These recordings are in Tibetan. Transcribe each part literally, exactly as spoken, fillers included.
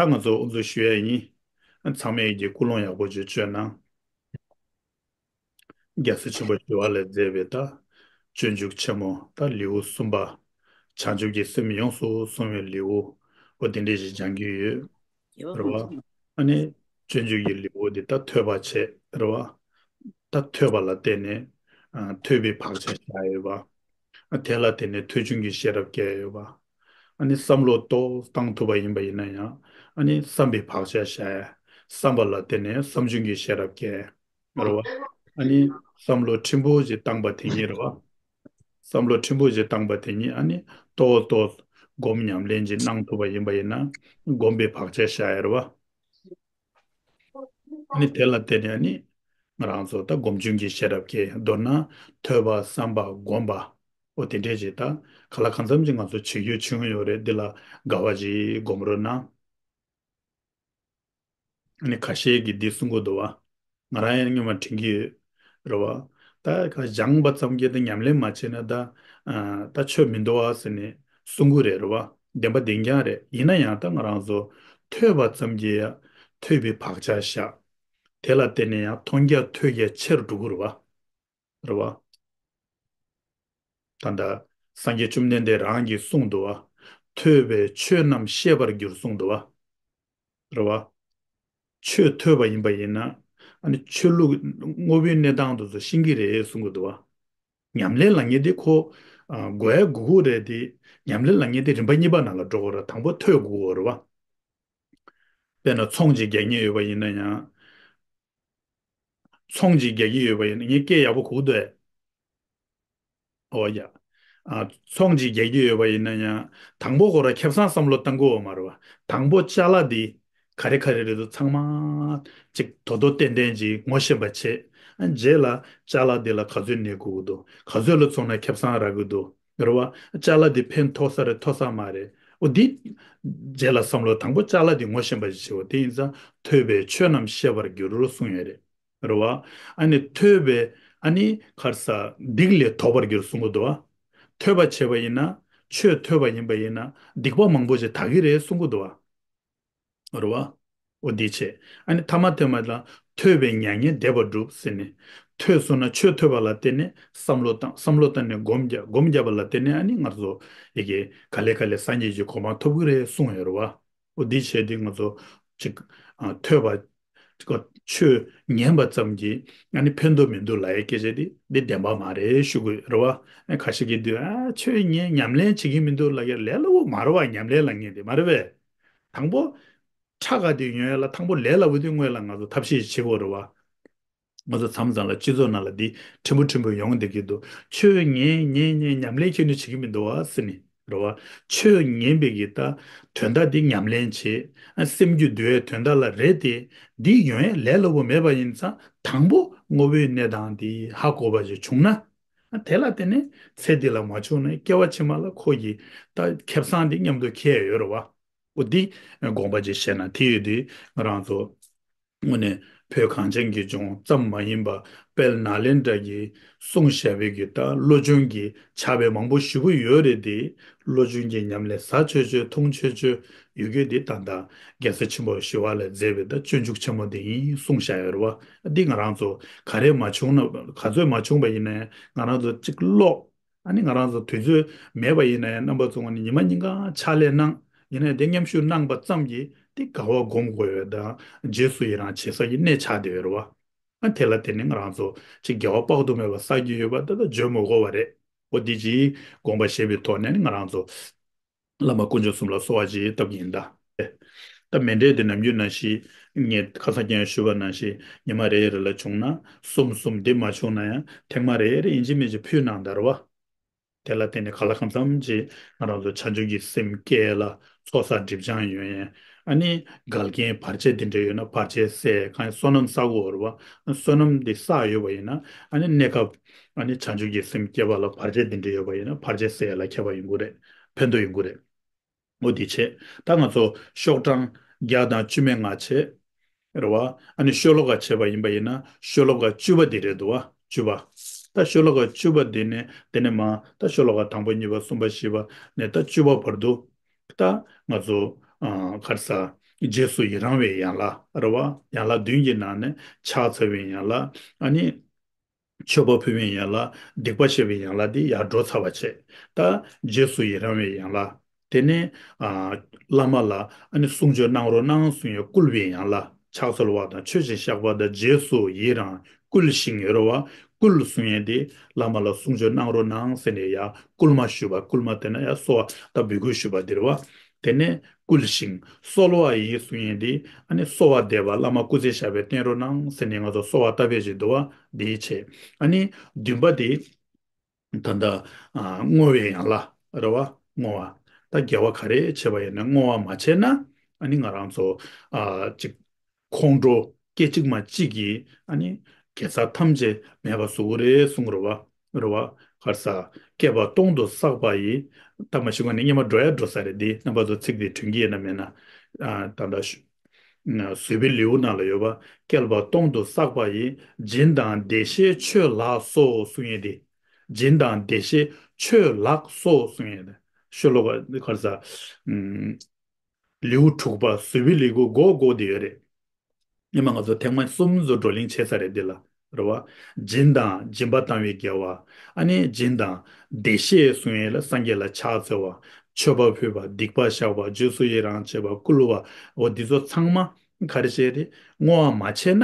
ད་ང་ཚོ་དབུ་འཛུགས་ཞུ་ཡ་ཡིན། ཚང་མས་ཀྱི་ཀུན་སློང་ཡག་པོ་ཅིག་བཅོས་གནང་། རྒྱལ་སྲས་ཆེན་པོ་ཞི་བ་ལྷས་མཛད་པའི་ད་སྤྱོད་འཇུག་ཆེན་མོ་ད་ལེའུ་གསུམ་པ། བྱང་ཆུབ་ཀྱི་སེམས་ཡོངས་སུ་བཟུང་བའི་ལེའུ། འོ་དེ་འདྲས་ཞིག་སྦྱང་གི་ཡོད། རེད་བ། ཨ་ནི་སྤྱོད་འཇུག་གི་ལེའུ་འདི་ད་ཐོས་པ་བྱས་རེད་བ། ད་ཐོས་པ་ལ་བརྟེན་ནས་ཨ་ཐོས་པའི་བག་ཆགས་བཞག་ཡོད་པ། ཨ་དེ་ལ་བརྟེན་ནས་ཐོས་བྱུང་གི་ཤེས་རབ་སྐྱེ་ཡོད་པ། ཨ་ནི་བསམ་བློ་ཏོག་བཏང་ཐུབ་པ་ཡིན་པ་ཡིན་ན་ཡང་ཨ་ནི་བསམ་པའི་བག་ཆགས་བཞག་ཡ། བསམ་པ་ལ་བརྟེན་ནས་བསམ་བྱུང་གི་ཤེས་རབ་སྐྱེ། རེད་བ། ཨ་ནི་བསམ་བློ་ཕྲན་བུ་ཞིག་བཏང་པ་དེ་ཉིད་རེད་བ། བསམ་བློ་ཕྲན་བུ་ཞིག་བཏང་པ་དེ་ཉིད་ཨ་ནི་ཏོག་ཏོག་སྒོམ་ཉམས་ལེན་ཅིག་གནང་ཐུབ་པ་ཡིན་པ་ཡིན་ན་སྒོམ་པའི་བག་ཆགས་བཞག་ཡ་རེད་བ། ཨ་ནི་དེ་ལ་བརྟེན་ནས་ཨ་ནི་ང་རང་ཚོ་ད་སྒོམ་བྱུང་གི་ཤེས་རབ་སྐྱེ། མདོར་ན་ཐོས་པ་བསམ་པ་སྒོམ་པ། འོ་དེ་འདྲས་ཅིག་ད་ག་ལ་གང་འཚམ་ཅིག་ང་ཚོ་བྱེད་རྒྱུ་བྱུང་ཡོད་རེད། འདི་ལ་དགའ་བ་ཅིག་སྒོམ་རོགས་གནང་། ཨ་ནི་ཁ་ཤས་ཀྱིས་འདི་གསུང་གི་འདུག་བ། ང་རང་ཡང་སྔོན་མ་དྲན་གྱི་ཡོད་རེད་བ། ད་ཁ་སྦྱངས་པ་ཙམ་གྱིས་ད་ཉམས་ལེན་མ་བྱས་ན་ད་ཨ་ད་ཆོས་མི་འདུག་བ་ཟེར་ནས་གསུང་གི་རེད་རེད་བ། བདེན་པ་བདེན་རྐྱང་རེད། ཡིན་ན་ཡང་ད་ང་རང་ཚོ་ཐོས་པ་ཙམ་གྱིས་ཡང་ཐོས་པའི་བག་ཆགས་བཞག་དེ་ལ་བརྟེན་ནས་ཡང་མཐོང་རྒྱ་ཐོས་རྒྱ་ཆེར་འགྲོ་གི་རེད་བ། རེད་བ། ད་ལྟ་སངས་རྒྱས་བཅོམ་ལྡན་འདས་རང་གིས་གསུངས་འདུག་བ། ཐོས་པས་ཆོས་རྣམས་ཤེས་པར་འགྱུར་གསུངས་འདུག་བ། རེད་བ། ཆོས་ཐོས་པ་ཡིན་པ་ཡིན་ན་ཨ་ནི་ཆོས་ལུགས་དངོས་པོའི་གནས་སྟངས་དེ་ཚོ་ཤེས་ཀྱི་རེད་གསུང་གི་འདུག་བ། ཉམས་ལེན་ལབ་མཁན་དེ་ཁོ་ཨ་དགོས་ཡ་དགོས་ཀྱི་རེད་དེ། ཉམས་ལེན་ལབ་མཁན་དེ་རིམ་པ་གཉིས་པ་ནང་ལ་འགྲོ་དགོས་རེད། དང་པོ་ཐོས་དགོས་ཀྱི་རེད་བ། དཔེར་ན་ཚོང་ཅིག་རྒྱག་མཁན་ཡོད་པ་ཡིན་ན་ཡང་། ཚོང་ཅིག་རྒྱག་གི་ཡོད་པ་ཡིན་ན་ངས་སྐད་ཡག་པོ་གོ་གི་འདུག་ཨེ། ཨོ་ཡ། ཨ་ཚོང་ཅིག་རྒྱག་གི་ཡོད་པ་ཡིན་ན་ཡང་དང་པོ་ཁོ་རང་ཁེ་བཟང་བསམ་བློ་བཏང་དགོས་པ་མ་རེད་བ། དང་པོ་ཅ་ལག་འདི་ག་རེ་ག་རེ་རེད་འདུག་ཚང་མ་ཅིག་དོ་དོ་ཏན་ཏན་ཅིག་ངོ་ཤེས་པ་བྱེད། ཨ་རྗེས་ལ་ཅ་ལག་འདི་ལ་ག་ཚོད་གནས་དགོས་ཀྱི་འདུག་ག་ཚོད་ལ་ཚོང་ན་ཁེ་བཟང་རག་གི་འདུག་རེད་བ། ཅ་ལག་འདི་ཕན་ཐོགས་ས་རེད་ཐོགས་ས་མ་རེད། འོ་འདི། རྗེས་ལ་བསམ་བློ་དང་པོ་ཅ་ལག་འདི་ངོ་ཤེས་པ་ཞིག་བྱེད་དགོས། དེ་ཡིན་ཙང་ཐོས་པས་ཆོས་རྣམས་ཤེས་པར་འགྱུར་གསུངས་ཡོད་རེད། རེད་བ། ཨ་ནི་ཐོས་པས་ཨ་ནི་ག་རེ་ཟ་སྡིག་ལས་ཐོབ་པར་འགྱུར་གསུང་གི་འདུག་བ། ཐོས་པ་བྱས་པ་ཡིན་ན་ཆོས་ཐོས་པ་ཡིན་པ་ཡིན་ན་སྡིག་པ་མང་པོ་ཞིག་དག་གི་རེད་གསུང་གི་འདུག་བ། རེད་བ། འོ་འདི་བྱས། ཨ་ནི་ཐ་མ་ཐོས་མ་ལ་ཐོས་པས་མྱ་ངན་འདས་པ་སྒྲུབ་ཟེར་ནས། ཐོས་སོང་ན་ཆོས་ཐོས་པ་ལ་བརྟེན་ནས་བསམ་བློ་བཏང་། བསམ་བློ་བཏང་ནས་སྒོམ་རྒྱག་སྒོམ་རྒྱག་པ་ལ་བརྟེན་ནས་ཨ་ནི་ང་ཚོ་ཡི་གེ་ག་ལེ་ག་ལེ་སངས་རྒྱས་ཀྱི་གོ་འཕང་ཐོབ་ཀྱི་རེད་གསུངས་ཡོད་རེད་བ། འོ་འདི་བྱས་ཏེ་ང་ཚོ་ཅིག་ཨ་ཐོས་པ་ཅིག་ཆོས་ཉན་པ་ཙམ་གྱིས་ཨ་ནི་ཕན་འདུག་མི་འདུག་ལབ་ཡའི་སྐད་ཆ་འདི་འདི་བདེན་པ་མ་རེད་ཞུ་དགོས་རེད་བ། ཨ་ཁ་ཤས་ཀྱིས་འདི་ཨ་ཆོས་ཉན་ཉམས་ལེན་བྱེད་ཀྱི་མི་འདུག་ལབ་ཡ་ལས་སླ་བོ་མ་རེད་བ། ཉམས་ལེན་ལབ་མཁན་དེ་མ་རེད་པས། དང་པོ། ཁྲ་ག་དེ་ཡོང་ཡ་ལ་དང་པོ་ལས་སླ་བོ་དེ་སྔོན་ལ་ང་ཚོ་ཐབས་ཤེས་བྱེད་དགོས་རེད་བ། ང་ཚོ་མཚམས་མཚམས་ལ་སྤྱི་ཚོགས་ནང་ལ་འདི་ཕྲན་བུ་ཕྲན་བུ་ཡོང་བསྡད་ཀྱི་འདུག་ཆོས་ཉན་ཉན་ཉན་ཉམས་ལེན་ཁྱོན་ནས་བྱེད་ཀྱི་མི་འདུག་བ་ཟེར་ནས་རེད་བ། ཆོས་ཉན་པའི་གི་ད་དོན་དག་འདི་ཉམས་ལེན་བྱེད། ཨ་སེམས་རྒྱུད་འདུལ་བའི་དོན་དག་ལ་རེད་དེ། འདི་ཡོང་ཡ་ལས་སླ་བོ་མེད་པ་ཡིན་ཙང་དང་པོ་དངོས་པོའི་གནས་སྟངས་འདི་ཧ་གོ་བ་ཞིག་བྱུང་ན། ཨ་དེ་ལ་བརྟེན་ནས་ཚེ་འདི་ལ་མ་བྱུང་ན་སྐྱེ་བ་ཕྱི་མ་ལ་ཁོ་ཡི་ད་ཁེ་བཟང་འདི་མཉམ་དུ་འཁྱེར་ཡོད་རེད་བ། འོ་འདི་དགོངས་པ་ཅིག་བཞེས་ན་དེ་ཡོད་དུས་ང་རང་ཚོ་དངོས་གནས་བོད་གངས་ཅན་གྱི་ལྗོངས་ཙམ་མ་ཡིན་པ་དཔལ་ནཱ་ལེནྡྲ་གི་གསུངས་བཞག་པའི་གི་ད་བློ་སྦྱོང་གི་ཕྱག་དཔེ་མང་པོ་ཞེ་པོ་ཡོད་རེད་དེ། བློ་སྦྱོང་གི་ཉམས་ལེན་ཟབ་ཆོས་ཆོས་ཐུང་ཆོས་ཆོས་ཡོད་རྒྱུ་འདི་ད་ལྟ་རྒྱལ་སྲས་ཆེན་པོ་ཞི་བ་ལྷས་མཛད་པའི་ད་སྤྱོད་འཇུག་ཆེན་མོ་འདི་ཡིན་གསུངས་བཞག་ཡོད་རེད་བ། འདི་ང་རང་ཚོ་ག་རེ་མ་བྱུང་ན་ག་ཚོད་མ་བྱུང་པ་ཡིན་ན་ཡང་ང་རང་ཚོ་གཅིག་ཀློག་ཨ་ནི་ང་རང་ཚོ་དུས་ཚོད་མེད་པ་ཡིན་ན་ཡང་རྣམ་པ་ཚོ་ནི་ཉི་མ་ཉིན་གང་ཕྱག་ལས་གནང་། ཡིན་ན་ཡང་དེ་མཉམ་ཞུགས་གནང་པ་ཙམ་གྱིས་དེ་དགའ་བ་སྒོམ་དགོས་ཡོད་དང་རྗེས་སུ་ཡི་རང་བྱེད་ས་ཀྱི་གནས་ཆགས་བསྡད་ཡོད་རེད་བ། ཨ་དེ་ལ་བརྟེན་ནས་ང་རང་ཚོ་ཅིག་དགེ་བ་དཔག་ཏུ་མེད་པ་བསགས་ཀྱི་ཡོད་པ་ད་ལྟ་བརྗོད་མི་དགོས་པ་རེད། འོ་འདི་ཅིག་དགོངས་པ་བཞེས་པའི་ཐོག་ནས་ནི་ང་རང་ཚོ་བླ་མ་དཀོན་མཆོག་གསུམ་ལ་གསོལ་བ་ཅིག་བཏབ་ཀྱི་ཡིན་ད། ད་མཎྜལ་འདི་ནམ་རྒྱུན་ནང་བཞིན་ངས་ཁ་སང་ཀྱང་ཞུས་པ་ནང་བཞིན་ཉི་མ་རེ་རེ་ལ་བྱུང་ན་གསུམ་གསུམ། འདི་མ་བྱུང་ན་ཡང་ཐེངས་མ་རེ་རེ་ཡིན་གཅིག་མིན་གཅིག་ཕུལ་གནང་ད་རེད་བ། དེ་ལ་བརྟེན་ནས་གང་ལ་གང་འཚམ་ཅིག་ང་རང་ཚོ་བྱང་ཆུབ་ཀྱི་སེམས་སྐྱེ་ལ་ཚོགས་བསགས་སྒྲིབ་སྦྱང་ཡོང་ཡས། ཨ་ནི་འགལ་རྐྱེན་བར་ཆད་དེ་འདྲ་ཡོད་ན་བར་ཆད་སེལ། གང་ཡིན་བསོད་ནམས་བསགས་དགོས་རེད་བ། བསོད་ནམས་དེ་བསགས་ཡོད་པ་ཡིན་ན་ཨ་ནི་གནས་སྐབས་ཨ་ནི་བྱང་ཆུབ་ཀྱི་སེམས་སྐྱེ་བ་ལ་བར་ཆད་དེ་འདྲ་ཡོད་པ་ཡིན་ན་བར་ཆད་སེལ་ཡ་ལ་ཁྱད་པར་ཡོང་གི་རེད། ཕན་ཐོགས་ཡོང་གི་རེད། འོ་དེ་བྱས། ད་ང་ཚོ་ཤོག་གྲངས་བརྒྱ་དང་བཅུ་མེད་ལྔ་བྱས། རེད་བ། ཨ་ནི་ཤོ་ལོ་ཀ་བྱས་པ་ཡིན་པ་ཡིན་ན་ཤོ་ལོ་ཀ་བཅུ་པ་དེ་རེད་འདུག་བ། བཅུ་པ། ད་ཤོ་ལོ་ཀ་བཅུ་པ་དེ་ནས་དེ་ནས་མ་ད་ཤོ་ལོ་ཀ་དང་པོ་གཉིས་པ་གསུམ་པ་བཞི་པ་ནས་ད་བཅུ་པ་བར་དུ། ད་ང་ཚོ་ཨ་ག་རེ་ཟ་ རྗེས་སུ་ཡི་རང་བའི་ཡན་ལག་རེད་བ། ཡན་ལག་བདུན་གྱི་ནང་ནས་ཕྱག་འཚལ་བའི་ཡན་ལག་ཨ་ནི། མཆོད་པ་ཕུལ་བའི་ཡན་ལག་སྡིག་པ་བཤགས་པའི་ཡན་ལག་འདི་ཡར་འགྲོ་ཚར་བ་བྱས། ད་རྗེས་སུ་ཡི་རང་བའི་ཡན་ལག་དེ་ནས་ཨ། བླ་མ་ལ་ཨ་ནི་གསུང་ཆོས་གནང་རོགས་གནང་གསུང་ཡས་བསྐུལ་བའི་ཡན་ལག་ཕྱག་འཚལ་བ་དང་མཆོད་ཅིང་བཤགས་པ་དང་རྗེས་སུ་ཡི་རང་བསྐུལ་ཞིང་ཡོད་རེད་བ། བསྐུལ་གསུང་ཡས་དེ་བླ་མ་ལ་གསུང་ཆོས་གནང་རོགས་གནང་ཟེར་ནས་ཡར་བསྐུལ་མ་ཞུས་པ། བསྐུལ་མ་དེ་ན་ཡར་གསོལ་བ་ད་འབོད་སྐུལ་ཞུས་པ་འདི་རེད་བ། དེ་ནས་བསྐུལ་ཞིང་གསོལ་བ་ཡི་གསུང་ཡས་འདི་ཨ་ནི་གསོལ་བ་འདེབས་པ། བླ་མ་སྐུ་ཚེ་ཞབས་པད་བརྟན་རོགས་གནང་ཟེར་ནས་ང་ཚོ་གསོལ་བ་བཏབ་པའི་ཞིག་འདུག་བ། འདི་བྱས། ཨ་ནི་བདུན་པ་དེ་ད་ལྟ་ཨ། བསྔོ་བའི་ཡན་ལག་རེད་བ། བསྔོ་བ། ད་དགེ་བ་ག་རེ་བྱས་པ་ཡིན་ན་བསྔོ་བ་མ་བྱས་ན་ཨ་ནི་ང་རང་ཚོ་ཨ། ཅིག་ཁོང་ཁྲོ་སྐད་ཅིག་མ་གཅིག་གིས་ཨ་ནི་དགེ་རྩ་ཐམས་ཅད་མེད་པ་བཟོ་གི་རེད་གསུང་རེད་བ། རེད་བ། ག་རེ་ཟ། བསྐལ་པ་སྟོང་དུ་བསགས་པ་ཡིས། ད་མ་གཞི་ངོས་ནས་སྙེ་མ་འགྲོ་ཡ་འགྲོ་ས་རེད། འདི་རྣམ་པ་ཚོ་ཚིག་འདི་དྲན་གྱི་ཡོད་ན་མེད་ན། ཨ། ད་ལྟ་ཞུ། བཟོད་པའི་ལེའུ་ནང་ལ་ཡོད་པ། བསྐལ་པ་སྟོང་དུ་བསགས་པ་ཡིས། སྦྱིན་དང་བདེ་གཤེགས་ཆོས་ལགས་སོ་གསུང་ཡས་འདི། སྦྱིན་དང་བདེ་གཤེགས་ཆོས་ལགས་སོ་གསུང་ཡས་འདི། ཤོ་ལོ་ཀ་ག་རེ་ཟ། ལེའུ་དྲུག་པ་བཟོད་པའི་ལེའུ་མགོ་མགོ་དེ་ཡོད་རེད། སྔོན་མ་ང་ཚོ་ཐེངས་མ་གསུམ་ཙམ་བགྲོ་གླེང་བྱས་ཚར་རེད་འདི་ལ། རེད་བ། སྦྱིན་དང་སྦྱིན་པ་བཏང་བའི་དགེ་བ། ཨ་ནི་སྦྱིན་དང་བདེ་གཤེགས་གསུང་ཡས་ལ་སངས་རྒྱས་ལ་ཕྱག་འཚལ་བ། མཆོད་པ་ཕུལ་བ། སྡིག་པ་བཤགས་པ། རྗེས་སུ་ཡི་རང་བྱེད་པ། བསྐུལ་བ། འོ་འདི་ཚོ་ཚང་མ་ག་རེ་བྱས་རེད། བསྔོ་བ་མ་བྱས་ན་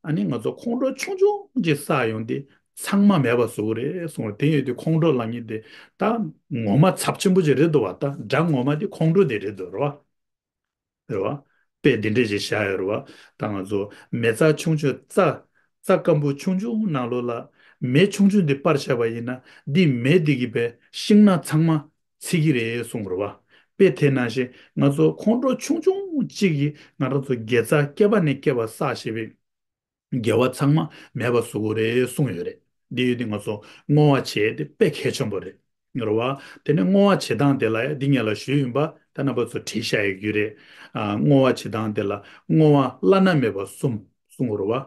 ཨ་ནི་ང་ཚོ་ཁོང་ཁྲོ་ཆུང་ཆུང་ཅིག་བསགས་ཡོང་དེ་ཚང་མ་མེད་པ་བཟོ་གི་རེད་གསུངས་པ། དེ་ཡོད་དུས་ཁོང་ཁྲོ་ལབ་མཁན་དེ་ད་ངོ་མ་ཚབས་ཆེན་པོ་ཅིག་རེད་འདུག་བ། ད་དགྲ་ངོ་མ་དེ་ཁོང་ཁྲོ་དེ་རེད་འདུག་རེད་བ། རེད་བ། དཔེ་འདི་འདྲས་ཞིག་བཞག་ཡོད་རེད་བ། ད་ང་ཚོ་མེ་བཙའ་ཆུང་ཆུང་རྩྭ། རྩྭ་སྐམ་པོ་ཆུང་ཆུང་ནང་ལོགས་ལ་མེ་ཆུང་ཆུང་འདི་སྤར་བཞག་པ་ཡིན་ན་འདི་མེ་འདི་གི་པའི་ཤིང་ནགས་ཚང་མ་འཚིག་གི་རེད་གསུངས་རེད་བ། དཔེ་དེ་ནང་བཞིན་ང་ཚོ་ཁོང་ཁྲོ་ཆུང་ཆུང་གཅིག་གིས་ང་རང་ཚོ་དགེ་རྩ་བསྐལ་པ་ནས་བསྐལ་པ་བསགས་བཞིན་པའི་དགེ་བ་ཚང་མ་མེད་པ་བཟོ་གི་རེད་གསུངས་ཡོད་རེད། འདི་ཡོད་དུས་ང་ཚོ་བསྔོ་བ་བྱེད་དེ་དཔེ་གལ་ཆེན་པོ་རེད། རེད་བ། དེ་ནས་བསྔོ་བ་བྱེད་སྟངས་དེ་ལ་ཡང་འདི་ངས་ལ་ཞུས་ཡིན་པ། ད་རྣམ་པ་ཚོ་བྲིས་བཞག་ཡོད་རྒྱུ་རེད། ཨ། བསྔོ་བ་བྱེད་སྟངས་དེ་ལ་བསྔོ་བ་བླ་ན་མེད་པ་གསུམ་གསུང་གི་རེད་བ།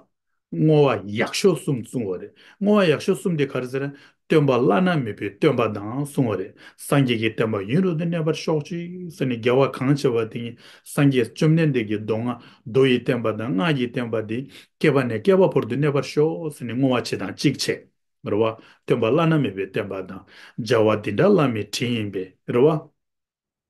བསྔོ་བ་ཡག་ཤོས་གསུམ་གསུང་བ་རེད། བསྔོ་བ་ཡག་ཤོས་གསུམ་དེ་ག་རེ་ཟེར་ན། སྟོན་པ་བླ་ན་མེད་པའི་སྟོན་པ་དང་གསུང་བ་རེད། སངས་རྒྱས་ཀྱི་བསྟན་པ་ཡུན་རིང་དུ་གནས་པར་ཤོག་ཅིག་ཟེར་ནས་དགེ་བ་གང་བྱས་པ་དེ་ཉིད་སངས་རྒྱས་བཅོམ་ལྡན་འདས་ཀྱི་མདོ་སྔགས་མདོ་ཡི་བསྟན་པ་དང་སྔགས་ཀྱི་བསྟན་པ་དེ་བསྐལ་པ་ནས་བསྐལ་པ་བར་དུ་གནས་པར་ཤོག་ཟེར་ནས་བསྔོ་བ་བྱེད་སྟངས་གཅིག་བྱས། རེད་བ། སྟོན་པ་བླ་ན་མེད་པའི་བསྟན་པ་དང་། བྱ་བ་འདི་འདྲ་བླ་མའི་དྲིན་ཡིན་པས། རེད་བ།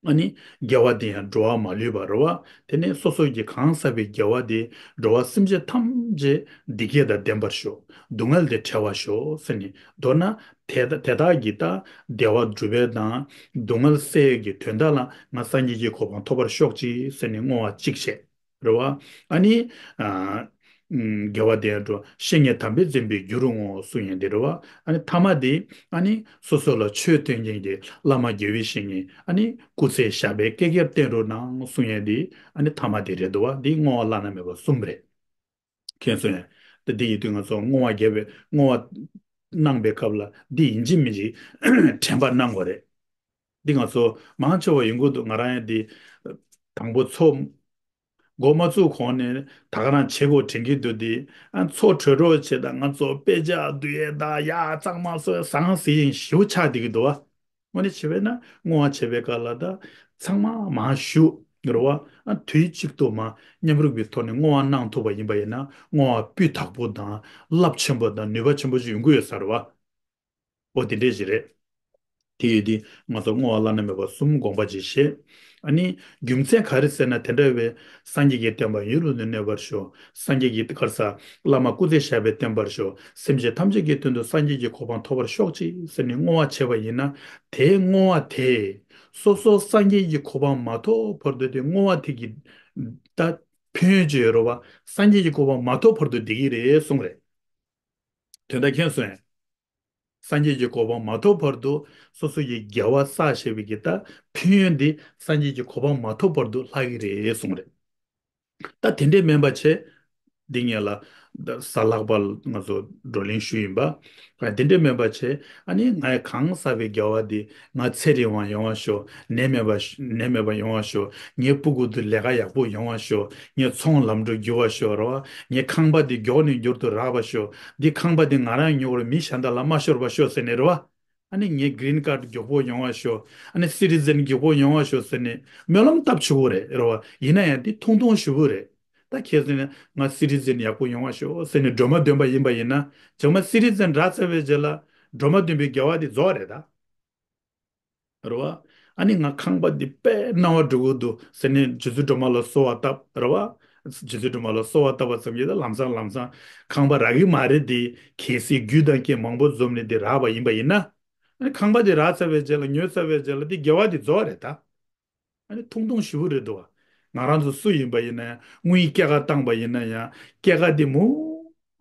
ཨ་ནི་དགེ་བ་འདི་ཡང་འགྲོ་བ་མ་ལུས་པ་རེད་བ། དེ་ནས་སོ་སོ་གིས་གང་བསགས་པའི་དགེ་བ་དེ་འགྲོ་བ་སེམས་ཅན་ཐམས་ཅད་བདེ་སྐྱིད་དང་ལྡན་པར་ཤོག། སྡུག་བསྔལ་དེ་བྲལ་བར་ཤོག་ཟེར་ནས། མདོར་ན་དེ་དེ་དག་གི་ད་བདེ་བ་སྒྲུབ་པའི་དང་སྡུག་བསྔལ་སེལ་གྱི་དོན་དག་ལ་ང་སངས་རྒྱས་ཀྱི་གོ་འཕང་ཐོབ་པར་ཤོག་ཅིག་ཟེར་ནས་བསྔོ་བ་གཅིག་བྱས། རེད་བ། ཨ་ནི། ཨ། ཨུམ། དགེ་བ་དེ་འགྲོ་བཤེས་གཉེན་དམ་པས་འཛིན་པའི་རྒྱུ་རུ་བསྔོ་གསུང་ཡས་འདི་རེད་བ། ཨ་ནི་ཐ་མ་དེ་ཨ་ནི་སོ་སོ་ལ་ཆོས་སྟོན་མཁན་གྱི་བླ་མ་དགེ་བའི་བཤེས་གཉེན་ཨ་ནི་སྐུ་ཚེ་ཞབས་པད་བསྐལ་བརྒྱར་བརྟན་རོགས་གནང་གསུང་ཡས་འདི་ཨ་ནི་ཐ་མ་དེ་རེད་འདུག་བ། འདི་བསྔོ་བ་བླ་ན་མེད་པ་གསུམ་རེད། མཁྱེན་སོང་ངས། ད་འདི་ཡིན་དུས་ང་ཚོ་བསྔོ་བ་རྒྱབ་པའི་བསྔོ་བ་གནང་པའི་སྐབས་ལ་འདི་ཡིན་གཅིག་མིན་གཅིག་དྲན་པ་གནང་དགོས་རེད། འདི་ང་ཚོ་མང་ཆེ་བ་ཡིན་དགོས་འདུག་ང་རང་ཡང་འདི་དང་པོ་ཚོ་འགོ་མ་བཙུགས་གོང་ནས་ད་ག་རང་བྱེད་དགོས་དྲན་གྱི་འདུག་འདི་ཨ་ཚོ་གྲོལ་རོགས་བྱེད་དང་། ང་ཚོ་དཔེ་ཆ་བསྡུ་ཡས་དང་ཡ་གཙང་མ་བཟོ་ཡས་ཟང་ཟིང་ཞེ་པོ་ཆགས་བསྡད་ཀྱི་འདུག་བ། དངོས་གནས་བྱས་པས་ན་བསྔོ་བ་བྱེད་པའི་སྐབས་ལ་ད་ཚང་མ་མར་བཞུགས་རེད་བ། ཨ་དུས་གཅིག་ཏུ་མར་མཉམ་རུབ་ཀྱི་ཐོག་ནས་བསྔོ་བ་གནང་ཐུབ་པ་ཡིན་པ་ཡིན་ན་བསྔོ་བ་སྤུས་དག་པོ་དང་རླབས་ཆེན་པོ་དང་ནུས་པ་ཆེན་པོ་ཞིག་ཡོང་གི་ཡོད་ས་རེད་བ། འོ་དེ་འདྲས་ཞིག་རེད། དེ་ཡོད་དུས་ང་ཚོ་བསྔོ་བ་བླ་ན་མེད་པ་གསུམ་དགོངས་པ་ཅིག་བཞེས། ཨ་ནི་རྒྱུ་མཚན་ག་རེ་ཟེར་ན། དེ་འདྲ་བའི་སངས་རྒྱས་ཀྱི་བསྟན་པ་ཡུན་རིང་དུ་གནས་པར་ཤོག། སངས་རྒྱས་ཀྱི་ག་རེ་ཟ། བླ་མ་སྐུ་ཚེ་ཞབས་པད་བརྟན་པར་ཤོག། སེམས་ཅན་ཐམས་ཅད་ཀྱི་དོན་དུ་སངས་རྒྱས་ཀྱི་གོ་འཕང་ཐོབ་པར་ཤོག་ཅིག་ཟེར་ནས་བསྔོ་བ་བྱས་པ་ཡིན་ན། དེའི་བསྔོ་བ་དེས་སོ་སོ་སངས་རྒྱས་ཀྱི་གོ་འཕང་མ་ཐོབ་བར་དུ་དེ་བསྔོ་བ་དེ་གི་ད་ཕན་ཡོན་ཅིག་ཡོད་རེད་བ། སངས་རྒྱས་ཀྱི་གོ་འཕང་མ་ཐོབ་བར་དུ་བསྡད་ཀྱི་རེད་གསུངས་རེད། དོན་དག་མཁྱེན་སོང་ངས། སངས་རྒྱས་ཀྱི་གོ་འཕང་མ་ཐོབ་བར་དུ་སོ་སོ་ཡི་དགེ་བ་བསགས་བཞག་པའི་གི་ད་ཕན་ཡོན་འདི་སངས་རྒྱས་ཀྱི་གོ་འཕང་མ་ཐོབ་བར་དུ་ལྷག་གི་རེད་གསུངས་རེད། ད་དེ་འདྲས་མིན་པ་བྱས། འདི་ངས་ལ་གཟའ་ལྷག་པ་ང་ཚོ་བགྲོ་གླེང་ཞུས་ཡིན་པ། དེ་འདྲས་མིན་པ་བྱས། ཨ་ནི་ངས་གང་བསགས་པའི་དགེ་བ་འདི་ང་ཚེ་རིང་བ་ཡོང་བ་ཤོག། ནད་མེད་པ་ནད་མེད་པ་ཡོང་བ་ཤོག། ངའི་སྤུ་གུ་འདི་ལས་ཀ་ཡག་པོ་ཡོང་བ་ཤོག། ངའི་ཚོང་ལམ་འགྲོ་འགྱུར་བ་ཤོག་རེད་བ། ངའི་ཁང་པ་འདི་མགྱོགས་ནས་མགྱོགས་དུ་རག་པ་ཤོག། འདི་ཁང་པ་འདི་ང་རང་ཉོ་བར་མི་གཞན་དག་ལ་མ་ཤོར་བ་ཤོག་ཟེར་ནས་རེད་བ། ཨ་ནི་ངས་གི་རིན་ཁཱཌ་མགྱོགས་པོ་ཡོང་བ་ཤོག་ཨ་ནི་སི་ཊི་ཛན་མགྱོགས་པོ་ཡོང་བ་ཤོག་ཟེར་ནས་སྨོན་ལམ་བཏབ་ཆོག་གི་རེད། རེད་བ། ཡིན་ན་ཡང་དེ་ཐུང་ཐུང་ཞེ་པོ་རེད། ད་ཁྱེད་ཚོས་ནི་ང་སི་ཊི་ཛན་ཡག་པོ་ཡོང་བ་ཤོག་ཟེར་ནས་སྒྲོལ་མ་འདོན་པ་ཡིན་པ་ཡིན་ན། ཚང་མ་སི་ཊི་ཛན་རག་ཚར་བའི་རྗེས་ལ་སྒྲོལ་མ་འདོན་པའི་དགེ་བ་དེ་རྫོགས་རེད་ད། རེད་བ། ཨ་ནི་ང་ཁང་པ་འདི་དཔེ་སྣང་བ་འགྲོ་གི་འདུག་ཟེར་ནས་རྗེ་བཙུན་སྒྲོལ་མ་ལ་གསོལ་བ་བཏབ། རེད་བ། རྗེ་བཙུན་སྒྲོལ་མ་ལ་གསོལ་བ་བཏབ་པ་ཙམ་གྱིས་ད་ལམ་སང་ལམ་སང་ཁང་པ་རག་གི་མ་རེད་དེ། གལ་སྲིད་རྒྱུ་དང་རྐྱེན་མང་པོ་འཛོམས་ནས་དེ་རག་པ་ཡིན་པ་ཡིན་ན། ཨ་ནི་ཁང་པ་དེ་རག་ཚར་བའི་རྗེས་ལ་ཉོས་ཚར་བའི་རྗེས་ལ་དེ་དགེ་བ་དེ་རྫོགས་རེད་ད། ཨ་ནི་ཐུང་ཐུང་ཞེ་པོ་རེད་འདུག་བ། ང་རང་ཚོ་སུ་ཡིན་པ་ཡིན་ན་ཡང་དངུལ་སྐྱེད་ཀ་བཏང་པ་ཡིན་ན་ཡང་སྐྱེད་ཀ་དེ་མུ་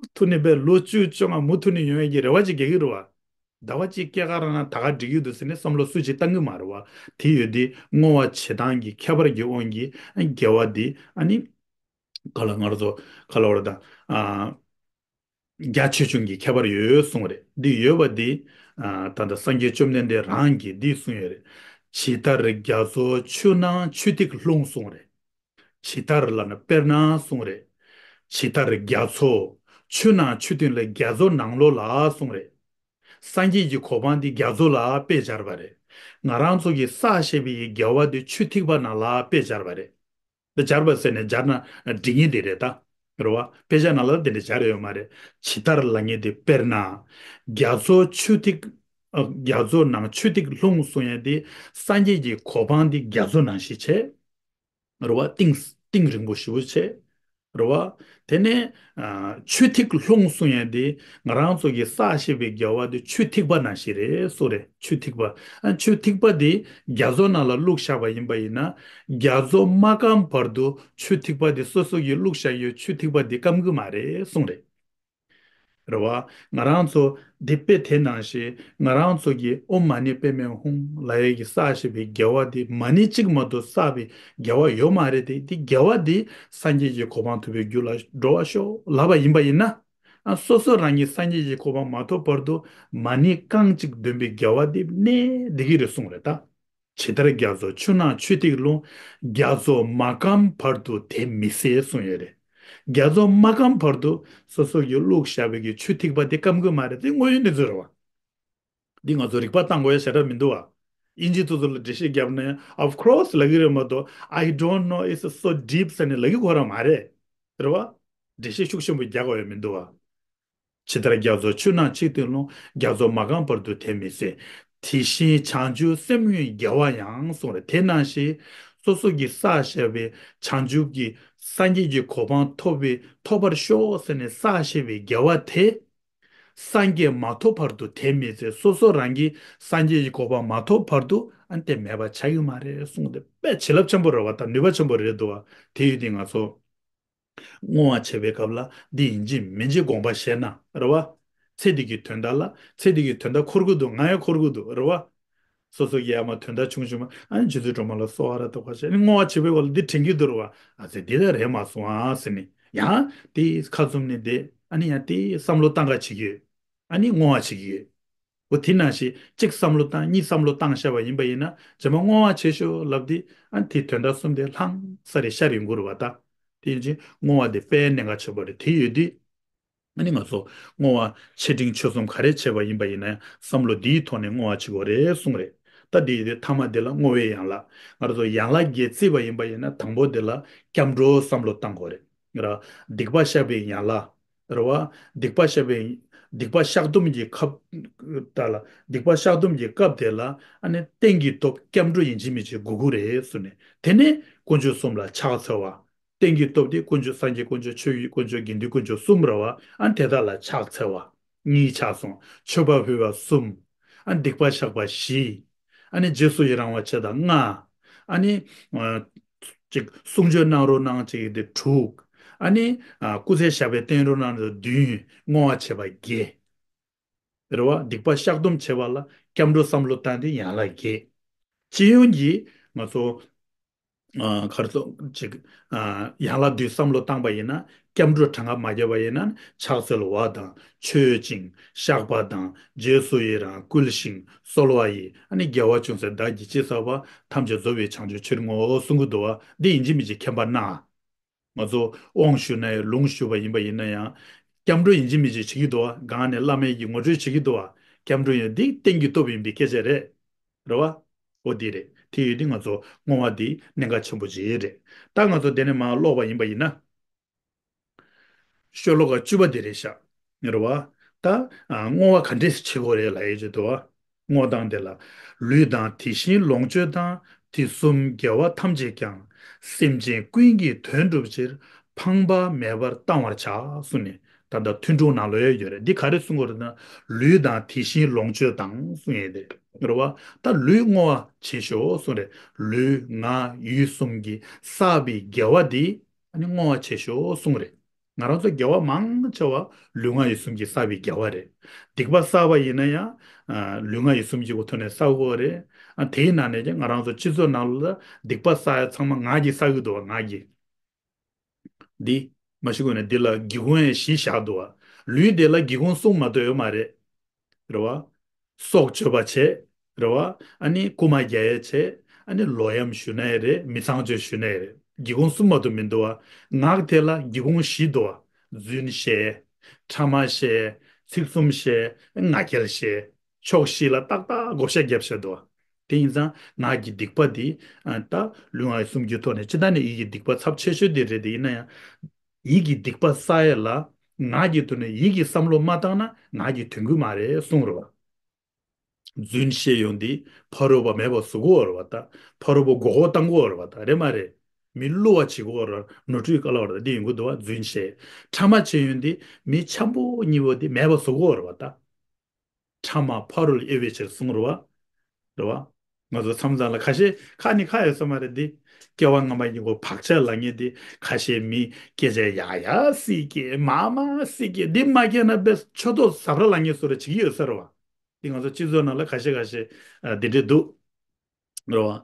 མཐུད་ནས་པས་ལོ་བཅུ་བཅོ་ལྔ་མུ་མཐུད་ནས་ཡོང་ཡས་ཀྱི་རེ་བ་ཅིག་རྒྱག་གི་རེད་བ། ཟླ་བ་གཅིག་སྐྱེད་ཀ་རག་ན་ད་ག་འགྲིག་གི་འདུག་ཟེར་ནས་བསམ་བློ་སུ་ཅིག་བཏང་གི་མ་རེད་བ། དེ་ཡོད་དེ་བསྔོ་བ་བྱེད་སྟངས་ཀྱི་ཁྱད་པར་གྱི་དབང་གིས་དགེ་བ་དེ་ཨ་ནི་ག་ལ་ང་རང་ཚོ་ག་ལ་བར་དང་། རྒྱ་ཆེ་ཆུང་གི་ཁྱད་པར་ཡོད་གསུངས་རེད། འདི་ཡོད་པ་འདི་ཨ་ད་ལྟ་སངས་རྒྱས་བཅོམ་ལྡན་འདས་རང་གིས་འདི་གསུངས་ཡོད་རེད། ཇི་ལྟར་རྒྱ་མཚོ་ཆུ་ནང་ཆུ་ཐིགས་ལྷུང་གསུངས་རེད། ཇི་ལྟར་ལབ་ན་དཔེར་ན་གསུངས་རེད། ཇི་ལྟར་རྒྱ་མཚོ་ཆུ་ནང་ཆུ་ཐིགས་ལ་རྒྱ་མཚོ་ནང་ལོགས་ལ་གསུངས་རེད། སངས་རྒྱས་ཀྱི་གོ་འཕང་འདི་རྒྱ་མཚོ་ལ་དཔེ་སྦྱར་བ་རེད། ང་རང་ཚོ་གིས་བསགས་བཞག་པའི་དགེ་བ་འདི་ཆུ་ཐིགས་པ་ནང་ལ་དཔེ་སྦྱར་བ་རེད། དེ་སྦྱར་བ་ཟེར་ནས་སྦྱར་ན་འགྲིག་ངེས་དེ་རེད་ད། རེད་བ། དཔེ་ཆ་ནང་ལ་དེ་འདྲ་སྦྱར་ཡོད་མ་རེད། ཇི་ལྟར་ལབ་མཁན་དེ་དཔེར་ན། རྒྱ་མཚོ་ཆུ་ཐིགས། ཨ། རྒྱ་མཚོ་ནང་ཆུ་ཐིགས་ལྷུང་གསུང་ཡ་དེ་སངས་རྒྱས་ཀྱི་གོ་འཕང་དེ་རྒྱ་མཚོ་ནང་བཞིན་བྱས། རེད་བ། གཏིང་གཏིང་རིང་པོ་ཞེ་པོ་བྱས། རེད་བ། དེ་ནས་ཨ་ཆུ་ཐིགས་ལྷུང་གསུང་ཡ་དེ་ང་རང་ཚོ་གིས་བསགས་བཞག་པའི་དགེ་བ་དེ་ཆུ་ཐིགས་པ་ནང་བཞིན་རེད་གསུངས་རེད། ཆུ་ཐིགས་པ། ཨ་ཆུ་ཐིགས་པ་དེ་རྒྱ་མཚོ་ནང་ལ་བླུགས་བཞག་པ་ཡིན་པ་ཡིན་ན། རྒྱ་མཚོ་མ་སྐམ་བར་དུ་ཆུ་ཐིགས་པ་དེ་སོ་སོ་གིས་བླུགས་བཞག་ཡོད་ཆུ་ཐིགས་པ་དེ་སྐམ་གི་མ་རེད་གསུངས་རེད། རེད་བ། ང་རང་ཚོ་འདི་དཔེ་དེ་ནང་བཞིན་ང་རང་ཚོ་གིས་ཨོཾ་མ་ཎི་པདྨེ་ཧཱུྃ་ལབ་ཡས་ཀྱི་བསགས་བཞག་པའི་དགེ་བ་དེ་མ་ཎི་གཅིག་མ་གཏོགས་བསགས་པའི་དགེ་བ་ཡོད་མ་རེད་དེ། འདི་དགེ་བ་དེ་སངས་རྒྱས་ཀྱི་གོ་འཕང་ཐོབ་པའི་རྒྱུ་ལ་འགྲོ་བ་ཤོག་ལབ་པ་ཡིན་པ་ཡིན་ན། ཨ་སོ་སོ་རང་གིས་སངས་རྒྱས་ཀྱི་གོ་འཕང་མ་ཐོབ་བར་དུ་མ་ཎི་རྐང་གཅིག་འདོན་པའི་དགེ་བ་དེ་གནས་བསྡད་ཀྱི་རེད་གསུངས་རེད་ད། ཇི་ལྟར་རྒྱ་མཚོ་ཆུ་ནང་ཆུ་ཐིགས་ལྷུང་། རྒྱ་མཚོ་མ་སྐམ་བར་དུ་དེ་མི་ཟད་གསུངས་ཡོད་རེད། རྒྱ་མཚོ་མ་སྐམ་བར་དུ་སོ་སོ་གིས་བླུགས་བཞག་པའི་གི་ཆུ་ཐིགས་པ་དེ་སྐམ་གི་མ་རེད། དེ་དངོས་ཡོད་གནས་ཚུལ་རེད་བ། འདི་ང་ཚོ་རིག་པ་བཏང་དགོས་ཡ་ཞེ་དྲག་མི་འདུག་བ། དབྱིན་ཇི་ཐོག་ཚོ་ལ་འགྲེལ་བཤད་བརྒྱབ་ན་ཡང་of course་ལབ་ཀྱི་རེད་མ་གཏོགས་I don't know, it's so deep ཟེར་ནས་ལབ་ཀྱི་ཁོ་རང་མ་རེད། རེད་བ། འགྲེལ་བཤད་ཤུགས་ཆེན་པོ་རྒྱག་དགོས་ཡ་མི་འདུག་བ། ཇི་ལྟར་རྒྱ་མཚོ་ཆུ་ནང་ཆུ་ཐིགས་ལྷུང་། རྒྱ་མཚོ་མ་སྐམ་བར་དུ་དེ་མི་ཟད། དེ་བཞིན་བྱང་ཆུབ་སེམས་དངོས་རྒྱལ་བ་ཡང་གསུངས་རེད། དེ་ནང་བཞིན་སོ་སོ་གིས་བསགས་བཞག་པའི་བྱང་ཆུབ་ཀྱི་སངས་རྒྱས་ཀྱི་གོ་འཕང་ཐོབ་པའི་ཐོབ་པར་ཤོག་ཟེར་ནས་བསགས་བཞག་པའི་དགེ་བ་དེ་སངས་རྒྱས་མ་ཐོབ་བར་དུ་དེ་མི་ཟད། སོ་སོ་རང་གིས་སངས་རྒྱས་ཀྱི་གོ་འཕང་མ་ཐོབ་བར་དུ་ཨ་ནི་དེ་མེད་པ་ཆགས་ཀྱི་མ་རེད་གསུངས་ཏེ་དཔེ་བྱིན་རླབས་ཆེན་པོ་རེད་བ། ད་ནུས་པ་ཆེན་པོ་རེད་འདུག་བ། དེ་ཡོད་དེ་ང་ཚོ། བསྔོ་བ་བྱེད་པའི་སྐབས་ལ་འདི་ཡིན་གཅིག་མིན་གཅིག་དགོངས་པ་བཞེས་ན་རེད་བ། ཚེ་འདི་གི་དོན་དག་ལ་ཚེ་འདི་གི་དོན་དག་འཁོར་གི་འདུག་ང་ཡང་འཁོར་གི་འདུག་རེད་བ། སོ་སོ་གི་ཡ་མ་དོན་དག་ཆུང་ཆུང་མ་ཨ་ནི་རྗེ་བཙུན་སྒྲོལ་མ་ལ་གསོལ་བ་ར་གཏོགས་པ་བྱས་ནས་བསྔོ་བ་བྱེད་པའི་སྐབས་ལ་འདི་དྲན་གྱི་འདུག་རེད་བ། ཨ་ཙི་འདི་ལྟར་རེད་མ་སོང་ཨ་ཟེར་ནས་ཡང་དེ་ཁ་བཙུམ་ནས་བསྡད། ཨ་ནི་ཡང་དེ་བསམ་བློ་བཏང་ག་བྱེད་ཀྱི་ཡོད། ཨ་ནི་བསྔོ་བ་བྱེད་ཀྱི་ཡོད། འོ་དེ་ནང་བཞིན་གཅིག་བསམ་བློ་བཏང་གཉིས་བསམ་བློ་བཏང་བཞག་པ་ཡིན་པ་ཡིན་ན་རྗེས་མ་བསྔོ་བ་བྱེད་ཤོག་ལབ་དེ་ཨ་ནི་དེ་དོན་དག་གསུམ་དེ་ལྷང་ས་རེ་ཤར་ཡོང་གི་རེད་བ་ད། དེ་ཡིན་ཕྱིན་བསྔོ་བ་དེ་དཔེ་གནད་འགག་ཆེན་པོ་རེད། དེ་ཡོད་དུས་ཨ་ནི་ང་ཚོ་བསྔོ་བ་ཆེ་འབྲིང་ཆུང་གསུམ་ག་རེ་བྱས་པ་ཡིན་པ་ཡིན་ན་ཡང་བསམ་བློ་དེའི་ཐོག་ནས་བསྔོ་བ་བྱེད་དགོས་རེད་གསུངས་རེད། ད་དེ་ཡོད་དུས་མཐའ་མ་དེ་ལ་བསྔོ་བའི་ཡན་ལག་ང་ཚོ་ཡན་ལག་བརྒྱད་བརྩིས་པ་ཡིན་པ་ཡིན་ན་དང་པོ་དེ་ལ་སྐྱབས་འགྲོ་བསམ་བློ་བཏང་དགོས་རེད། ར། སྡིག་པ་བཤགས་པའི་ཡན་ལག་རེད་བ། སྡིག་པ་བཤགས་པའི། སྡིག་པ་བཤགས་སྡོམ་གྱི་ཁབ། ད་ལ། སྡིག་པ་བཤགས་སྡོམ་གྱི་སྐབས་དེ་ལ་ཨ་ནི་རྟེན་གྱི་སྟོབས་སྐྱབས་འགྲོ་ཡིན་གཅིག་མིན་གཅིག་དགོས་ཀྱི་རེད་གསུངས་ནས་དེ་ནས་དཀོན་མཆོག་གསུམ་ལ་ཕྱག་འཚལ་བ། རྟེན་གྱི་སྟོབས་དེ་དཀོན་མཆོག་སངས་རྒྱས་དཀོན་མཆོག་ཆོས་ཀྱི་དཀོན་མཆོག་དགེ་འདུན་དཀོན་མཆོག་གསུམ་རེད་བ། ཨ་ནི་དེ་དག་ལ་ཕྱག་འཚལ་བ། གཉིས་ཆགས་སོང་། མཆོད་པ་ཕུལ་བ་གསུམ། ཨ་ནི་སྡིག་པ་བཤགས་པ་བཞི། ཨ་ནི་རྗེས་སུ་ཡི་རང་བ་བྱེད་དང་ལྔ། ཨ་ནི། ཅིག་གསུང་ཆོས་གནང་རོགས་གནང་ཅིག་དེ་དྲུག་ཨ་ནི། སྐུ་ཚེ་ཞབས་པད་བརྟན་རོགས་གནང་དེ་བདུན། བསྔོ་བ་བྱེད་པ་བརྒྱད། རེད་བ། སྡིག་པ་བཤགས་སྡོམ་བྱེད་པ་ལ་སྐྱབས་འགྲོ་བསམ་བློ་བཏང་དེ་ཡན་ལག་བརྒྱད། སྤྱི་ཡོངས་ཀྱིས་ང་ཚོ། གར་སོང་ཅིག་ཡན་ལག་བདུན་བསམ་བློ་བཏང་པ་ཡིན་ན་སྐྱབས་འགྲོ་གྲངས་ཀ་མ་བརྒྱབ་པ་ཡིན་ན་ཕྱག་འཚལ་བ་དང་མཆོད་ཅིང་བཤགས་པ་དང་རྗེས་སུ་ཡི་རང་བསྐུལ་ཞིང་གསོལ་བ་ཡི་ཨ་ནི་དགེ་བ་ཅུང་ཟད་བདག་གིས་ཅི་བསགས་པ་ཐམས་ཅད་རྫོགས་པའི་བྱང་ཆུབ་ཕྱིར་བསྔོ་གསུང་གི་འདུག་བ། འདི་ཡིན་གཅིག་མིན་གཅིག་མཁྱེན་པ་གནང་། ང་ཚོ་དབང་ཞུ་ན་ཡང་ལུང་ཞུ་བ་ཡིན་པ་ཡིན་ན་ཡང་། སྐྱབས་འགྲོ་ཡིན་གཅིག་མིན་གཅིག་བྱེད་ཀྱི་འདུག་བ། སྒང་ནས་བླ་མའི་གི་ངོ་སྤྲོད་བྱེད་ཀྱི་འདུག་བ། སྐྱབས་འགྲོ་ཡོད་འདི་རྟེན་གྱི་སྟོབས་ཡིན་པའི་སྐད་ཆ་རེད། རེད་བ། འོ་འདི་རེད། དེ་ཡོད་དུས་ང་ཚོ་བསྔོ་བ་འདི་གནད་འགག་ཆེན་པོ་ཅིག་རེད། ད་ང་ཚོ་དེ་ནས་མར་ཀློག་པ་ཡིན་པ་ཡིན་ན། ཤོ་ལོ་ཀ་བཅུ་པ་དེ་རེད་ཤག་རེད་བ། ད་ཨ་བསྔོ་བ་ག་འདྲས་བྱེད་དགོས་རེད་ལབ་ཡས་ཅིག་འདུག་བ། བསྔོ་སྟངས་དེ་ལ། ལུས་དང་དེ་བཞིན་ལོངས་སྤྱོད་དང་། དུས་གསུམ་དགེ་བ་ཐམས་ཅད་ཀྱང་། སེམས་ཅན་ཀུན་གྱི་དོན་བསྒྲུབ་ཕྱིར། ཕངས་པ་མེད་པར་གཏང་བར་བྱ། གསུངས་ནས་ད་ལྟ་ཐུན་དྲུག་ནང་ལོགས་ཡོད་རེད། འདི་ག་རེ་གསུང་གི་རེད་ན། ལུས་དང་དེ་བཞིན་ལོངས་སྤྱོད་དང་གསུང་ཡས་དེ་རེད་བ། ད་ལུས་བསྔོ་བ་བྱེད་ཤོག་གསུང་རེད། ལུས་ངག་ཡིད་གསུམ་གྱིས་བསགས་པའི་དགེ་བ་འདི་ཨ་ནི་བསྔོ་བ་བྱེད་ཤོག་གསུང་རེད། ང་རང་ཚོ་དགེ་བ་མང་ཆེ་བ་ལུས་ངག་ཡིད་གསུམ་གྱིས་བསགས་པའི་དགེ་བ་རེད། སྡིག་པ་བསགས་པ་ཡིན་ན་ཡང་། ཨ། ལུས་ངག་ཡིད་གསུམ་གྱི་ཐོག་ནས་བསགས་དགོས་རེད། ཨ། དེའི་ནང་ནས་ཀྱང་ང་རང་ཚོ་སྤྱི་ཚོགས་ནང་ལ་སྡིག་པ་བསགས་ཡ་ཚང་མ་ངག་གིས་བསགས་ཀྱི་འདུག་བ། ངག་གིས། འདི་མ་གཞི་ཁོ་ནས་འདི་ལ་སྒེའུ་ཁུང་ཡང་བཞི་བཞག་འདུག་བ། ལུས་དེ་ལ་སྒེའུ་ཁུང་གསུམ་མ་གཏོགས་ཡོད་མ་རེད། རེད་བ། སྲོག་གཅོད་པ་བྱས། རེད་བ། ཨ་ནི་རྐུན་མ་རྒྱག་ཡས་བྱས། ཨ་ནི་ལོག་གཡེམ་ཞུ་ན་ཡང་རེད། མི་ཚངས་སྤྱོད་ཞུ་ན་ཡང་རེད། སྒེའུ་ཁུང་གསུམ་མ་གཏོགས་མི་འདུག་བ། ངག་དེ་ལ་སྒེའུ་ཁུང་བཞི་འདུག་བ། རྫུན་བཤད། ཕྲ་མ་བཤད། ཚིག་རྩུབ་བཤད། ངག་འཁྱལ་བཤད། ཕྱོགས་བཞི་ལ་ཏག་ཏག་བགོ་བཤའ་བརྒྱབ་བཞག་འདུག་བ། དེ་ཡིན་ཙང་ངག་གི་སྡིག་པ་འདི་ད་ལུས་ངག་ཡིད་གསུམ་གྱི་ཐོག་ནས་སྤྱིར་བཏང་ནས་ཡིད་ཀྱི་སྡིག་པ་ཚབས་ཆེ་ཤོས་དེ་རེད། དེ་ཡིན་ན་ཡང་། ཡིད་ཀྱི་སྡིག་པ་བསགས་ཡས་ལ་ངག་གི་ཐོག་ནས་ཡིད་ཀྱི་བསམ་བློ་མ་བཏང་ན་ངག་གི་དོན་ཀུན་མ་རེད་གསུངས་རེད་བ། རྫུན་བཤད་ཡོང་དུས་ཕ་རོལ་པོ་མེད་པ་བཟོ་དགོས་རེད་བ་ད། ཕ་རོལ་པོ་མགོ་སྐོར་བཏང་དགོས་རེད་བ་ད། རེད་མ་རེད། མི་བསླུ་བ་བྱེད་དགོས་རེད། ནོར་འཁྲུལ་ག་ལ་བ་རེད། འདི་ཡོང་གི་འདུག་བ། རྫུན་བཤད། ཕྲ་མ་བྱེད་ཡོང་དུས་མི་འཆམ་པོ་གཉིས་པོ་དེ་མེད་པ་བཟོ་དགོས་རེད་བ་ད། ཕྲ་མ་ཕ་རོལ་དབྱེ་བའི་ཕྱིར་གསུངས་རེད་བ། རེད་བ། ང་ཚོ་མཚམས་མཚམས་ལ་ཁ་ཤས་ཁ་ནས་ཁ་ཡོད་ས་མ་རེད་འདི། སྐྱེ་བ་སྔ་མ་ཡིན་གོ་བག་ཆགས་ལབ་མཁན་འདི། ཁ་ཤས་མི་སྐད་ཆ་ཡག་ཡག་སྲིད་ཀྱི་མ་མ་སྲིད་ཀྱི་འདི་མ་སྐྱེས་ན་དཔེ་ཆོས་ཐོག་ཟབ་ར་ལབ་མཁན་བཟོ་འདྲ་བྱེད་ཀྱི་ཡོད་ས་རེད་བ། འདི་ང་ཚོ་སྤྱི་ཚོགས་ནང་ལ་ཁ་ཤས་ཁ་ཤས་ཨ་འདི་འདྲས་འདུག་རེད་བ།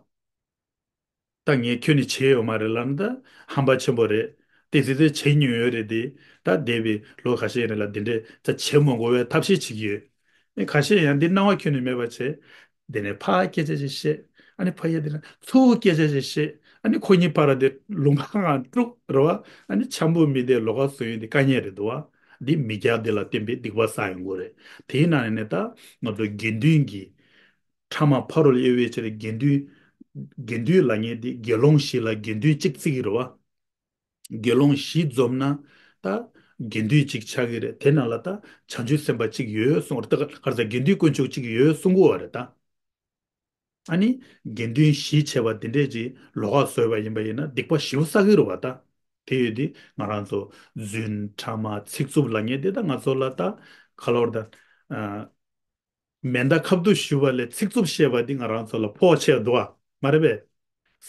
ད་ངས་ཁྱོན་ནས་བྱས་ཡོད་མ་རེད་ལབ་ན་ད་ཧམ་པ་ཆེན་པོ་རེད། ཏོག་ཙམ་ཏོག་ཙམ་བྱས་མྱོང་ཡོད་རེད་དེ། ད་འདས་པའི་ལོ་ཁ་ཤས་རིང་ལ་འདི་འདྲས་ད་བྱེད་མ་དགོས་པའི་ཐབས་ཤེས་བྱེད་ཀྱི་ཡོད། ཨེ་ཁ་ཤས་ཡང་འདི་སྣང་བ་ཁྱོན་ནས་མེད་པ་བྱས། འདི་ནས་ཕར་སྐད་ཆ་ཅིག་བཤད། ཨ་ནི་ཕ་ཡ་འདི་ན་ཚུར་སྐད་ཆ་ཅིག་བཤད། ཨ་ནི་ཁོ་གཉིས་བར་དེ་ལུང་པ་ང་དཀྲུག་རེད་བ། ཨ་ནི་འཆམ་པོ་མི་བདེ་ལོགས་ཀ་བཟོ་ཡོང་དེ་དཀའ་ངལ་རེད་འདུག་བ། འདི་མི་སྐྱ་འདི་ལ་བརྟེན་པའི་སྡིག་པ་བསགས་ཡོང་གི་རེད། དེའི་ནང་ནས་ད་ང་ཚོ་དགེ་འདུན་གྱི་ཕྲ་མ་ཕ་རོལ་དབྱེ་བའི་ཕྱིར་དགེ་འདུན། དགེ་འདུན་ལབ་མཁན་དེ་དགེ་སློང་བཞི་ལ་དགེ་འདུན་གཅིག་བརྩི་གི་རེད་བ། དགེ་སློང་བཞི་འཛོམས་ན་ད་དགེ་འདུན་གཅིག་ཆགས་ཀྱི་རེད། དེ་ནང་ལ་ད་བྱང་ཆུབ་སེམས་དཔའ་གཅིག་ཡོད་གསུངས་རེད། ད་ག་རེ་ཟེར་དགེ་འདུན་དཀོན་མཆོག་གཅིག་ཡོད་གསུང་གི་ཡོད་རེད་ད། ཨ་ནི་དགེ་འདུན་བཞི་བྱས་པ་འདི་འདྲས་ཀྱི་ལོགས་ཀ་བཟོས་པ་ཡིན་པ་ཡིན་ན་སྡིག་པ་ཞེ་པོ་བསགས་ཀྱི་རེད་བ་ད། དེ་ཡོད་དུས་ང་རང་ཚོ་རྫུན་ཕྲ་མ་ཚིག་རྩུབ་ལབ་མཁན་དེ་ད་ང་ཚོ་ལ་ད་ག་ལབ་དགོས་རེད་ད། མེ་མདའ་ཁ་བསྡུ་ཞུ་བ་ལས་ཚིག་རྩུབ་བཤད་པ་འདི་ང་རང་ཚོ་ལ་ཕོག་ཆེ་འདུག་བ། མ་རེད་པས།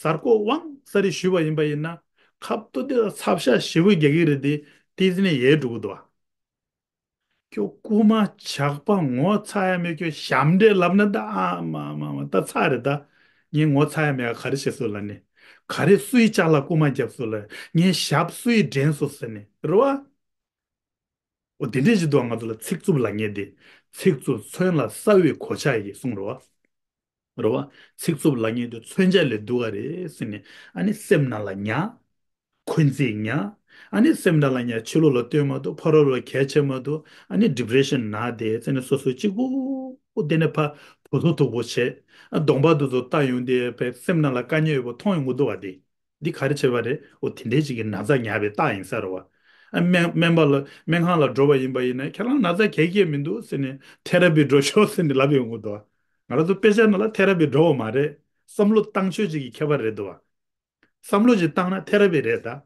གཟར་ཀོ་དབང་ས་རེ་ཞུ་བ་ཡིན་པ་ཡིན་ན་ཁ་བསྡུ་དེ་ལ་ཚབ་ཤ་ཞེ་པོ་རྒྱག་གི་རེད་དེ། ཏི་ཟི་ནས་ཡལ་འགྲོ་གི་འདུག་བ། ཁྱོད་རྐུན་མ་ཇག་པ་ངོ་ཚ་ཡ་མེད། ཁྱོད་ཞབས་འདྲེན་ལབ་ན་ད་ཨ་མ་མ་མ་ད་ཚ་རེད་ད། ངས་ངོ་ཚ་ཡ་མེད་ག་ག་རེ་བྱེད་སོང་ལབ་ནས། ག་རེ་སུའི་ལྕགས་ལ་རྐུན་མ་བརྒྱབ་སོང་ལབ། ངའི་ཞབས་སུའི་འདྲེན་སོང་ཟེར་ནས་རེད་བ། འོ་དེ་འདྲས་ཞིག་འདུག་ང་ཚོ་ལ་ཚིག་རྩུབ་ལབ་མཁན་དེ། ཚིག་རྩུབ་མཚོན་ལ་ས་འོག་གོ་ཆ་ཡིན་གསུངས་རེད་བ། རེད་བ། ཚིག་རྩུབ་ལབ་མཁན་དེ་མཚོན་ཆ་ལས་སྡུག་ག་རེད་ཟེར་ནས་ཨ་ནི་སེམས་ནང་ལ་ཉར། འཁོན་འཛིན་ཉར། ཨ་ནི་སེམས་ནང་ལ་ཉར། ཕྱི་ལོགས་ལ་སྟོན་མ་ཐུབ། ཕ་རོལ་ལ་གལ་ཆེ་མ་ཐུབ། ཨ་ནི་ཌི་པི་རེ་ཤན་ན་དེ་ཟེར་ནས་སོ་སོ་གཅིག་པུ་དེ་ནས་ཕ་བུ་ཐུག་ཐུག་པོ་བྱས། ཨ་གདོང་པ་དེ་ཚོ་ལྟ་ཡོང་དེ་བས་སེམས་ནང་ལ་དཀའ་ངལ་ཡོད་པ་མཐོང་ཡོང་གི་འདུག་བ་དེ། འདི་ག་རེ་བྱས་པ་རེད། འོ་དེ་འདྲའི་ཅིག་གི་ན་ཚ་ཉར་བའི་རྟགས་ཡིན་ས་རེད་བ། ཨ་སྨན་སྨན་པ་ལ་སྨན་ཁང་ལ་འགྲོ་བ་ཡིན་པ་ཡིན་ན་ཁྱེད་རང་ན་ཚ་གས་གས་མི་འདུག་ཟེར་ནས་ཐེ་ར་པི་འགྲོ་ཤོག་ཟེར་ནས་ལབ་ཡོང་གི་འདུག་བ། ང་རང་ཚོ་དཔེ་ཆ་ནང་ལ་ཐེ་ར་པི་འགྲོ་བ་མ་རེད། བསམ་བློ་བཏང་ཆོས་ཅིག་གི་ཁྱད་པར་རེད་འདུག་བ། བསམ་བློ་ཅིག་བཏང་ན་ཐེ་ར་པི་རེད་ད།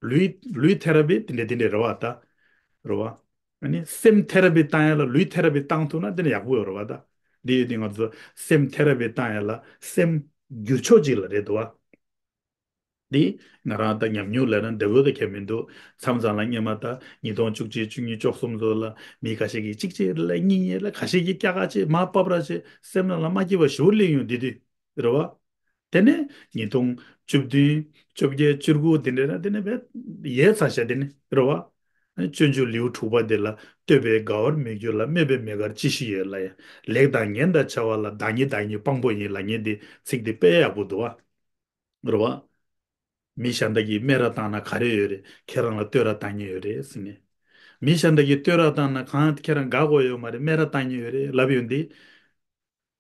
ལུས་ལུས་ཐེ་ར་པི་དེ་འདྲས་དེ་འདྲས་རེད་བ་ད། རེད་བ། ཨ་ནི་སེམས་ཐེ་ར་པི་བཏང་ཡ་ལ་ལུས་ཐེ་ར་པི་བཏང་ཐུབ་ན་དེ་ནས་ཡག་པོ་ཡོད་རེད་བ་ད། འདི་ཡོད་དུས་ང་ཚོ་སེམས་ཐེ་ར་པི་བཏང་ཡ་ལ་སེམས་འགྱུར་ཕྱོགས་ཅིག་ལ་རེད་འདུག་བ། འདི་ང་རང་ད་ཉམས་མྱོང་ལབ་ན་འདྲ་བོ་ད་གལ་མི་འདུག་མཚམས་མཚམས་ལ་སྔོན་མ་ད་ཉིས་སྟོང་བཅུ་གཅིག་བཅུ་གཉིས་བཅུ་གསུམ་ཚོ་ལ་མི་ཁ་ཤས་ཀྱིས་གཅིག་གཅིག་ལ་གཉིས་གཉིས་ལ་ཁ་ཤས་ཀྱིས་སྐྱག་ཁ་ཆེ་མར་ཕབ་ར་ཆེ་སེམས་ནང་ལ་མ་སྐྱིད་པ་ཞེ་པོ་སླེབས་ཡོང་དེ་དུས་རེད་བ། དེ་ནས་ཉིས་སྟོང་བཅུ་བདུན་བཅོ་བརྒྱད་བཅུ་དགུ་དེ་འདྲ་ན་དེ་ནས་བས་ཡལ་ཚར་ཤག་དེ་ནས་རེད་བ། སྤྱོད་འཇུག་ལེའུ་དྲུག་པ་དེ་ལ་བསྟོད་པའི་དགའ་བར་མི་འགྱུར་ལ་སྨོད་པའི་མོས་གར་ཅི་ཞིག་ཡོད་ལབ་ཡ། ལེགས་དང་ངན་དང་བྱ་བ་ལ་བདག་ཉིད་བདག་ཉིད་དཔང་པོ་ཡིན་ལབ་མཁན་དེ་ཚིག་དེ་དཔེ་ཡག་པོ་འདུག་བ། རེད་བ། མི་གཞན་དག་གིས་སྨད་ར་བཏང་ན་ག་རེ་ཡོད་རེད། ཁྱེད་རང་ལ་བསྟོད་ར་བཏང་མཁན་ཡོད་རེད་ཟེར་ནས། མི་གཞན་དག་གིས་བསྟོད་ར་བཏང་ན་གང་ཁྱེད་རང་དགའ་དགོས་ཡོད་མ་རེད། སྨད་ར་བཏང་ཉེན་ཡོད་རེད་ལབ་ཡོང་དུས།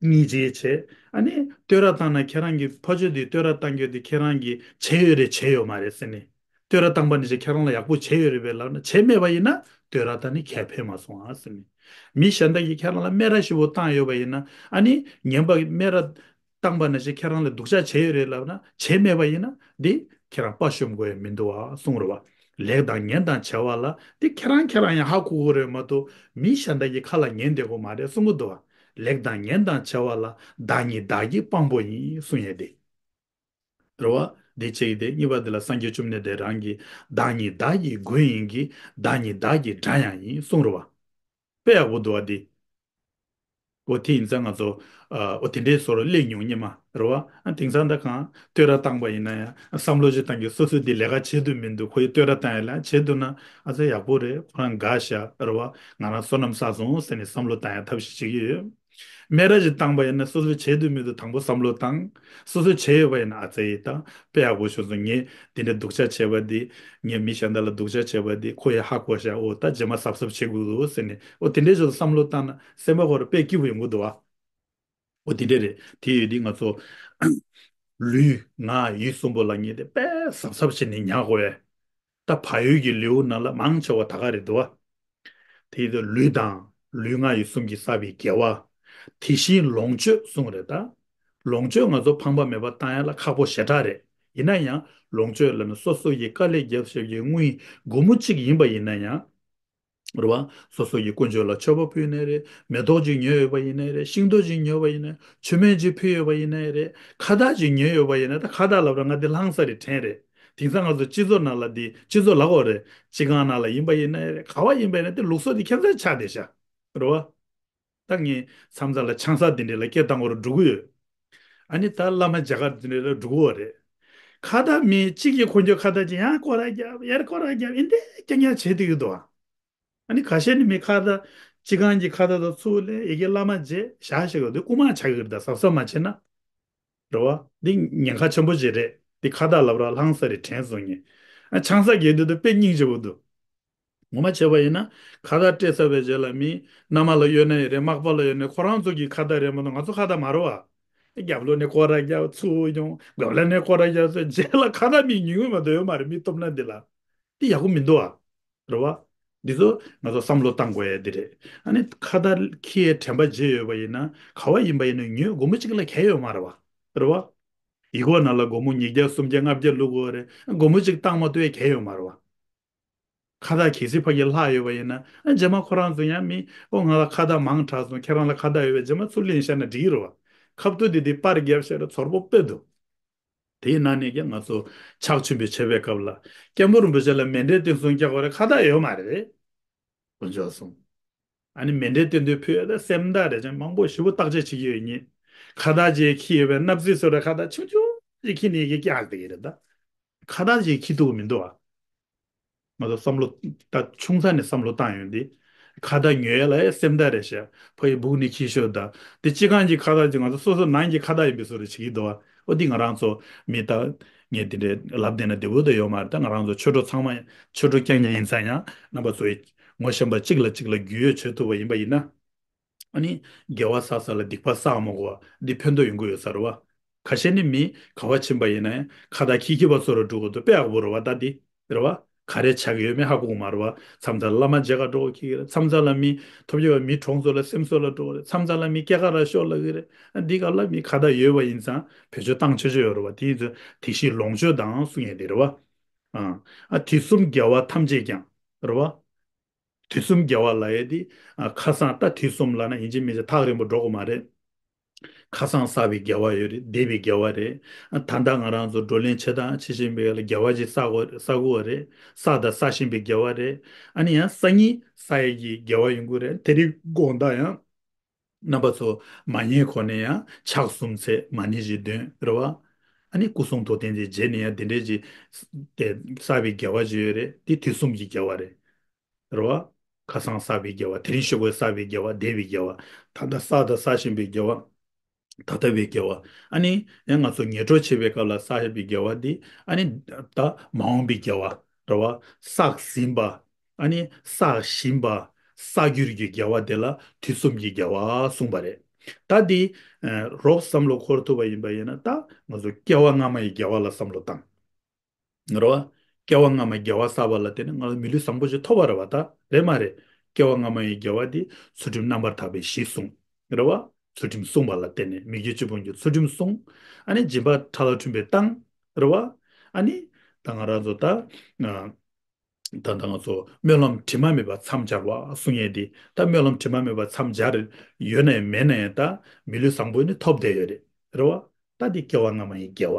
སྙིང་རྗེ་ཆེ། ཨ་ནི་བསྟོད་ར་བཏང་ན་ཁྱེད་རང་གི་ཕ་ཆོས་དེ་བསྟོད་ར་བཏང་རྒྱུ་དེ་ཁྱེད་རང་གིས་བྱས་ཡོད་རེད་བྱས་ཡོད་མ་རེད་ཟེར་ནས། བསྟོད་ར་བཏང་པ་ནི་ཅིག་ཁྱེད་རང་ལ་ཡག་པོ་བྱས་ཡོད་རེད་པས་ལབ་ན། བྱས་མེད་པ་ཡིན་ན་བསྟོད་ར་བཏང་ནི་གལ་ཕན་མ་སོང་ཨ་ཟེར་ནས། མི་གཞན་དག་གིས་ཁྱེད་རང་ལ་སྨད་ར་ཞིག་པོ་བཏང་ཡོད་པ་ཡིན་ན། ཨ་ནི་ངན་པ་སྨད་ར་བཏང་པ་ནི་ཅིག་ཁྱེད་རང་ལ་སྡུག་ཅག་བྱས་ཡོད་རེད་ལབ་ན། བྱས་མེད་པ་ཡིན་ན་འདི་ཁྱེད་རང་དཔའ་ཤོམ་དགོས་ཡ་མི་འདུག་ཨ་གསུངས་རེད་བ། ལེགས་དང་ངན་དང་བྱ་བ་ལ་འདི་ཁྱེད་རང་ཁྱེད་རང་ཡང་ཧ་གོ་གི་རེད་མ་གཏོགས། མི་གཞན་དག་གི་ཁ་ལ་ཉན་བསྡད་དགོས་མ་རེད་གསུང་གི་འདུག་བ། ལེགས་དང་ངན་དང་བྱ་བ་ལ། བདག་ཉིད་བདག་གི་དཔང་པོ་ཡིན་གསུང་ཡས་དེ། རེད་བ། འདི་གཅིག་དེ། གཉིས་པ་དེ་ལ་སངས་རྒྱས་བཅོམ་ལྡན་འདས་རང་གིས། བདག་ཉིད་བདག་གི་མགོན་ཡིན་གྱི། བདག་ཉིད་བདག་གི་དགྲ་ཡང་ཡིན་གསུང་རེད་བ། དཔེ་ཡག་པོ་འདུག་བ་འདི། འོ་དེ་ཡིན་ཙང་ང་ཚོ། ཨ། འོ་དེ་འདྲའི་བཟོ་འདྲ་སླེབས་མྱོང་སྙམ་མ་རེད་བ། ཨ། དེང་སང་ད་གང་བསྟོད་ར་བཏང་པ་ཡིན་ན་ཡང་བསམ་བློ་ཞིག་བཏང་གི། སོ་སོས་འདི་ལས་ཀ་བྱེད་འདོད་མི་འདུག་ཁོ་ཡིས་བསྟོད་ར་བཏང་ཡ་ལ་བྱེད་འདུག་ན། ཨ་ཙི་ཡག་པོ་རེད། ཁོ་རང་དགའ་ཤག་རེད་བ། ང་རང་བསོད་ནམས་བསགས་སོང་ཟེར་ནས་བསམ་བློ་བཏང་ཡ་ཐབས་ཤེས་བྱེད་ཀྱི་ཡོད། སྨད་ར་ཞིག་བཏང་པ་ཡིན་ན་སོ་སོས་བྱེད་འདོད་མི་འདུག་དང་པོ་བསམ་བློ་བཏང་། སོ་སོས་བྱས་ཡོད་པ་ཡིན་ན། ཨ་ཙི་ཡིས་ད་དཔེ་ཡག་པོ་བྱུང་སོང་། ངས་འདི་འདྲ་སྡུག་ཅག་བྱས་པ་འདི། ངས་མི་གཞན་དག་ལ་སྡུག་ཅག་བྱས་པ་འདི་ཁོ་ཡིས་ཧ་གོ་ཤག་འོ་ད་རྗེས་མ་གཟབ་གཟབ་བྱེད་དགོས་འདུག་ཟེར་ནས། འོ་དེ་འདྲའི་ཕྱོགས་སུ་བསམ་བློ་བཏང་ན་སེམས་པ་ཁོ་རང་དཔེ་སྐྱིད་པོ་ཡོང་གི་འདུག་བ། འོ་དེ་འདྲ་རེད། དེ་ཡོད་དུས་ང་ཚོ་ལུས་ངག་ཡིད་གསུམ་པོ་ལ་ངེས་ཏེ་དཔེ་གཟབ་གཟབ་བྱས་ནས་ཉར་དགོས་ཡ། ད་བག་ཡོད་ཀྱི་ལེའུ་ནང་ལ་མང་ཆེ་བ་ད་ག་རེད་འདུག་བ། དེ་ཡོད་དུས་ལུས་དང་ལུས་ངག་ཡིད་གསུམ་གྱིས་བསགས་པའི་དགེ་བ། དེ་བཞིན་ལོངས་སྤྱོད་གསུངས་རེད་ད། ལོངས་སྤྱོད་ང་ཚོ་ཕངས་པ་མེད་པ་བཏང་ཡ་ལ་ཁག་པོ་ཞེ་དྲག་རེད། ཡིན་ན་ཡང་ལོངས་སྤྱོད་ལབ་ན་སོ་སོ་ཡི་དཀའ་ལས་རྒྱབ་བཞག་པའི་དངུལ་སྒོར་མོ་གཅིག་ཡིན་པ་ཡིན་ན་ཡང་། རེད་བ། སོ་སོ་ཡི་དཀོན་མཆོག་ལ་མཆོད་པ་ཕུལ་ནའི་རེད། མེ་ཏོག་ཅིག་ཉོས་ཡོད་པ་ཡིན་ནའི་རེད། ཤིང་ཏོག་ཅིག་ཉོས་པ་ཡིན་ནའི། མཆོད་མེ་ཅིག་ཕུལ་ཡོད་པ་ཡིན་ནའི་རེད། ཁ་བཏགས་ཅིག་ཉོས་ཡོད་པ་ཡིན་ནའི། ད་ཁ་བཏགས་ལབ་ར་ང་འདི་ལྷང་ས་རེད་དྲན་རེད། དེང་སང་ང་ཚོ་སྤྱི་ཚོགས་ནང་ལ་འདི་སྤྱི་ཚོགས་ལབ་དགོས་རེད། སྤྱི་ཁང་ནང་ལ་ཡིན་པ་ཡིན་ནའི་རེད། ག་བ་ཡིན་པ་ཡིན་ནའི་དེ་ལུགས་སྲོལ་དེ་ཁྱད་མཚར་ཆགས་བསྡད་ཤག་རེད་བ། ད་ངས་མཚམས་མཚམས་ལ་ཆང་ས་དེ་འདྲ་ལ་སྐད་བཏང་དགོས་རུ་འགྲོ་གི་ཡོད། ཨ་ནི་ད་བླ་མ་མཇལ་ཁ་དེ་འདྲ་ལ་འགྲོ་གི་ཡོད་རེད། ཁ་བཏགས་མི་གཅིག་གིས་ཁོ་ཚོའི་ཁ་བཏགས་ཅིག་ཡང་སྐོར་ར་བརྒྱབ། ཡར་སྐོར་ར་བརྒྱབ། ཨིན་དེ་རྐྱང་རྐྱང་བྱེད་དུ་ཡོད་དོ། ཨ་ནི་ཁ་ཤས་ནི་མི་ཁ་བཏགས་སྤྱི་ཁང་གི་ཁ་བཏགས་དང་ཚུར་ལེན། ཡ་གི་བླ་མ་མཇལ་བཞག་ཞེས་གོ་དུས་རྐུ་མ་ཆགས་ཀྱི་རེད། ད་གཟབ་གཟབ་མ་བྱས་ན། རེད་བ། འདི་ཉེན་ཁ་ཆེན་པོ་ཅིག་རེད། འདི་ཁ་བཏགས་ལབ་ར་ལྷང་ས་རེད་དྲན་སོང་ངས། ཨ་ཆང་ས་རྒྱག་དུས་དུ་དཔེ་སྙིང་རྗེ་པོ་འདུག་ངོ་མ་བྱས་པ་ཡིན་ན་ཁ་བཏགས་སྤྲད་ཚར་བའི་རྗེས་ལ་མི་མནའ་མ་ལ་གཡོལ་ནའི་རེད། མག་པ་ལ་གཡོལ་ནའི་ཁོ་རང་ཚོ་གི་ཁ་བཏགས་རེད་མ་གཏོགས་ང་ཚོ་ཁ་བཏགས་མ་རེད་བ། རྒྱབ་ལོགས་ནས་སྐོར་ར་རྒྱབ། ཚུར་ཡོང་། སྒོ་ལ་ནས་སྐོར་ར་རྒྱབ་ཚུར། རྗེས་ལ་ཁ་བཏགས་མི་ཉུང་ངུ་མ་གཏོགས་ཡོད་མ་རེད། མི་སྟོབས་ན་འདི་ལ། འདི་ཡག་པོ་མི་འདུག་ཨ། རེད་བ། འདི་ཚོ་ང་ཚོ་བསམ་བློ་བཏང་དགོས་ཡ་འདི་རེད། ཨ་ནི་ཁ་བཏགས་ཁྱི་ཡའི་དྲན་པ་བརྗེད་ཡོད་པ་ཡིན་ན་ག་བ་ཡིན་པ་ཡིན་ན་ཉོས་སྒོར་མོ་གཅིག་ལ་གལ་ཡོད་མ་རེད་བ། རེད་བ། ཡི་གོ་ནང་ལ་སྒོར་མོ་ཉིས་བརྒྱ་སུམ་བརྒྱ་ལྔ་བརྒྱ་བླུག་དགོས་རེད། སྒོར་མོ་གཅིག་བཏང་མ་ཐུབ་ཡ་གལ་ཡོད་མ་རེད་བ། ཁ་བཏགས་གལ་སྲིད་ཕ་གིར་ལྷག་ཡོད་པ་ཡིན་ན། ཨ་རྗེས་མ་ཁོ་རང་ཚོ་ཡང་མི་ཨོ་ང་ལ་ཁ་བཏགས་མང་དྲགས་སོང་། ཁྱེད་རང་ལ་ཁ་བཏགས་ཡོད་པས་རྗེས་མ་ཚུར་ལེན་བཞག་ན་འགྲིག་གི་རེད་བ། ཁ་བཏགས་དེ་དེ་པར་བརྒྱབ་བཞག་ར་ཚོར་པོ་དཔེ་འདུག་དེའི་ནང་ནས་ཀྱང་ང་ཚོ་ཕྱག་མཆོད་འབུལ་བྱེད་པའི་སྐབས་ལ་སྐྱབས་མགོན་རིན་པོ་ཆེ་ལ་མཎྜལ་སྟོན་གསུམ་རྒྱག་དགོས་རེད། ཁ་བཏགས་ཡོད་མ་རེད། དཀོན་མཆོག་གསུམ། ཨ་ནི་མཎྜལ་སྟོན་དུས་ཕུལ་ཡ་ད་སེམས་ཐག་རེད། ཅང་མང་པོ་ཞེ་པོ་བརྟག་དཔྱད་བྱེད་ཀྱི་ཡོད་ཉིད། ཁ་བཏགས་ཅིག་ཁྱི་ཡོད་པའི་སྣབས་རྩི་བཟོ་ར་ཁ་བཏགས་ཆུང་ཆུང་ཅིག་ཁྱི་ནས་ཀྱི་ཀྱག་དེ་གི་རེད་ད། ཁ་བཏགས་ཅིག་ཁྱི་ཐུབ་མི་འདུག་ཨ། ང་ཚོ་བསམ་བློ་ད་ཆུང་ས་ནས་བསམ་བློ་བཏང་ཡོང་དུས། ཁ་བཏགས་ཉོ་ཡ་ལ་ཡ་སེམས་ཐག་རེད་ཤག་ཕ་ཡི་སྦུག་ནས་ཁྱི་ཤོར་ད། དེ་སྤྱི་ཁང་གི་ཁ་བཏགས་ཅིག་ང་ཚོ་སོ་སོ་ནང་གི་ཁ་བཏགས་ཡིན་པའི་བཟོ་འདྲ་བྱེད་ཀྱི་འདུག་ཨ། ཨོ་འདི་ང་རང་ཚོ་མི་ད་ངས་དེ་འདྲའི་ལབ་བསྡད་ན་བདེ་པོ་ད་ཡོད་མ་རེད། ད་ང་རང་ཚོ་ཆོས་གྲོགས་ཚང་མ་ཆོས་གྲོགས་རྐྱང་རྐྱང་ཡིན་ཙང་ཡང་རྣམ་པ་ཚོ་ངོ་ཤེས་པ་གཅིག་ལ་གཅིག་ལ་རྒྱུས་ཡོད་བྱེད་ཐུབ་པ་ཡིན་པ་ཡིན་ན། ཨ་ནི་དགེ་བ་བསགས་ས་ལ་སྡིག་པ་བསགས་མ་དགོས་པ་འདི་ཕན་ཐོགས་ཡོང་གི་ཡོད་ས་རེད་བ། ཁ་ཤས་ནི་མི་ག་བ་ཕྱིན་པ་ཡིན་ན་ཡང་ཁ་བཏགས་ཁྱི་ཁྱི་བ་བཟོ་རུ་འགྲོ་དགོས་འདུག་དཔེ་ཡག་པོ་རེད་བ་ད་འདི། རེད་བ། ག་རེ་ཆགས་ཀྱི་ཡོད་མེད་ཧ་གོ་གི་མ་རེད་བ། མཚམས་མཚམས་བླ་མ་མཇལ་ཁ་འགྲོ་གི་རེད། མཚམས་མཚམས་ལ་མི་ཐོབ་རྒྱལ་བ་མི་གྲོངས་ཚོ་ལ་སེམས་གསོ་ལ་འགྲོ་གི་རེད། མཚམས་མཚམས་ལ་མི་སྐྱེལ་ཁ་ར་ཤོར་ལ་གི་རེད། འདི་ག་ལ་མི་ཁ་བཏགས་ཡོད་པ་ཡིན་ཙང་བེད་སྤྱོད་བཏང་ཆོག་ཆོག་ཡོད་རེད་བ། དེ་ཡིན་ཙང་དེ་བཞིན་ལོངས་སྤྱོད་དང་གསུང་ཡས་དེ་རེད་བ། ཨ། ཨ་དུས་གསུམ་དགེ་བ་ཐམས་ཅད་ཀྱང་། རེད་བ། དུས་གསུམ་དགེ་བ་ལབ་ཡས་དེ། ཨ་ཁ་སང་ད་དུས་གསུམ་ལབ་ན་ཡིན་གཅིག་མིན་གཅིག་ཐག་རིང་པོ་འགྲོ་དགོས་མ་རེད། ཁ་སང་བསགས་པའི་དགེ་བ་ཡོད་རེད། འདས་པའི་དགེ་བ་རེད། ཨ་ད་ལྟ་ང་རང་ཚོ་བགྲོ་གླེང་བྱེད་སྟངས་བྱེད་བཞིན་པའི་ལ་དགེ་བ་ཅིག་བསགས་དགོས་བསགས་དགོས་པ་རེད། བསགས་དང་བསགས་བཞིན་པའི་དགེ་བ་རེད། ཨ་ནི་ཡང་སང་ཉིན་བསགས་ཡས་ཀྱི་དགེ་བ་ཡོང་གི་རེད། དེ་རིང་དགོང་དག་ཡང་རྣམ་པ་ཚོ་མ་ཉལ་གོང་ནས་ཡང་ཕྱག་གསུམ་འཚལ། མ་ཎི་བཞི་འདོན། རེད་བ། ཨ་ནི་སྐུ་གསུང་ཐུགས་རྟེན་དེ་མཇལ་ནས་ཡང་དེ་འདྲས་ཀྱི་དེ་བསགས་པའི་དགེ་བ་ཅིག་ཡོད་རེད། དེ་དུས་གསུམ་གྱི་དགེ་བ་རེད། རེད་བ། ཁ་སང་བསགས་པའི་དགེ་བ། དེ་རིང་ཤོག་གུའི་བསགས་པའི་དགེ་བ། འདས་པའི་དགེ་བ། ད་ལྟ་བསགས་དང་བསགས་བཞིན་པའི་དགེ་བ། ད་ལྟ་བའི་དགེ་བ། ཨ་ནི་ཡང་ང་ཚོ་ངན་འགྲོར་བྱེད་པའི་སྐབས་ལ་བསགས་པའི་དགེ་བ་འདི། ཨ་ནི་ད་མ་འོངས་པའི་དགེ་བ། རེད་བ། བསགས་ཟིན་པ། ཨ་ནི་བསགས་བཞིན་པ་བསགས་རྒྱུར་གྱི་དགེ་བ་དེ་ལ་དུས་གསུམ་གྱི་དགེ་བ་གསུངས་པ་རེད། ད་འདི་ཨ་རོབ་བསམ་བློ་འཁོར་ཐུབ་པ་ཡིན་པ་ཡིན་ན། ད་ང་ཚོ་སྐྱེ་བ་སྔ་མ་ཡི་དགེ་བ་ལ་བསམ་བློ་བཏང་། རེད་བ། སྐྱེ་བ་སྔ་མའི་དགེ་བ་བསགས་པ་ལ་བརྟེན་ནས་ང་ཚོ་མི་ལུས་བཟང་པོ་ཞིག་ཐོབ་པ་རེད་བ། ད་རེད་མ་རེད། སྐྱེ་བ་སྔ་མ་ཡི་དགེ་བ་འདི་ཚུལ་ཁྲིམས་རྣམ་པར་དག་པའི་གཞི་བཟུང་། རེད་བ། ཚུལ་ཁྲིམས་བསྲུངས་པ་ལ་བརྟེན་ནས་མི་དགེ་བཅུ་སྤོང་གི་ཚུལ་ཁྲིམས་བསྲུངས། ཨ་ནི་སྦྱིན་པ་ཕྲ་ལ་མཐུན་པའི་བཏང་། རེད་བ། ཨ་ནི་ད་ང་རང་ཚོ་ད་ཨ་ད་ད་ང་ཚོ་སྨོན་ལམ་དྲི་མ་མེད་པ་མཚམས་སྦྱར་བ་གསུང་ཡས་འདི། ད་སྨོན་ལམ་དྲི་མ་མེད་པ་མཚམས་སྦྱར་ཡོད་ནའི་མེད་ནའི་ད་མི་ལུས་བཟང་པོ་ནི་ཐོབ་བསྡད་ཡོད་རེད། རེད་བ། ད་འདི་སྐྱེ་བ་སྔ་མ་ཡི་དགེ་བ།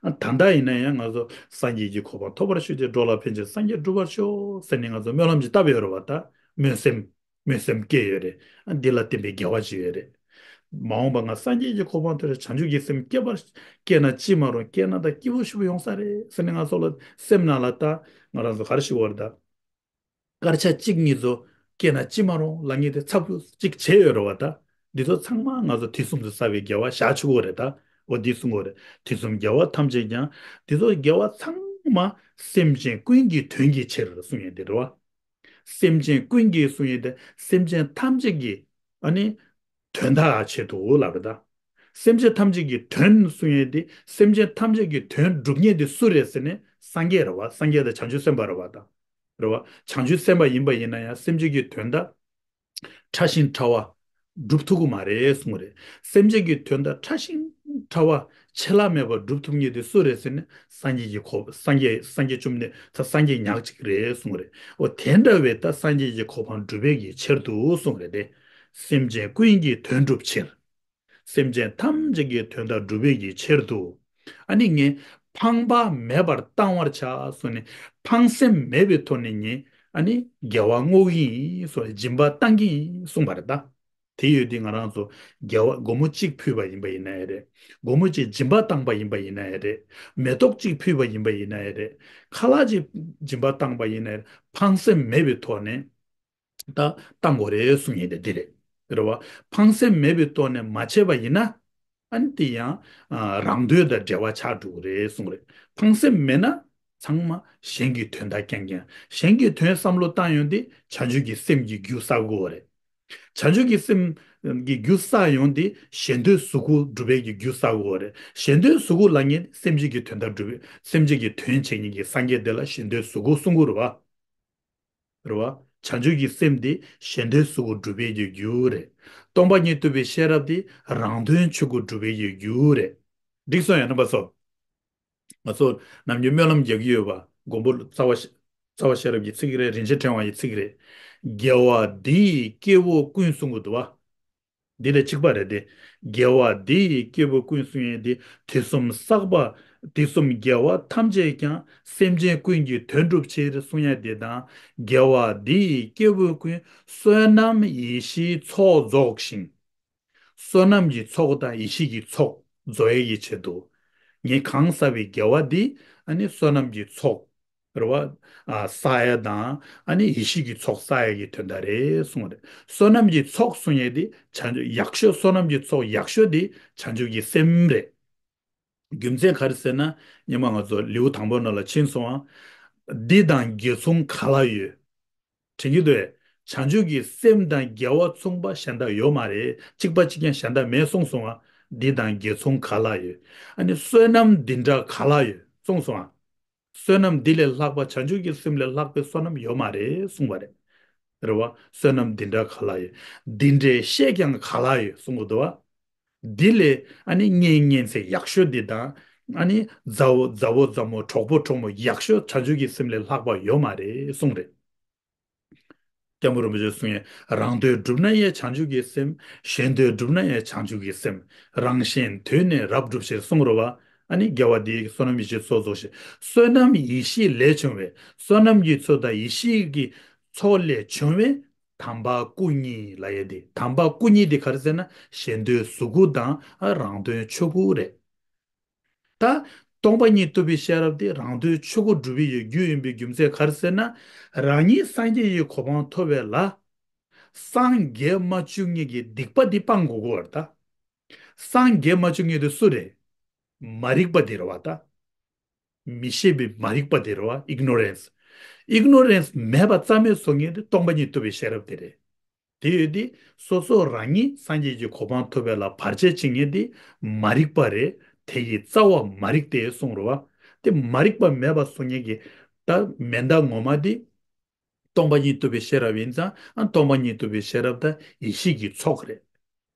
ཨ་ད་ལྟ་ཡིན་ན་ཡང་ང་ཚོ་སངས་རྒྱས་ཀྱི་གོ་འཕང་ཐོབ་པར་ཤོག་ཅིག་འགྲོ་ལ་ཕན་ཕྱིར་སངས་རྒྱས་འགྲུབ་པར་ཤོག་ཟེར་ནས་ང་ཚོ་སྨོན་ལམ་ཅིག་བཏབ་ཡོད་རེད་བ། ད་སྨོན་སེམས་སྨོན་སེམས་སྐྱེས་ཡོད་རེད། ཨ་འདི་ལ་བརྟེན་པའི་དགེ་བ་ཅིག་ཡོད་རེད། མ་འོངས་པ་ང་སངས་རྒྱས་ཀྱི་གོ་འཕང་ཐོབ་རེད། བྱང་ཆུབ་ཀྱི་སེམས་སྐྱེ་བར་སྐྱེས་ན་ཅི་མ་རུང་། སྐྱེས་ན་ད་སྐྱིད་པོ་ཞེ་པོ་ཡོང་ས་རེད་ཟེར་ནས་ང་ཚོ་ལ་སེམས་ནང་ལ་ད་ང་རང་ཚོ་ག་རེ་ཞིག་ཡོད་རེད་ད། སྐར་ཆ་གཅིག་གཉིས་ཚོ་སྐྱེས་ན་ཅི་མ་རུང་ལབ་མཁན་དེ་ཚབ་ཏུ་གཅིག་བྱས་ཡོད་རེད་བ། ད་འདི་ཚོ་ཚང་མ་ང་ཚོ་དུས་གསུམ་དུ་བསགས་པའི་དགེ་བ་བཞག་ཆོག་གི་རེད། ད་འོ་འདི་གསུང་གི་རེད། དུས་གསུམ་དགེ་བ་ཐམས་ཅད་ཀྱང་། འདི་ཚོ་དགེ་བ་ཚང་མ་སེམས་ཅན་ཀུན་གྱི་དོན་གྱི་ཕྱིར་གསུང་ཡས་འདི་རེད་བ། སེམས་ཅན་ཀུན་གྱི་གསུང་ཡས་དེ་སེམས་ཅན་ཐམས་ཅད་ཀྱི་ཨ་ནི་དོན་དག་ཆེད་དུ་ལབ་རེད་ད། སེམས་ཅན་ཐམས་ཅད་ཀྱི་དོན་གསུང་ཡས་དེ་སེམས་ཅན་ཐམས་ཅད་ཀྱི་དོན་སྒྲུབ་མཁན་དེ་སུ་རེད་ཟེར་ནས་སངས་རྒྱས་རེད་བ། སངས་རྒྱས་དང་བྱང་ཆུབ་སེམས་དཔའ་རེད་བ་ད། རེད་བ། བྱང་ཆུབ་སེམས་དཔའ་ཡིན་པ་ཡིན་ན་ཡང་སེམས་ཅན་གྱི་དོན་དག་ཕྲ་ཞིང་ཕྲ་བ་སྒྲུབ་ཐུབ་ཀྱི་མ་རེད་གསུངས་རེད། སེམས་ཅན་གྱི་དོན་དག་ཕྲ་ཞིང་ཕྲ་བ་ཆད་ལྷག་མེད་པར་སྒྲུབ་ཐུབ་མཁན་དེ་སུ་རེད་ཟེར་ན་སངས་རྒྱས་ཀྱི་གོ་སངས་རྒྱས་སངས་རྒྱས་བཅོམ་ལྡན་ད་སངས་རྒྱས་ཉག་གཅིག་རེད་གསུངས་རེད། འོ་དེ་འདྲ་བའི་ད་སངས་རྒྱས་ཀྱི་གོ་འཕང་སྒྲུབ་པའི་གི་ཕྱིར་དུ་གསུངས་རེད་དེ། སེམས་ཅན་ཀུན་གྱི་དོན་སྒྲུབ་ཕྱིར། སེམས་ཅན་ཐམས་ཅད་ཀྱི་དོན་དག་སྒྲུབ་པའི་གི་ཕྱིར་དུ། ཨ་ནི་ངས་ཕངས་པ་མེད་པར་བཏང་བར་བྱ་གསུངས་ནས། ཕངས་སེམས་མེད་པའི་ཐོག་ནས་ངས་ཨ་ནི་དགེ་བ་བསྔོ་གི་ཡིན་གསུངས་ནས་སྦྱིན་པ་བཏང་གི་ཡིན་གསུངས་པ་རེད་ད། དེ་ཡོད་དུས་ང་རང་ཚོ་དགེ་བ་སྒོར་མོ་གཅིག་ཕུལ་བ་ཡིན་པ་ཡིན་ན་ཡང་རེད། སྒོར་མོ་གཅིག་སྦྱིན་པ་བཏང་པ་ཡིན་པ་ཡིན་ན་ཡང་རེད། མེ་ཏོག་གཅིག་ཕུལ་བ་ཡིན་པ་ཡིན་ན་ཡང་རེད། ཁ་ལག་གཅིག་སྦྱིན་པ་བཏང་པ་ཡིན་ན་ཡང་རེད། ཕངས་སེམས་མེད་པའི་ཐོག་ནས། ད་བཏང་དགོས་རེད་གསུང་ཡས་དེ་འདི་རེད། རེད་བ། ཕངས་སེམས་མེད་པའི་ཐོག་ནས་མ་བྱས་པ་ཡིན་ན། ཨ་ནི་དེ་ཡང་ཨ་རང་དོན་དང་འབྲེལ་བ་ཆགས་འགྲོ་གི་རེད་གསུང་རེད། ཕངས་སེམས་མེད་ན་ཚང་མ་གཞན་གྱི་དོན་དག་རྐྱང་རྐྱང་། གཞན་གྱི་དོན་བསམ་བློ་བཏང་ཡོང་དུས་བྱང་ཆུབ་ཀྱི་སེམས་ཀྱི་རྒྱུ་བསགས་དགོས་རེད། བྱང་ཆུབ་ཀྱི་སེམས་ཀྱི་རྒྱུ་བསགས་ཡོང་དུས་གཞན་དོན་གཟུགས་སྐུ་སྒྲུབ་པའི་གི་རྒྱུ་བསགས་དགོས་རེད། གཞན་དོན་གཟུགས་སྐུ་ལབ་མཁན་སེམས་ཅན་གྱི་དོན་དག་སྒྲུབ་པའི་སེམས་ཅན་གྱི་དོན་བྱེད་མཁན་གྱི་སངས་རྒྱས་དེ་ལ་གཞན་དོན་གཟུགས་སྐུ་གསུང་གི་རེད་བ། རེད་བ། བྱང་ཆུབ་ཀྱི་སེམས་དེ་གཞན་དོན་གཟུགས་སྐུ་སྒྲུབ་པའི་རྒྱུ་རྒྱུ་རེད། སྟོང་པ་ཉིད་རྟོགས་པའི་ཤེས་རབ་དེ་རང་དོན་ཆོས་སྐུ་སྒྲུབ་པའི་རྒྱུ་རྒྱུ་རེད། འགྲིག་སོང་ཡ་རྣམ་པ་ཚོ། ང་ཚོ་ནམ་རྒྱུན་སྨོན་ལམ་རྒྱག་གི་ཡོད་པ་མགོན་པོ་རྩ་བ་རྩ་བ་ཤེས་རབ་ཀྱི་ཚིག་རེད། རིན་ཆེན་ཕྲེང་བ་ཡི་ཚིག་རེད། དགེ་བ་འདི་ཡིས་སྐྱེ་བོ་ཀུན་གསུང་གི་འདུག་བ། འདི་ལས་གཅིག་པ་རེད་དེ། དགེ་བ་འདི་ཡིས་སྐྱེ་བོ་ཀུན་གསུང་ཡས་དེ། དུས་གསུམ་བསགས་པ། དུས་གསུམ་དགེ་བ་ཐམས་ཅད་ཀྱང་། སེམས་ཅན་ཀུན་གྱི་དོན་སྒྲུབ་ཕྱིར་གསུང་ཡས་དེ་དང་། དགེ་བ་འདི་ཡིས་སྐྱེ་བོ་ཀུན། བསོད་ནམས་ཡེ་ཤེས་ཚོགས་རྫོགས་ཤིང་། བསོད་ནམས་ཀྱི་ཚོགས་དང་ཡེ་ཤེས་ཀྱི་ཚོགས་རྫོགས་ཡས་ཀྱི་ཆེད་དུ། ངས་གང་བསགས་པའི་དགེ་བ་འདི་ཨ་ནི་བསོད་ནམས་ཀྱི་ཚོགས། རེད་བ། ཨ་བསགས་ཡས་དང་ཨ་ནི་ཡེ་ཤེས་ཀྱི་ཚོགས་བསགས་ཡས་ཀྱི་དོན་དག་རེད་གསུངས་པ་རེད། བསོད་ནམས་ཀྱི་ཚོགས་གསུང་ཡས་དེ་བྱང་ཆུབ་ཡག་ཤོས། བསོད་ནམས་ཀྱི་ཚོགས་ཡག་ཤོས་དེ་བྱང་ཆུབ་ཀྱི་སེམས་རེད། རྒྱུ་མཚན་ག་རེ་ཟེར་ན། སྔོན་མ་ང་ཚོ་ལེའུ་དང་པོ་ནང་ལ་ཕྱིན་སོང་ཨ། འདི་དང་དགེ་མཚུངས་ག་ལ་ཡོད། དྲན་གྱི་འདུག་བས། བྱང་ཆུབ་ཀྱི་སེམས་དང་དགེ་བ་མཚུངས་པ་གཞན་དག་ཡོད་མ་རེད། གཅིག་པ་གཅིག་རྐྱང་གཞན་དག་མེད་གསུངས་སོང་ཨ། འདི་དང་དགེ་མཚུངས་ག་ལ་ཡོད། ཨ་ནི་བསོད་ནམས་འདི་འདྲ་ག་ལ་ཡོད་གསུངས་སོང་ཨ། བསོད་ནམས་འདི་ལས་ལྷག་པ། བྱང་ཆུབ་ཀྱི་སེམས་ལས་ལྷག་པའི་བསོད་ནམས་ཡོད་མ་རེད་གསུངས་པ་རེད། རེད་བ། བསོད་ནམས་འདི་འདྲ་ག་ལ་ཡོད། འདི་འདྲའི་བཤད་ཀྱང་ག་ལ་ཡོད་གསུང་གི་འདུག་བ། འདི་ལས་ཨ་ནི་མཉེས་མཉེས་ཚད་ཡག་ཤོས་འདི་དང་། ཨ་ནི་མཛའ་བོ་མཛའ་བོ་མཛའ་མོ། གྲོགས་པོ་གྲོགས་མོ། ཡག་ཤོས་བྱང་ཆུབ་ཀྱི་སེམས་ལས་ལྷག་པ་ཡོད་མ་རེད་གསུངས་རེད། སྐྱབས་མགོན་རིན་པོ་ཆེས་གསུངས་ཡས། རང་དོན་བསྒྲུབས་ན་ཡང་བྱང་ཆུབ་ཀྱི་སེམས། གཞན་དོན་བསྒྲུབས་ན་ཡང་བྱང་ཆུབ་ཀྱི་སེམས། རང་གཞན་དོན་ནི་རབ་བསྒྲུབ་ཕྱིར་གསུངས་རེད་བ། ཨ་ནི་དགེ་བ་འདི་ཡིས་བསོད་ནམས་ཡེ་ཤེས་ཚོགས་རྫོགས་ཤིང་། བསོད་ནམས་ཡེ་ཤེས་ལས་བྱུང་བའི། བསོད་ནམས་ཀྱི་ཚོགས་དང་ཡེ་ཤེས་ཀྱི་ཚོགས་ལས་བྱུང་བའི་དམ་པ་སྐུ་གཉིས་ལབ་ཡས་དེ། དམ་པ་སྐུ་གཉིས་དེ་ག་རེ་ཟེར་ན་གཞན་དོན་གཟུགས་སྐུ་དང་ཨ་རང་དོན་ཆོས་སྐུ་རེད། ད་སྟོང་པ་ཉིད་རྟོགས་པའི་ཤེས་རབ་དེ་རང་དོན་ཆོས་སྐུ་སྒྲུབ་པའི་རྒྱུ་ཡིན་པའི་རྒྱུ་མཚན་ག་རེ་ཟེར་ན། རང་ཉིད་སངས་རྒྱས་ཀྱི་གོ་འཕང་ཐོབ་པའི་ལ། སངས་རྒྱས་མ་བཅུག་མཁན་གྱི་སྡིག་པ་འདི་སྤང་དགོས་ཀྱི་ཡོད་རེད་ད། སངས་རྒྱས་མ་བཅུག་མཁན་དེ་སུ་རེད། མ་རིག་པ་དེ་རེད་བ་ད། མི་ཤེས་པའི་མ་རིག་པ་དེ་རེད་བ། Ignorance། ཨིག་ནོ་རེན་སི་མེད་པ་རྩ་མེད་བཟོ་མཁན་དེ་སྟོང་པ་ཉིད་རྟོགས་པའི་ཤེས་རབ་དེ་རེད། དེ་ཡོད་དེ། སོ་སོ་རང་ཉིད་སངས་རྒྱས་ཀྱི་གོ་འཕང་ཐོབ་པའི་ལ་བར་ཆད་བྱེད་མཁན་དེ་མ་རིག་པ་རེད། དེ་ཡི་རྩ་བ་མ་རིག་སྟེ་གསུངས་རེད་བ། དེ་མ་རིག་པ་མེད་པ་བཟོ་མཁན་གྱི་ད་མེ་མདའ་ངོ་མ་དེ་སྟོང་པ་ཉིད་རྟོགས་པའི་ཤེས་རབ་ཡིན་ཙང་། ཨ་སྟོང་པ་ཉིད་རྟོགས་པའི་ཤེས་རབ་དང་ཡེ་ཤེས་ཀྱི་ཚོགས་རེད།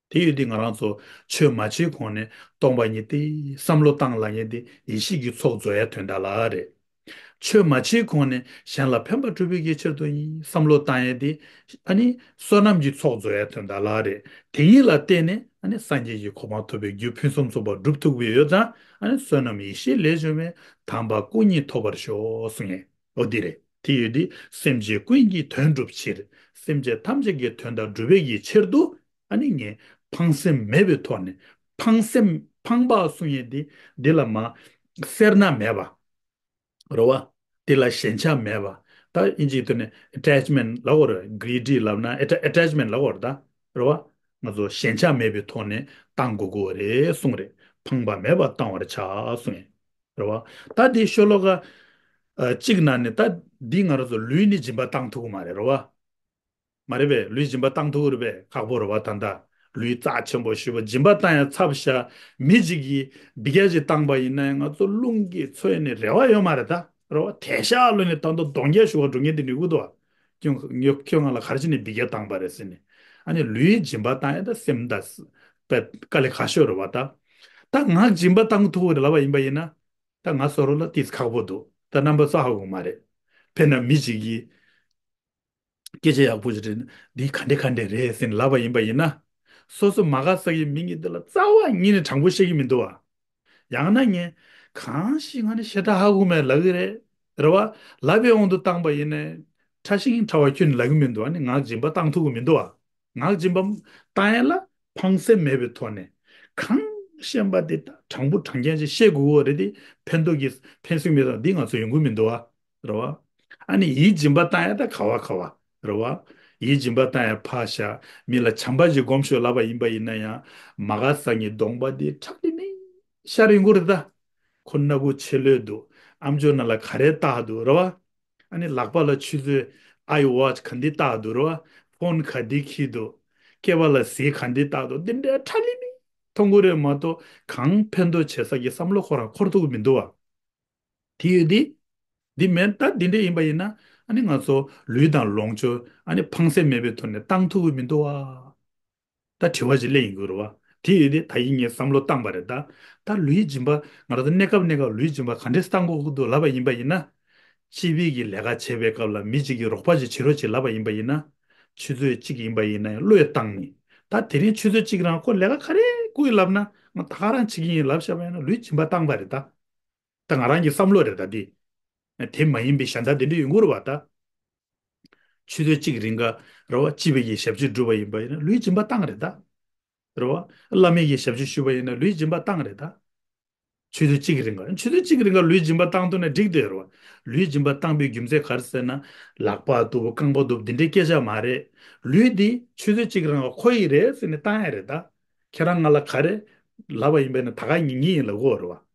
དེ་ཡོད་དུས་ང་རང་ཚོ་ཆོས་མ་བྱེད་གོང་ནས་སྟོང་པ་ཉིད་དེ་བསམ་བློ་བཏང་ལབ་མཁན་དེ་ཡེ་ཤེས་ཀྱི་ཚོགས་རྫོགས་ཡ་དོན་དག་ལ་རེད། ཆོས་མ་བྱེད་གོང་ནས་གཞན་ལ་ཕན་པ་སྒྲུབ་པའི་གི་ཆེད་དུ་ཡིན་བསམ་བློ་བཏང་ཡ་དེ། ཨ་ནི་བསོད་ནམས་ཀྱི་ཚོགས་རྫོགས་ཡ་དོན་དག་ལ་རེད། དེ་ཉིད་ལ་བརྟེན་ནས་ཨ་ནི་སངས་རྒྱས་ཀྱི་གོ་འཕང་ཐོབ་པའི་རྒྱུ་ཕུན་སུམ་ཚོགས་པ་སྒྲུབ་ཐུབ་ཀྱི་ཡོད་ཙང་། ཨ་ནི་བསོད་ནམས་ཡེ་ཤེས་ལས་བྱུང་བའི་དམ་པ་སྐུ་གཉིས་ཐོབ་པར་ཤོག་གསུངས་ཡས། འོ་འདི་རེད། དེ་ཡོད་དུས་སེམས་ཅན་ཀུན་གྱི་དོན་སྒྲུབ་ཕྱིར། སེམས་ཅན་ཐམས་ཅད་ཀྱི་དོན་དག་སྒྲུབ་པའི་གི་ཕྱིར་དུ། ཨ་ནི་ངས་ཕངས་སེམས་མེད་པའི་ཐོག་ནས། ཕངས་སེམས་ཕངས་པ་གསུང་ཡས་འདི་འདི་ལ་མ་སེར་སྣ་མེད་པ་རེད་བ། འདི་ལ་ཞེན་ཆགས་མེད་པ། ད་ཨིན་ཇིའི་ཐོག་ནས་ཨེ་ཊེཆ་མེན་ཊི་ལབ་དགོས་རེད། གི་རི་ཌི་ལབ་ན་ཨེ་ཊེཆ་མེན་ཊི་ལབ་དགོས་རེད་ད། རེད་བ། ང་ཚོ་ཞེན་ཆགས་མེད་པའི་ཐོག་ནས་བཏང་དགོས་ཀྱི་རེད་གསུངས་རེད། ཕངས་པ་མེད་པར་བཏང་བར་བྱ་གསུངས་ཡས། རེད་བ། ད་འདི་ཤོ་ལོ་ཀ་ཨ་གཅིག་ནང་ནས། ད་འདི་ང་རང་ཚོ་ལུས་ནི་སྦྱིན་པ་བཏང་ཐུབ་ཀྱི་མ་རེད། རེད་བ། མ་རེད་པས། ལུས་སྦྱིན་པ་བཏང་ཐུབ་ཀྱི་རེད་པས། ཁག་པོ་རེད་བ། ད་ལྟ་ལུས་རྩ་ཆེན་པོ་ཞེ་པོ་སྦྱིན་པ་བཏང་ཡ་ཚར་བཞག་མི་གཅིག་གིས་འབུད་རྒྱག་ཅིག་བཏང་པ་ཡིན་ན་ཡང་ང་ཚོ་རླུང་གིས་འཚོ་ཡ་ནི་རེ་བ་ཡོད་མ་རེད་ད། རེད་བ། དེ་ཤ་ལོ་ནི་ད་དུང་གདོང་རྒྱག་ཞུ་བ་འགྲོ་མཁན་དེ་འདྲ་ཡོད་ཀྱི་འདུག་བ། ཁྱོད་ཁྱོད་ང་ལ་ག་རེ་བྱས་ནས་འབུད་རྒྱག་བཏང་པ་རེད་ཟེར་ནས། ཨ་ནི་ལུས་སྦྱིན་པ་བཏང་ཡ་ད་སེམས་ད་དཀའ་ལས་ཁག་ཤོས་རེད་བ་ད། ད་ངག་སྦྱིན་པ་བཏང་ཐུབ་ཀྱི་རེད་ལབ་པ་ཡིན་པ་ཡིན་ན། ད་ང་བཟོ་འདྲ་ལ་ཏོག་ཙམ་ཁག་པོ་འདུག་ད་རྣམ་པ་ཚོ་ཧ་གོ་གི་མ་རེད། དཔེར་ན་མི་གཅིག་གིས་སྐད་ཆ་ཡག་པོ་ཞིག་དྲིས་ན། འདི་ག་འདྲ་ག་འདྲ་རེད་ཟེར་ནས་ལབ་པ་ཡིན་པ་ཡིན་ན། སོ་སོ་མ་དགའ་ས་གི་མི་གཉིས་དེ་ལ་རྩ་བ་ཉིད་ནས་དྲང་པོ་བཤད་ཀྱི་མི་འདུག་བ། ཡང་ན་ངས་གང་ཞིག་ང་ནི་ཞེ་དྲག་ཧ་གོ་མེད་ལབ་ཀྱི་རེད། རེད་བ། ལབ་པའི་དབང་དུ་བཏང་པ་ཡིན་ན་ཕྲ་ཞིང་ཕྲ་བ་ཁྱོན་ནས་ལབ་ཀྱི་མི་འདུག་ཨ་ནི་ངག་སྦྱིན་པ་བཏང་ཐུབ་ཀྱི་མི་འདུག་བ། ངག་སྦྱིན་པ་བཏང་ཡ་ལ་ཕངས་སེམས་མེད་པའི་ཐོག་ནས་གང་ཤེས་པ་དེ་ད་དྲང་པོ་དྲང་རྐྱང་ཅིག་བཤད་དགོས་ཀྱི་རེད་དེ། ཕན་ཐོགས་ཀྱི་ཕན་སེམས་མེད་ཐོག་འདི་ང་ཚོ་ཡོང་གི་མི་འདུག་བ། རེད་བ། ཨ་ནི་ཡིད་སྦྱིན་པ་བཏང་ཡ་ད་ག་བ་ག་བ། རེད་བ། ཡིད་སྦྱིན་པ་བཏང་ཡ་ཕར་བཞག་མི་ལ་བྱམས་པ་ཞིག་སྒོམ་ཤོག་ལབ་པ་ཡིན་པ་ཡིན་ན་ཡང་། མ་དགའ་ས་གི་གདོང་པ་འདི་ཁྲག་ལི་མི་ཤར་ཡོང་གི་རེད་ད། ཁོ་སྣ་ཁུག་ཆེ་ལོས་འདུག་ཨམ་ཅོག་ནང་ལ་ག་རེ་བཏགས་འདུག་རེད་བ། ཨ་ནི་ལག་པ་ལ་ཆུ་ཚོད་ཨའི་ཝོ་ཆི་ག་འདི་བཏགས་འདུག་རེད་བ། ཕོན་ག་འདི་འཁྱེར་འདུག་སྐེད་པ་ལ་གཟི་ག་འདི་བཏགས་འདུག་འདི་འདྲའི་ཁྲ་ལི་མི་མཐོང་གི་རེད་མ་གཏོགས། གང་ཕན་ཐོགས་བྱེད་ས་ཀྱི་བསམ་བློ་ཁོ་རང་འཁོར་ཐུབ་ཀྱི་མི་འདུག་བ། དེ་ཡོད་དེ། འདི་མེད་ད། འདི་འདྲ་ཡིན་པ་ཡིན་ན། ཨ་ནི་ང་ཚོ་ལུས་དང་ལོངས་སྤྱོད་ཨ་ནི་ཕངས་སེམས་མེད་པའི་ཐོག་ནས་བཏང་ཐུབ་ཀྱི་མི་འདུག་བ། ད་དྲི་བ་ཞིག་སླེབས་ཡོང་གི་རེད་བ། དེ་ཡོད་དེ་ད་ཡིན་ངས་བསམ་བློ་བཏང་པ་རེད་ད། ད་ལུས་སྦྱིན་པ་ང་རང་ཚོ་གནས་སྐབས་གནས་སྐབས་ལུས་སྦྱིན་པ་ག་འདྲས་བཏང་དགོས་ཀྱི་འདུག་ལབ་པ་ཡིན་པ་ཡིན་ན། སྤྱི་པའི་གི་ལས་ཀ་བྱེད་པའི་སྐབས་ལ་མི་གཅིག་གིས་རོགས་པ་ཞིག་བྱེད་རོགས་བྱེད་ལབ་པ་ཡིན་པ་ཡིན་ན། ཆུ་ཚོད་གཅིག་ཡིན་པ་ཡིན་ན་ཡང་བློས་བཏང་ནས། ད་དེ་རིང་ཆུ་ཚོད་གཅིག་རང་ཁོ་ལས་ཀ་ག་རེ་བསྐུར་ཡིན་ལབ་ན། ང་ད་ག་རང་བྱེད་ཀྱི་ཡིན་ལབ་བཞག་པ་ཡིན་ན་ལུས་སྦྱིན་པ་བཏང་པ་རེད་ད། ད་ང་རང་གི་བསམ་བློ་རེད་ད་འདི། དེ་མ་ཡིན་པའི་གཞན་དག་དེ་འདྲ་ཡོང་གི་རེད་བ་ད། ཆུ་ཚོད་གཅིག་རིང་ག་རེད་བ། སྤྱི་པའི་གི་ཞབས་ཕྱི་སྒྲུབ་པ་ཡིན་པ་ཡིན་ན་ལུས་སྦྱིན་པ་བཏང་རེད་ད། རེད་བ། བླ་མའི་གི་ཞབས་ཕྱི་ཞུས་པ་ཡིན་ན་ལུས་སྦྱིན་པ་བཏང་རེད་ད། ཆུ་ཚོད་གཅིག་རིང་ག་ཆུ་ཚོད་གཅིག་རིང་ག་ལུས་སྦྱིན་པ་བཏང་ཐུབ་ན་འགྲིག་བསྡད་རེད་བ། ལུས་སྦྱིན་པ་བཏང་པའི་རྒྱུ་མཚན་ག་རེ་ཟེར་ན། ལག་པ་འདུག་རྐང་པ་འདུག་འདི་འདྲའི་སྐད་ཆ་མ་རེད། ལུས་འདི་ཆུ་ཚོད་གཅིག་རིང་ག་ཁོ་ཡི་རེད་ཟེར་ནས་བཏང་ཡ་རེད་ད། ཁྱེད་རང་ང་ལ་ག་རེ་ལབ་པ་ཡིན་པས་ན་ད་ག་ཉན་གྱི་ཡིན་ལབ་དགོས་རེད་བ།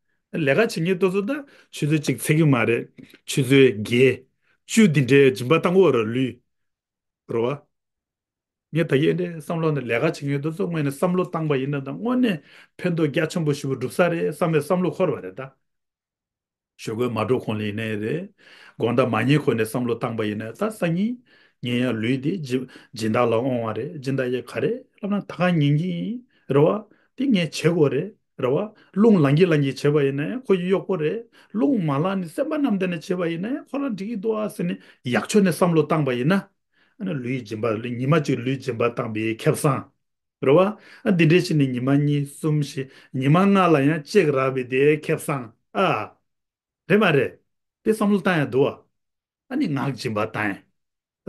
ལས་ཀ་བྱེད་མཁན་དེ་ཚོ་ད་ཆུ་ཚོད་གཅིག་ཚད་ཀྱི་མ་རེད། ཆུ་ཚོད་བརྒྱད། བཅུ་འདི་འདྲའི་སྦྱིན་པ་བཏང་དགོས་རེད་ལུས། རེད་བ། ངས་ད་གིན་ཨེ་འདྲའི་བསམ་བློ་ནས་ལས་ཀ་བྱེད་མཁན་དེ་ཚོ་དངོས་ནས་བསམ་བློ་བཏང་པ་ཡིན་ན་ད་དངོས་གནས་ཕན་ཐོགས་རྒྱ་ཆེན་པོ་ཞེ་པོ་འགྲུབ་ས་རེད་བསམ་པའི་བསམ་བློ་འཁོར་བ་རེད་ད། ཞོགས་ཀས་མ་འགྲོ་གོང་ལ་ཡིན་ནའི་རེད། དགོང་དག་མ་ཉལ་གོང་ནས་བསམ་བློ་བཏང་པ་ཡིན་ན་ད་སང་ཉིན་ཉལ་ཡ་ལུས་དེ་སྦྱིན་སྦྱིན་བདག་ལ་དབང་བ་རེད། སྦྱིན་བདག་ཡ་ག་རེ་ལབ་ན་ད་ག་ཉན་གྱི་ཡིན། རེད་བ། དེ་ངས་བྱེད་དགོས་རེད། རེད་བ། རླུང་ལངས་ཀྱི་ལངས་ཀྱི་བྱེད་པ་ཡིན་ན་ཡང་ཁོ་ཡི་གཡོག་པོ་རེད། རླུང་མ་ལངས་ནས་སེམས་པ་རྣམ་དག་ནས་བྱེད་པ་ཡིན་ན་ཡང་ཁོ་རང་འགྲིག་གི་འདུག་ཨ་ཟེར་ནས་ཡག་ཕྱོགས་ནས་བསམ་བློ་བཏང་པ་ཡིན་ན། ཨ་ནི་ལུས་སྦྱིན་པ་ཉི་མ་གཅིག་ལུས་སྦྱིན་པ་བཏང་པའི་ཁེ་བཟང་། རེད་བ། ཨ་འདི་འདྲའི་ཕྱིར་ནི་ཉི་མ་གཉིས་གསུམ་བཞི་ཉི་མ་ལྔ་ལ་ཡང་གཅིག་རག་པའི་དེའི་ཁེ་བཟང་ཨ། རེད་མ་རེད། དེ་བསམ་བློ་བཏང་ཡ་འདུག་ཨ། ཨ་ནི་ངག་སྦྱིན་པ་བཏང་ཡ།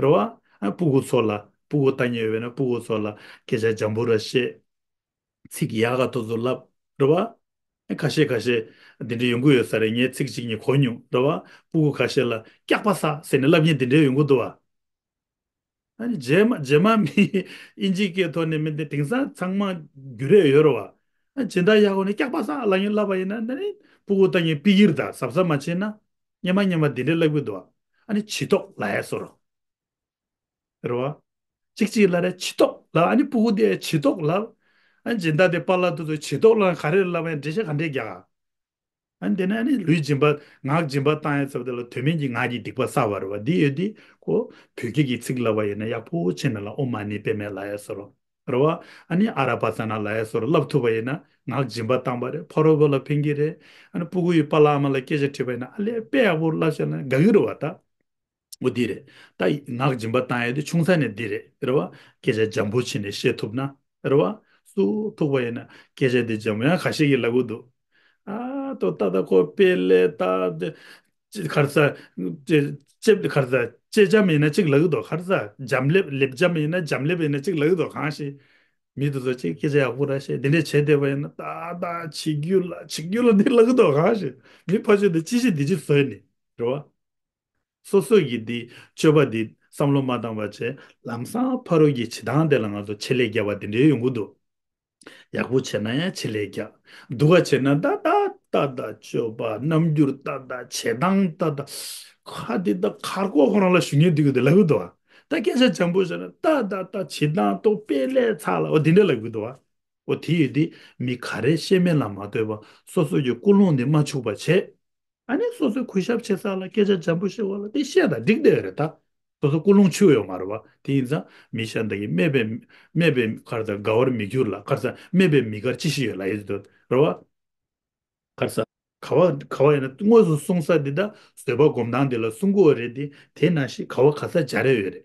རེད་བ། ཨ་སྤུ་གུ་ཚོ་ལ་སྤུ་གུ་ལྟ་མཁན་ཡོད་པས་ན་སྤུ་གུ་ཚོ་ལ་སྐད་ཆ་འཇམ་པོ་ར་བཤད། ཚིག་ཡག་ག་ཏོག་ཙམ་ལབ། རེད་བ། ཨ་ཁ་ཤས་ཁ་ཤས་འདི་འདྲ་ཡོང་གི་ཡོད་ས་རེད། ངས་ཚིག་གཅིག་གཉིས་གོ་མྱོང་། རེད་བ། སྤུ་གུ་ཁ་ཤས་ལ་སྐྱག་པ་ཟ་ཟེར་ནས་ལབ་མཁན་འདི་འདྲ་ཡོང་གི་འདུག་བ། ཨ་ནི་རྗེས་མ་རྗེས་མ་མི་ཨིན་ཇིའི་སྐད་ཐོག་ནས་མི་འདི་དེང་སང་ཚང་མ་རྒྱུ་རེ་ཡོད་རེད་བ། ཨ་སྦྱིན་བདག་ཡག་གོ་ནས་སྐྱག་པ་ཟ་ལབ་ཡིན་ལབ་པ་ཡིན་ན་ཨ་ནི་སྤུ་གུ་ལྟ་མཁན་པི་ཡིར་ད་གཟབ་གཟབ་མ་བྱས་ན་སྙན་མ་སྙན་མ་འདི་འདྲས་ལབ་གི་འདུག་ཨ་ནི་བྱི་དོག་ལབ་ཡ་བཟོ་འདྲ། རེད་བ། གཅིག་གཅིག་ལབ་རེད། བྱི་དོག་ལབ། ཨ་ནི་སྤུ་གུ་དེ་བྱི་དོག་ལབ། ཨ་ནི་སྦྱིན་བདག་དེ་པཱ་ལགས་དེ་ཚོ་བྱི་དོག་ལབ་ག་རེ་ལབ་ཡ་འགྲེལ་བཤད་ག་འདྲས་རྒྱག་ག། ཨ་ནི་དེ་ནས་ཨ་ནི་ལུས་སྦྱིན་པ་ངག་སྦྱིན་པ་བཏང་ཡ་ཟེར་བ་དེ་ལ་དོན་མེད་ཀྱི་ངག་གི་སྡིག་པ་བསགས་པ་རེད་བ། འདི་ཡོད་དེ་ཁོ་བོད་སྐད་ཀྱི་ཚིག་ལབ་པ་ཡིན་ན་ཡག་པོ་བྱས་ནས་ལ་ཨོཾ་མ་ཎི་པདྨེ་ལབ་ཡ་བཟོ་འདྲ། རེད་བ། ཨ་ནི་ཨ་ར་པ་ཙ་ན་ལབ་ཡ་བཟོ་འདྲ་བསླབ་ཐུབ་པ་ཡིན་ན་ངག་སྦྱིན་པ་བཏང་པ་རེད། ཕ་རོལ་པོ་ལ་ཕན་གྱི་རེད། ཨ་ནི་སྤུ་གུ་ཡི་པཱ་ལགས་ཨ་མ་ལགས་སྐད་ཆ་དྲིས་པ་ཡིན་ན་ཨ་ལས་དཔེ་ཡག་པོ་བསླབ་བྱས་ན་དགའ་གི་རེད་བ་ད། འོ་འདི་རེད། ད་ངག་སྦྱིན་པ་བཏང་ཡ་དེ་ཆུང་ས་ནས་འདི་རེད། རེད་བ། སྐད་ཆ་འཇམ་པོ་བྱས་ནས་བཤད་ཐུབ་ན། རེད་བ། སུ་ཐུག་པ་ཡིན་ན་སྐད་ཆ་དེ་འཇམ་པོ། ཡང་ཁ་ཤས་ཀྱིས་ལབ་གི་འདུག། ཨ་ཏོ་ཏ་ཏ་ཁོ་དཔེ་ལས་ད་དེ་ཅི་ག་རེ་ཟ། ཅེ་ཅེ་ག་རེ་ཟ། ཅེ་འཇམ་ཡིན་ན་གཅིག་ལབ་གི་འདུག། ག་རེ་ཟ། འཇམ་ལེབ། ལེབ་འཇམ་ཡིན་ན་འཇམ་ལེབ་ཡིན་ན་གཅིག་ལབ་གི་འདུག། གང་ཞིག་མི་དེ་ཚོ་གཅིག་སྐད་ཆ་ཡག་པོ་ར་བཤད། དེ་འདྲས་བྱས་བསྡད་པ་ཡིན་ན་ཏ་ཏ་བྱེད་རྒྱུ་ལ་བྱེད་རྒྱུ་ལ་འདི་ལབ་གི་འདུག། གང་ཞིག་མི་ཕལ་ཆེར་དེ་ཅི་ཞིག་འདི་ཅི་བཟོས་ནི། རེད་བ། སོ་སོ་ཡི་འདི་སྤྱོད་པ་འདི་བསམ་བློ་མ་བཏང་བ་བྱས། ལམ་སང་ཕ་རོལ་གྱི་བྱེད་སྟངས་དེ་ལ་ང་ཚོ་ཆེད་ལས་རྒྱབ་པ་འདི་འདྲའི་ཡོང་གི་འདུག། ཡག་པོ་བྱས་ན་ཡང་ཆེད་ལས་རྒྱག། སྡུག་ག་བྱས་ན་ད་ད་ད་ད་སྤྱོད་པ་རྣམ་འགྱུར་ད་ད་བྱེད་སྟངས་ད་ད། ཁ་འདི་ད་ཁར་ཀོ་ཁོ་རང་ལ་ཞུ་ཉན་འདི་གི་འདི་ལབ་གི་འདུག་ཨ། ད་སྐད་ཆ་འཇམ་པོ་བྱས་ན་ད་ད་ད་བྱེད་སྟངས་ཏོ་དཔེ་ལས་ཚ་ལ་འོ་འདི་འདྲ་ལབ་གི་འདུག་ཨ། འོ་དེ་ཡོད་དེ་མི་ག་རེ་ཤེས་མེད་ལ་མ་ལྟོས་པ་སོ་སོ་གི་ཀུན་སློང་འདི་མ་འཆུག་པ་བྱས། ཨ་ནི་སོ་སོའི་གུས་ཞབས་བྱེད་ས་ལ་སྐད་ཆ་འཇམ་པོ་བཤད་པ་ལ་དེ་བཤད་ད་འགྲིག་བསྡད་ཡོད་རེད་ད། སོ་སོ་ཀུན་སློང་འཆུག་ཡོད་མ་རེད་བ། དེ་ཡིན་ཙང་མི་ཤ་འདི་གི་སྨད་པའི་སྨད་པའི་ག་རེ་ཟ་དགའ་བར་མི་འགྱུར་ལ། ག་རེ་ཟ། སྨད་པའི་མི་དགར་ཅི་ཞིག་ཡོད་ལབ་ཡོད་དོ་རེད་བ། ག་རེ་ཟ། ག་བ་ག་བ་ཡིན་ན་དངོས་སུ་གསུང་ས་འདི་ད་བཟོད་པ་སྒོམ་སྟངས་འདི་ལ་གསུང་གི་ཡོད་རེད་དེ། དེ་ནང་བཞིན་ག་བ་ག་ས་སྦྱར་ཡ་ཡོད་རེད།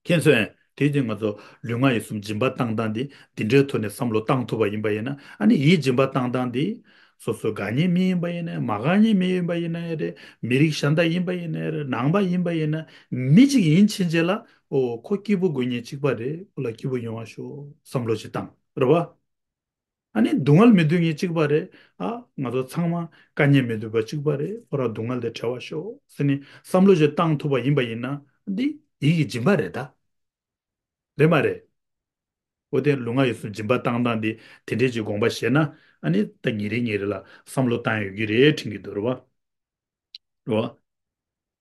མཁྱེན་སོང་ངས། དེ་རྗེས་ང་ཚོ་ལུས་ངག་ཡིད་གསུམ་སྦྱིན་པ་བཏང་སྟངས་འདི་འདི་འདྲའི་ཐོག་ནས་བསམ་བློ་བཏང་ཐུབ་པ་ཡིན་པ་ཡིན་ན། ཨ་ནི་ཡིད་སྦྱིན་པ་བཏང་སྟངས་འདི་སོ་སོ་དགའ་མཁན་མི་ཡིན་པ་ཡིན་ན་མ་དགའ་མཁན་མི་ཡིན་པ་ཡིན་ན་ཡང་རེད། མི་རིགས་གཞན་དག་ཡིན་པ་ཡིན་ན་ཡང་རེད། ནང་པ་ཡིན་པ་ཡིན་ན། མི་གཅིག་ཡིན་ཕྱིན་ཆད་ལ་ཨོ་ཁོ་སྐྱིད་པོ་དགོས་མཁན་གཅིག་པ་རེད། ཁོ་ལ་སྐྱིད་པོ་ཡོང་བ་ཤོག་བསམ་བློ་ཞིག་བཏང་རེད་བ། ཨ་ནི་སྡུག་བསྔལ་མི་འདོད་མཁན་གཅིག་པ་རེད། ཨ་ང་ཚོ་ཚང་མ་དཀའ་ངལ་མི་འདོད་པ་གཅིག་པ་རེད། ཁོ་རང་སྡུག་བསྔལ་དེ་བྲལ་བ་ཤོག་ཟེར་ནས་བསམ་བློ་ཞིག་བཏང་ཐུབ་པ་ཡིན་པ་ཡིན་ན་འདི་ཡིད་ཀྱི་སྦྱིན་པ་རེད་ད། རེད་མ་རེད། འོ་དེ་ལུས་ངག་ཡིད་གསུམ་སྦྱིན་པ་བཏང་སྟངས་འདི་དེ་འདྲས་ཀྱི་དགོངས་པ་བཞེས་ན། ཨ་ནི་ད་ཉིན་རེ་ཉིན་རེ་ལ་བསམ་བློ་བཏང་ཡོང་གི་རེད་དྲན་གྱི་འདུག་རེད་བ། རེད་བ།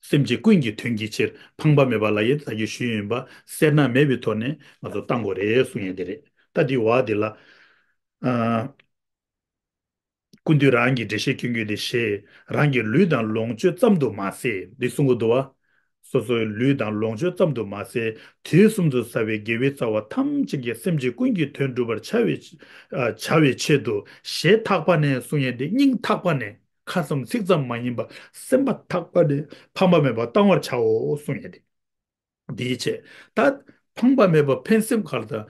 སེམས་ཅན་ཀུན་གྱི་དོན་གྱི་ཕྱིར་ཕངས་པ་མེད་པ་ལ་ཡིན་ད་གི་ཞུས་ཡིན་པ་སེར་སྣ་མེད་པའི་ཐོག་ནས་ང་ཚོ་བཏང་དགོས་རེད་གསུང་ཡས་དེ་རེད། ད་འདི་བ་འདི་ལ། ཨ། ཀུན་འདུས་རང་གི་འགྲེལ་བཤད་སྐྱོན་གྱི་འདི་ཞེས་རང་གི་ལུས་དང་ལོངས་སྤྱོད་ཙམ་དུ་མ་ཟད་འདི་གསུང་གི་འདུག་བ། སོ་སོའི་ལུས་དང་ལོངས་སྤྱོད་ཙམ་དུ་མ་ཟད་དུས་གསུམ་དུ་བསགས་པའི་དགེ་བའི་རྩ་བ་ཐམས་ཅད་ཀྱིས་སེམས་ཅན་ཀུན་གྱི་དོན་སྒྲུབ་པར་བྱ་བའི་བྱ་བའི་ཆེད་དུ་ཞེ་ཐག་པ་ནས་གསུང་ཡས་འདི་སྙིང་ཐག་པ་ནས། ཁ་ཙམ་ཚིག་ཙམ་མ་ཡིན་པར་སེམས་པ་ཐག་པ་ནས་ཕངས་པ་མེད་པར་བཏང་བར་བྱའོ་གསུང་ཡས་འདི། འདིའི་ཆེད་ད་ཕངས་པ་མེད་པར་ཕན་སེམས་ག་ལ་དང་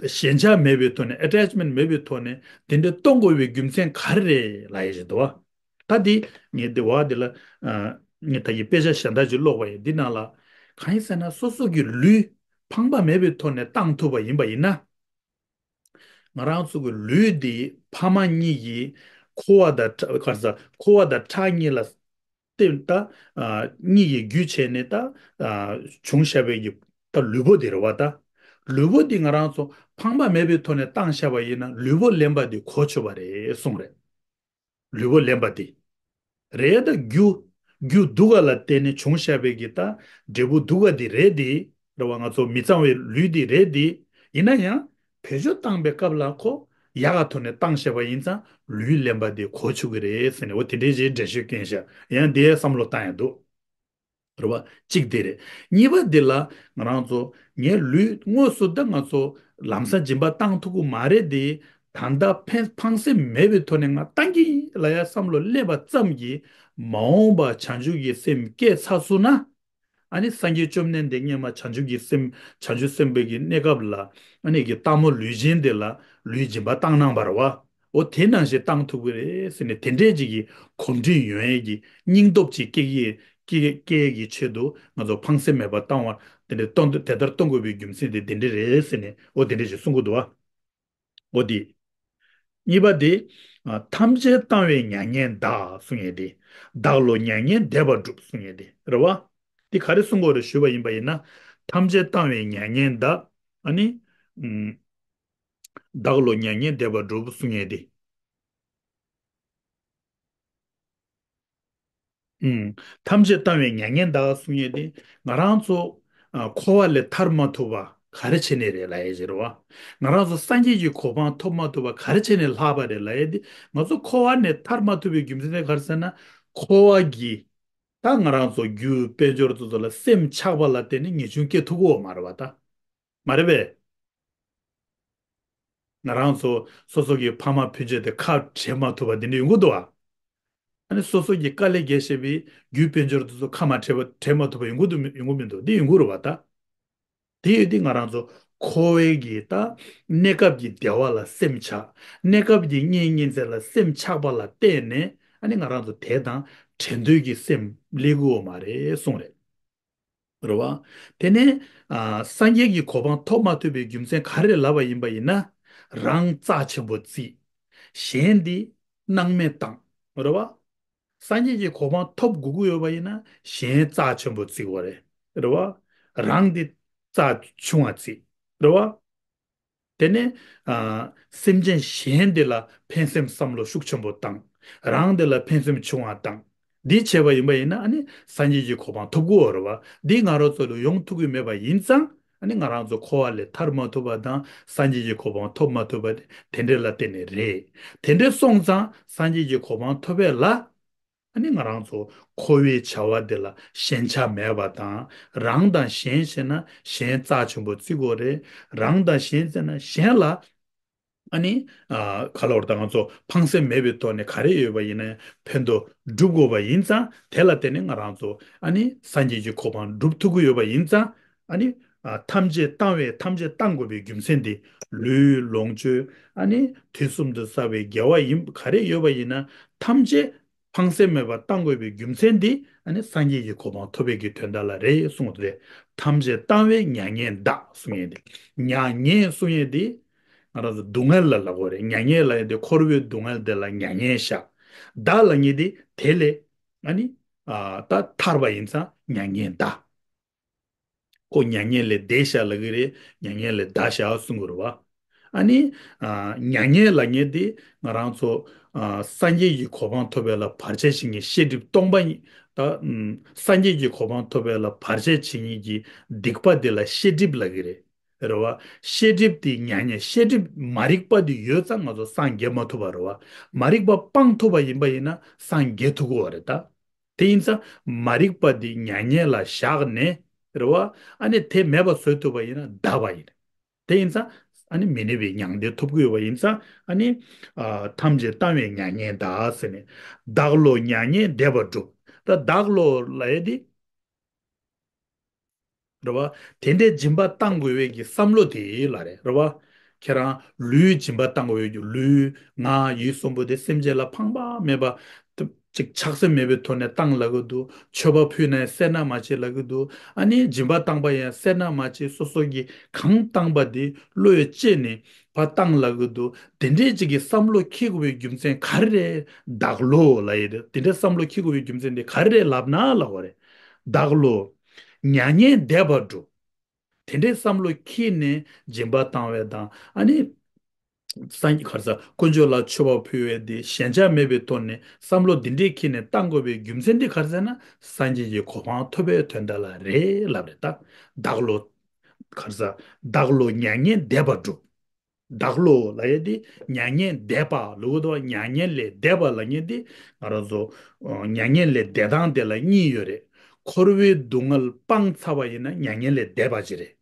ཞེན་ཆགས་མེད་པའི་ཐོག་ནས་ཨེ་ཊེཆ་མེན་ཊི་མེད་པའི་ཐོག་ནས་དེ་འདྲ་གཏོང་དགོས་པའི་རྒྱུ་མཚན་ག་རེ་རེད་ལབ་ཡས་ཞིག་འདུག་བ། ད་འདི་ངས་འདི་བ་འདི་ལ་ངས་ད་ཡི་དཔེ་ཆ་གཞན་དག་ཅིག་ཀློག་པ་ཡིན། འདི་ནང་ལ་གང་ཡིན་ཟེར་ན་སོ་སོ་གི་ལུས་ཕངས་པ་མེད་པའི་ཐོག་ནས་བཏང་ཐུབ་པ་ཡིན་པ་ཡིན་ན། ང་རང་ཚོ་གི་ལུས་འདི་ཕ་མ་གཉིས་ཀྱི་ཁུ་བ་དང་ཁྲག་ག་རེ་ཟ། ཁུ་བ་དང་ཁྲག་གཉིས་ལ་བརྟེན་ད་ཨ་གཉིས་ཀྱི་རྒྱུ་བྱས་ནས་ད་ཨ་བྱུང་བཞག་པའི་གི་ད་ལུས་པོ་འདི་རེད་བ། ད་ལུས་པོ་འདི་ང་རང་ཚོ་ཕངས་པ་མེད་པའི་ཐོག་ནས་བཏང་བཞག་པ་ཡིན་ན་ལུས་པོ་ལེན་པ་འདི་གོ་ཆོད་པ་རེད་གསུངས་རེད། ལུས་པོ་ལེན་པ་འདི། རེད་ད་རྒྱུ། རྒྱུ་སྡུག་ག་ལ་བརྟེན་ནས་བྱུང་བཞག་པའི་གི་ད་འབྲས་བུ་སྡུག་ག་འདི་རེད་འདི། རེད་བ། ང་ཚོ་མི་གཙང་བའི་ལུས་འདི་རེད་འདི། ཡིན་ན་ཡང་བེད་སྤྱོད་བཏང་པའི་སྐབས་ལ་ཁོ་ཡག་ག་ཐོག་ནས་བཏང་བཞག་པ་ཡིན་ཙང་ལུས་ལེན་པ་འདི་གོ་ཆོད་ཀྱི་རེད་ཟེར་ནས་འོ་དེ་འདྲའི་ཞིག་འགྲེལ་བཤད་སྐྱོན་བཞག་ཡང་འདི་བསམ་བློ་བཏང་ཡ་འདུག། རེད་བ། གཅིག་དེ་རེད། གཉིས་པ་འདི་ལ་ང་རང་ཚོ་ངའི་ལུས་དངོས་སུ་ད་ང་ཚོ་ལམ་སང་སྦྱིན་པ་བཏང་ཐུབ་ཀྱི་མ་རེད་དེ། ད་ལྟ་ཕན་ཕངས་སེམས་མེད་པའི་ཐོག་ནས་ང་བཏང་གི་ལ་ཡ་བསམ་བློ་སླེབས་པ་ཙམ་གྱིས་མ་འོངས་པ་བྱང་ཆུབ་ཀྱི་སེམས་སྐྱེས་ཚར་སོང་ན། ཨ་ནི་སངས་རྒྱས་བཅོམ་ལྡན་འདས་སྔོན་མ་བྱང་ཆུབ་ཀྱི་སེམས་བྱང་ཆུབ་སེམས་དཔའི་གི་གནས་སྐབས་ལ་ཨ་ནི་གི་སྟག་མོ་ལུས་ཅན་དེ་ལ་ལུས་སྦྱིན་པ་བཏང་གནང་བ་རེད་བ། འོ་དེ་ནང་བཞིན་བཏང་ཐུབ་ཀྱི་རེད་ཟེར་ནས་དེ་འདྲས་ཅིག་གི་གོམས་འདྲིས་ཡོང་ཡས་ཀྱི་སྙིང་སྟོབས་ཅིག་སྐྱེ་གི་སྐྱེ་སྐྱེ་ཡས་ཀྱི་ཆེད་དུ་ང་ཚོ་ཕངས་སེམས་མེད་པར་བཏང་བ་དེ་འདྲས་གཏོང་དེ་ལྟར་གཏོང་དགོས་པའི་རྒྱུ་མཚན་དེ་དེ་འདྲས་རེད་ཟེར་ནས་འོ་དེ་འདྲས་ཅིག་གསུང་གི་འདུག་བ། འོ་དེ། གཉིས་པ་དེ། ཐམས་ཅད་བཏང་བས་མྱ་ངན་འདའ་གསུང་ཡས་དེ། བདག་བློ་མྱ་ངན་འདས་པར་སྒྲུབ་གསུང་ཡས་དེ་རེད་བ། དེ་ག་རེ་གསུང་དགོས་རེད་ཞུས་པ་ཡིན་པ་ཡིན་ན། ཐམས་ཅད་བཏང་བས་མྱ་ངན་འདའ། ཨ་ནི། ཨུམ། བདག་བློ་མྱ་ངན་འདས་པར་སྒྲུབ་གསུང་ཡས་དེ། ཨུམ། ཐམས་ཅད་བཏང་བས་མྱ་ངན་འདའ་གསུང་ཡས་དེ་ང་རང་ཚོ་ཨ་འཁོར་བ་ལས་ཐར་མ་ཐུབ་པ་ག་རེ་བྱས་ནས་རེད་ལབ་ཡས་ཅིག་རེད་བ། ང་རང་ཚོ་སངས་རྒྱས་ཀྱི་གོ་འཕང་ཐོབ་མ་ཐུབ་པ་ག་རེ་བྱས་ནས་ལྷག་པ་རེད་ལབ་ཡས་དེ། ང་ཚོ་འཁོར་བ་ནས་ཐར་མ་ཐུབ་པའི་རྒྱུ་མཚན་དེ་ག་རེ་ཟེར་ན། འཁོར་བ་གི་ད་ང་རང་ཚོ་རྒྱུ་དཔལ་འབྱོར་དེ་ཚོ་ལ་སེམས་ཆགས་པ་ལ་བརྟེན་ནས་ཉེས་སྐྱོན་སྐྱེ་ཐུབ་ཀྱི་ཡོད་མ་རེད་བ་ད། མ་རེད་པས། ང་རང་ཚོ་སོ་སོ་གི་ཕ་མ་སྤུན་མཆེད་དེ་ཁ་བྲལ་མ་ཐུབ་པ་འདི་འདྲ་ཡོང་གི་འདུག་བ། ཨ་ནི་སོ་སོ་གི་དཀའ་ལས་བརྒྱབ་བཞག་པའི་རྒྱུ་དཔལ་འབྱོར་དེ་ཚོ་ཁ་མ་བྲལ་བ་བྲལ་མ་ཐུབ་པ་ཡོང་གི་འདུག་མི་ཡོང་གི་མི་འདུག་འདི་ཡོང་གི་རེད་བ་ད། དེ་ཡོད་དུས་ང་རང་ཚོ་འཁོར་བའི་གི་ད་གནས་སྐབས་ཀྱི་བདེ་བ་ལ་སེམས་ཆགས། གནས་སྐབས་ཀྱི་གཉེན་ཉེ་ཚན་ལ་སེམས་ཆགས་པ་ལ་བརྟེན་ནས་ཨ་ནི་ང་རང་ཚོ་དེ་དང་བྲལ་འདོད་ཀྱི་སེམས་སླེབས་ཀྱི་ཡོད་མ་རེད་གསུངས་རེད། རེད་བ། དེ་ནས་ཨ་སངས་རྒྱས་ཀྱི་གོ་འཕང་ཐོབ་མ་ཐུབ་པའི་རྒྱུ་མཚན་ག་རེ་ལབ་པ་ཡིན་པ་ཡིན་ན། རང་རྩ་ཆེན་པོ་བརྩིས། གཞན་འདི་སྣང་མེད་བཏང་། རེད་བ། སངས་རྒྱས་ཀྱི་གོ་འཕང་ཐོབ་དགོས་ཀྱི་ཡོད་པ་ཡིན་ན་གཞན་རྩ་ཆེན་པོ་བརྩི་དགོས་རེད། རེད་བ། རང་འདི་རྩ་ཆུང་བ་བརྩི། རེད་བ། དེ་ནས་ཨ་སེམས་ཅན་གཞན་དེ་ལ་ཕན་སེམས་བསམ་བློ་ཤུགས་ཆེན་པོ་བཏང་། རང་དེ་ལ་ཕན་སེམས་ཆུང་བ་བཏང་། འདི་བྱས་པ་ཡིན་པ་ཡིན་ན་ཨ་ནི་སངས་རྒྱས་ཀྱི་གོ་འཕང་ཐོབ་ཀྱི་ཡོད་རེད་བ། འདི་ང་རང་ཚོ་ལ་ཡོང་ཐུབ་ཀྱི་མེད་པ་ཡིན་ཙང་ཨ་ནི་ང་རང་ཚོ་འཁོར་བ་ལས་ཐར་མ་ཐུབ་པ་དང་སངས་རྒྱས་ཀྱི་གོ་འཕང་ཐོབ་མ་ཐུབ་པ་དེ་དེ་འདྲ་ལ་བརྟེན་ནས་རེད། དེ་འདྲ་སོང་ཙང་སངས་རྒྱས་ཀྱི་གོ་འཕང་ཐོབ་པ་ལ་ཨ་ནི་ང་རང་ཚོ་འཁོར་བའི་བྱ་བ་འདི་ལ་ཞེན་ཆགས་མེད་པ་དང་། རང་དང་གཞན་ཞེ་ན་གཞན་རྩ་ཆེན་པོ་བརྩི་དགོས་རེད། རང་དང་གཞན་ཟེར་ན་གཞན་ལ་ཨ་ནི་ཨ་ག་ལ་བར་ད་ང་ཚོ་ཕངས་སེམས་མེད་པའི་ཐོག་ནས་ག་རེ་ཡོད་པ་ཡིན་ན་ཕན་ཐོགས་སྒྲུབ་དགོས་པ་ཡིན་ཙང་། དེ་ལ་བརྟེན་ནས་ང་རང་ཚོ་ཨ་ནི་སངས་རྒྱས་ཀྱི་གོ་འཕང་སྒྲུབ་ཐུབ་ཀྱི་ཡོད་པ་ཡིན་ཙང་། ཨ་ནི་ཨ་ཐམས་ཅད་བཏང་བས་ཐམས་ཅད་བཏང་དགོས་པའི་རྒྱུ་མཚན་དེ། ལུས་ལོངས་སྤྱོད་ཨ་ནི་དུས་གསུམ་དུ་བསགས་པའི་དགེ་བ་ཡིན་ག་རེ་ཡོད་པ་ཡིན་ན་ཐམས་ཅད་ཕངས་སེམས་མེད་པར་བཏང་དགོས་པའི་རྒྱུ་མཚན་འདི་ཨ་ནི་སངས་རྒྱས་ཀྱི་གོ་འཕང་ཐོབ་པའི་གི་དོན་དག་ལ་རེད་གསུངས་ཏེ། ཐམས་ཅད་བཏང་བས་མྱ་ངན་འདའ་གསུང་ཡས་འདི། མྱ་ངན་གསུང་ཡས་འདི་ང་རང་ཚོ་སྡུག་བསྔལ་ལ་ལབ་དགོས་རེད། མྱ་ངན་ལབ་ཡས་འདི་འཁོར་བའི་སྡུག་བསྔལ་འདི་ལ་མྱ་ངན་བཞག་འདའ་ལབ་ཡས་འདི་དེ་ལས་ཨ་ནི་ཨ་ད་ཐར་པ་ཡིན་ཙང་མྱ་ངན་འདའ། ཁོ་མྱ་ངན་ལས་འདས་བཞག་ལབ་ཀྱི་རེད། མྱ་ངན་ལས་འདའ་བཞག་གསུང་གི་རེད་བ། ཨ་ནི་ཨ་མྱ་ངན་ལབ་མཁན་དེ་ང་རང་ཚོ་ཨ་སངས་རྒྱས་ཀྱི་གོ་འཕང་ཐོབ་པ་ལ་བར་ཆད་བྱེད་མཁན་ཤེས་སྒྲིབ་སྟོང་པ་ཉིད་ད། ཨུམ། སངས་རྒྱས་ཀྱི་གོ་འཕང་ཐོབ་པ་ལ་བར་ཆད་བྱེད་མཁན་གྱི་སྡིག་པ་དེ་ལ་ཤེས་སྒྲིབ་ལབ་ཀྱི་རེད། རེད་བ། ཤེས་སྒྲིབ་དེ་མྱ་ངན། ཤེས་སྒྲིབ་མ་རིག་པ་དེ་ཡོད་ཙང་ང་ཚོ་སངས་རྒྱས་མ་ཐུབ་པ་རེད་བ། མ་རིག་པ་སྤང་ཐུབ་པ་ཡིན་པ་ཡིན་ན་སངས་རྒྱས་ཐུབ་ཀྱི་ཡོད་རེད་ད། དེ་ཡིན་ཙང་མ་རིག་པ་འདི་མྱ་ངན་ལ་བཞག་ནས་རེད་བ། ཨ་ནི་དེ་མེད་པ་བཟོ་ཐུབ་པ་ཡིན་ན་འདའ་བ་ཡིན། དེ་ཡིན་ཙང་ཨ་ནི་མི་གནས་པའི་མྱང་འདས་ཐོབ་ཀྱི་ཡོད་པ་ཡིན་ཙང་ཨ་ནི་ཨ་ཐམས་ཅད་བཏང་བས་མྱ་ངན་འདའ་ཟེར་ནས། བདག་བློ་མྱ་ངན་འདས་པ་སྒྲུབ། ད་བདག་བློ་ལབ་ཡས་འདི་རེད་བ། དེ་འདྲའི་སྦྱིན་པ་བཏང་དགོས་པའི་གི་བསམ་བློ་དེ་ལ་རེད། རེད་བ། ཁྱེད་རང་ལུས་སྦྱིན་པ་བཏང་དགོས་ཡོད་རྒྱུ། ལུས་ངག་ཡིད་གསུམ་པོ་དེ་སེམས་ཅན་ལ་ཕངས་པ་མེད་པ། ཅིག་ཆགས་སེམས་མེད་པའི་ཐོག་ནས་བཏང་ལབ་ཀྱི་འདུག་མཆོད་པ་ཕུལ་ནས་སེར་སྣ་མ་བྱེད་ལབ་ཀྱི་འདུག་ཨ་ནི་སྦྱིན་པ་བཏང་པ་ཡང་སེར་སྣ་མ་བྱེད། སོ་སོ་གིས་གང་བཏང་པ་དེ་བློས་བཅད་ནས་ཕར་བཏང་ལབ་ཀྱི་འདུག་དེ་འདྲའི་ཅིག་གི་བསམ་བློ་འཁྱེར་དགོས་པའི་རྒྱུ་མཚན་ག་རེ་རེད། བདག་བློ་ལབ་ཡས་དེ། དེ་འདྲའི་བསམ་བློ་འཁྱེར་དགོས་པའི་རྒྱུ་མཚན་དེ་ག་རེ་རེད་ལབ་ན་ལབ་པ་རེད། བདག་བློ། མྱ་ངན་འདས་པ་སྒྲུབ། དེ་འདྲའི་བསམ་བློ་འཁྱེར་ནས་སྦྱིན་པ་བཏང་བ་དང་ཨ་ནི། སངས་ག་རེ་ཟེར། དཀོན་མཆོག་ལ་མཆོད་པ་ཕུལ་བའི་དེ་ཞེན་ཆགས་མེད་པའི་ཐོག་ནས་བསམ་བློ་འདི་འདྲའི་འཁྱེར་ནས་བཏང་དགོས་པའི་རྒྱུ་མཚན་དེ་ག་རེ་ཟེར་ན། སངས་རྒྱས་ཀྱི་གོ་འཕང་ཐོབ་པའི་དོན་དག་ལ་རེད་ལབ་རེད་ད། བདག་བློ། ག་རེ་ཟེར། བདག་བློ་མྱ་ངན་འདས་པ་སྒྲུབ། བདག་བློ་ལབ་ཡས་དེ་མྱ་ངན་འདས་པ་ལབ་ཀྱི་འདུག་མྱ་ངན་ལས་འདས་པ་ལབ་མཁན་དེ་ང་རང་ཚོ་ཨ་མྱ་ངན་ལས་འདས་སྟངས་དེ་ལ་གཉིས་ཡོད་རེད། འཁོར་བའི་སྡུག་བསྔལ་སྤངས་ཚར་བ་ཡིན་ན་མྱ་ངན་ལས་འདས་པ་ཅིག་རེད།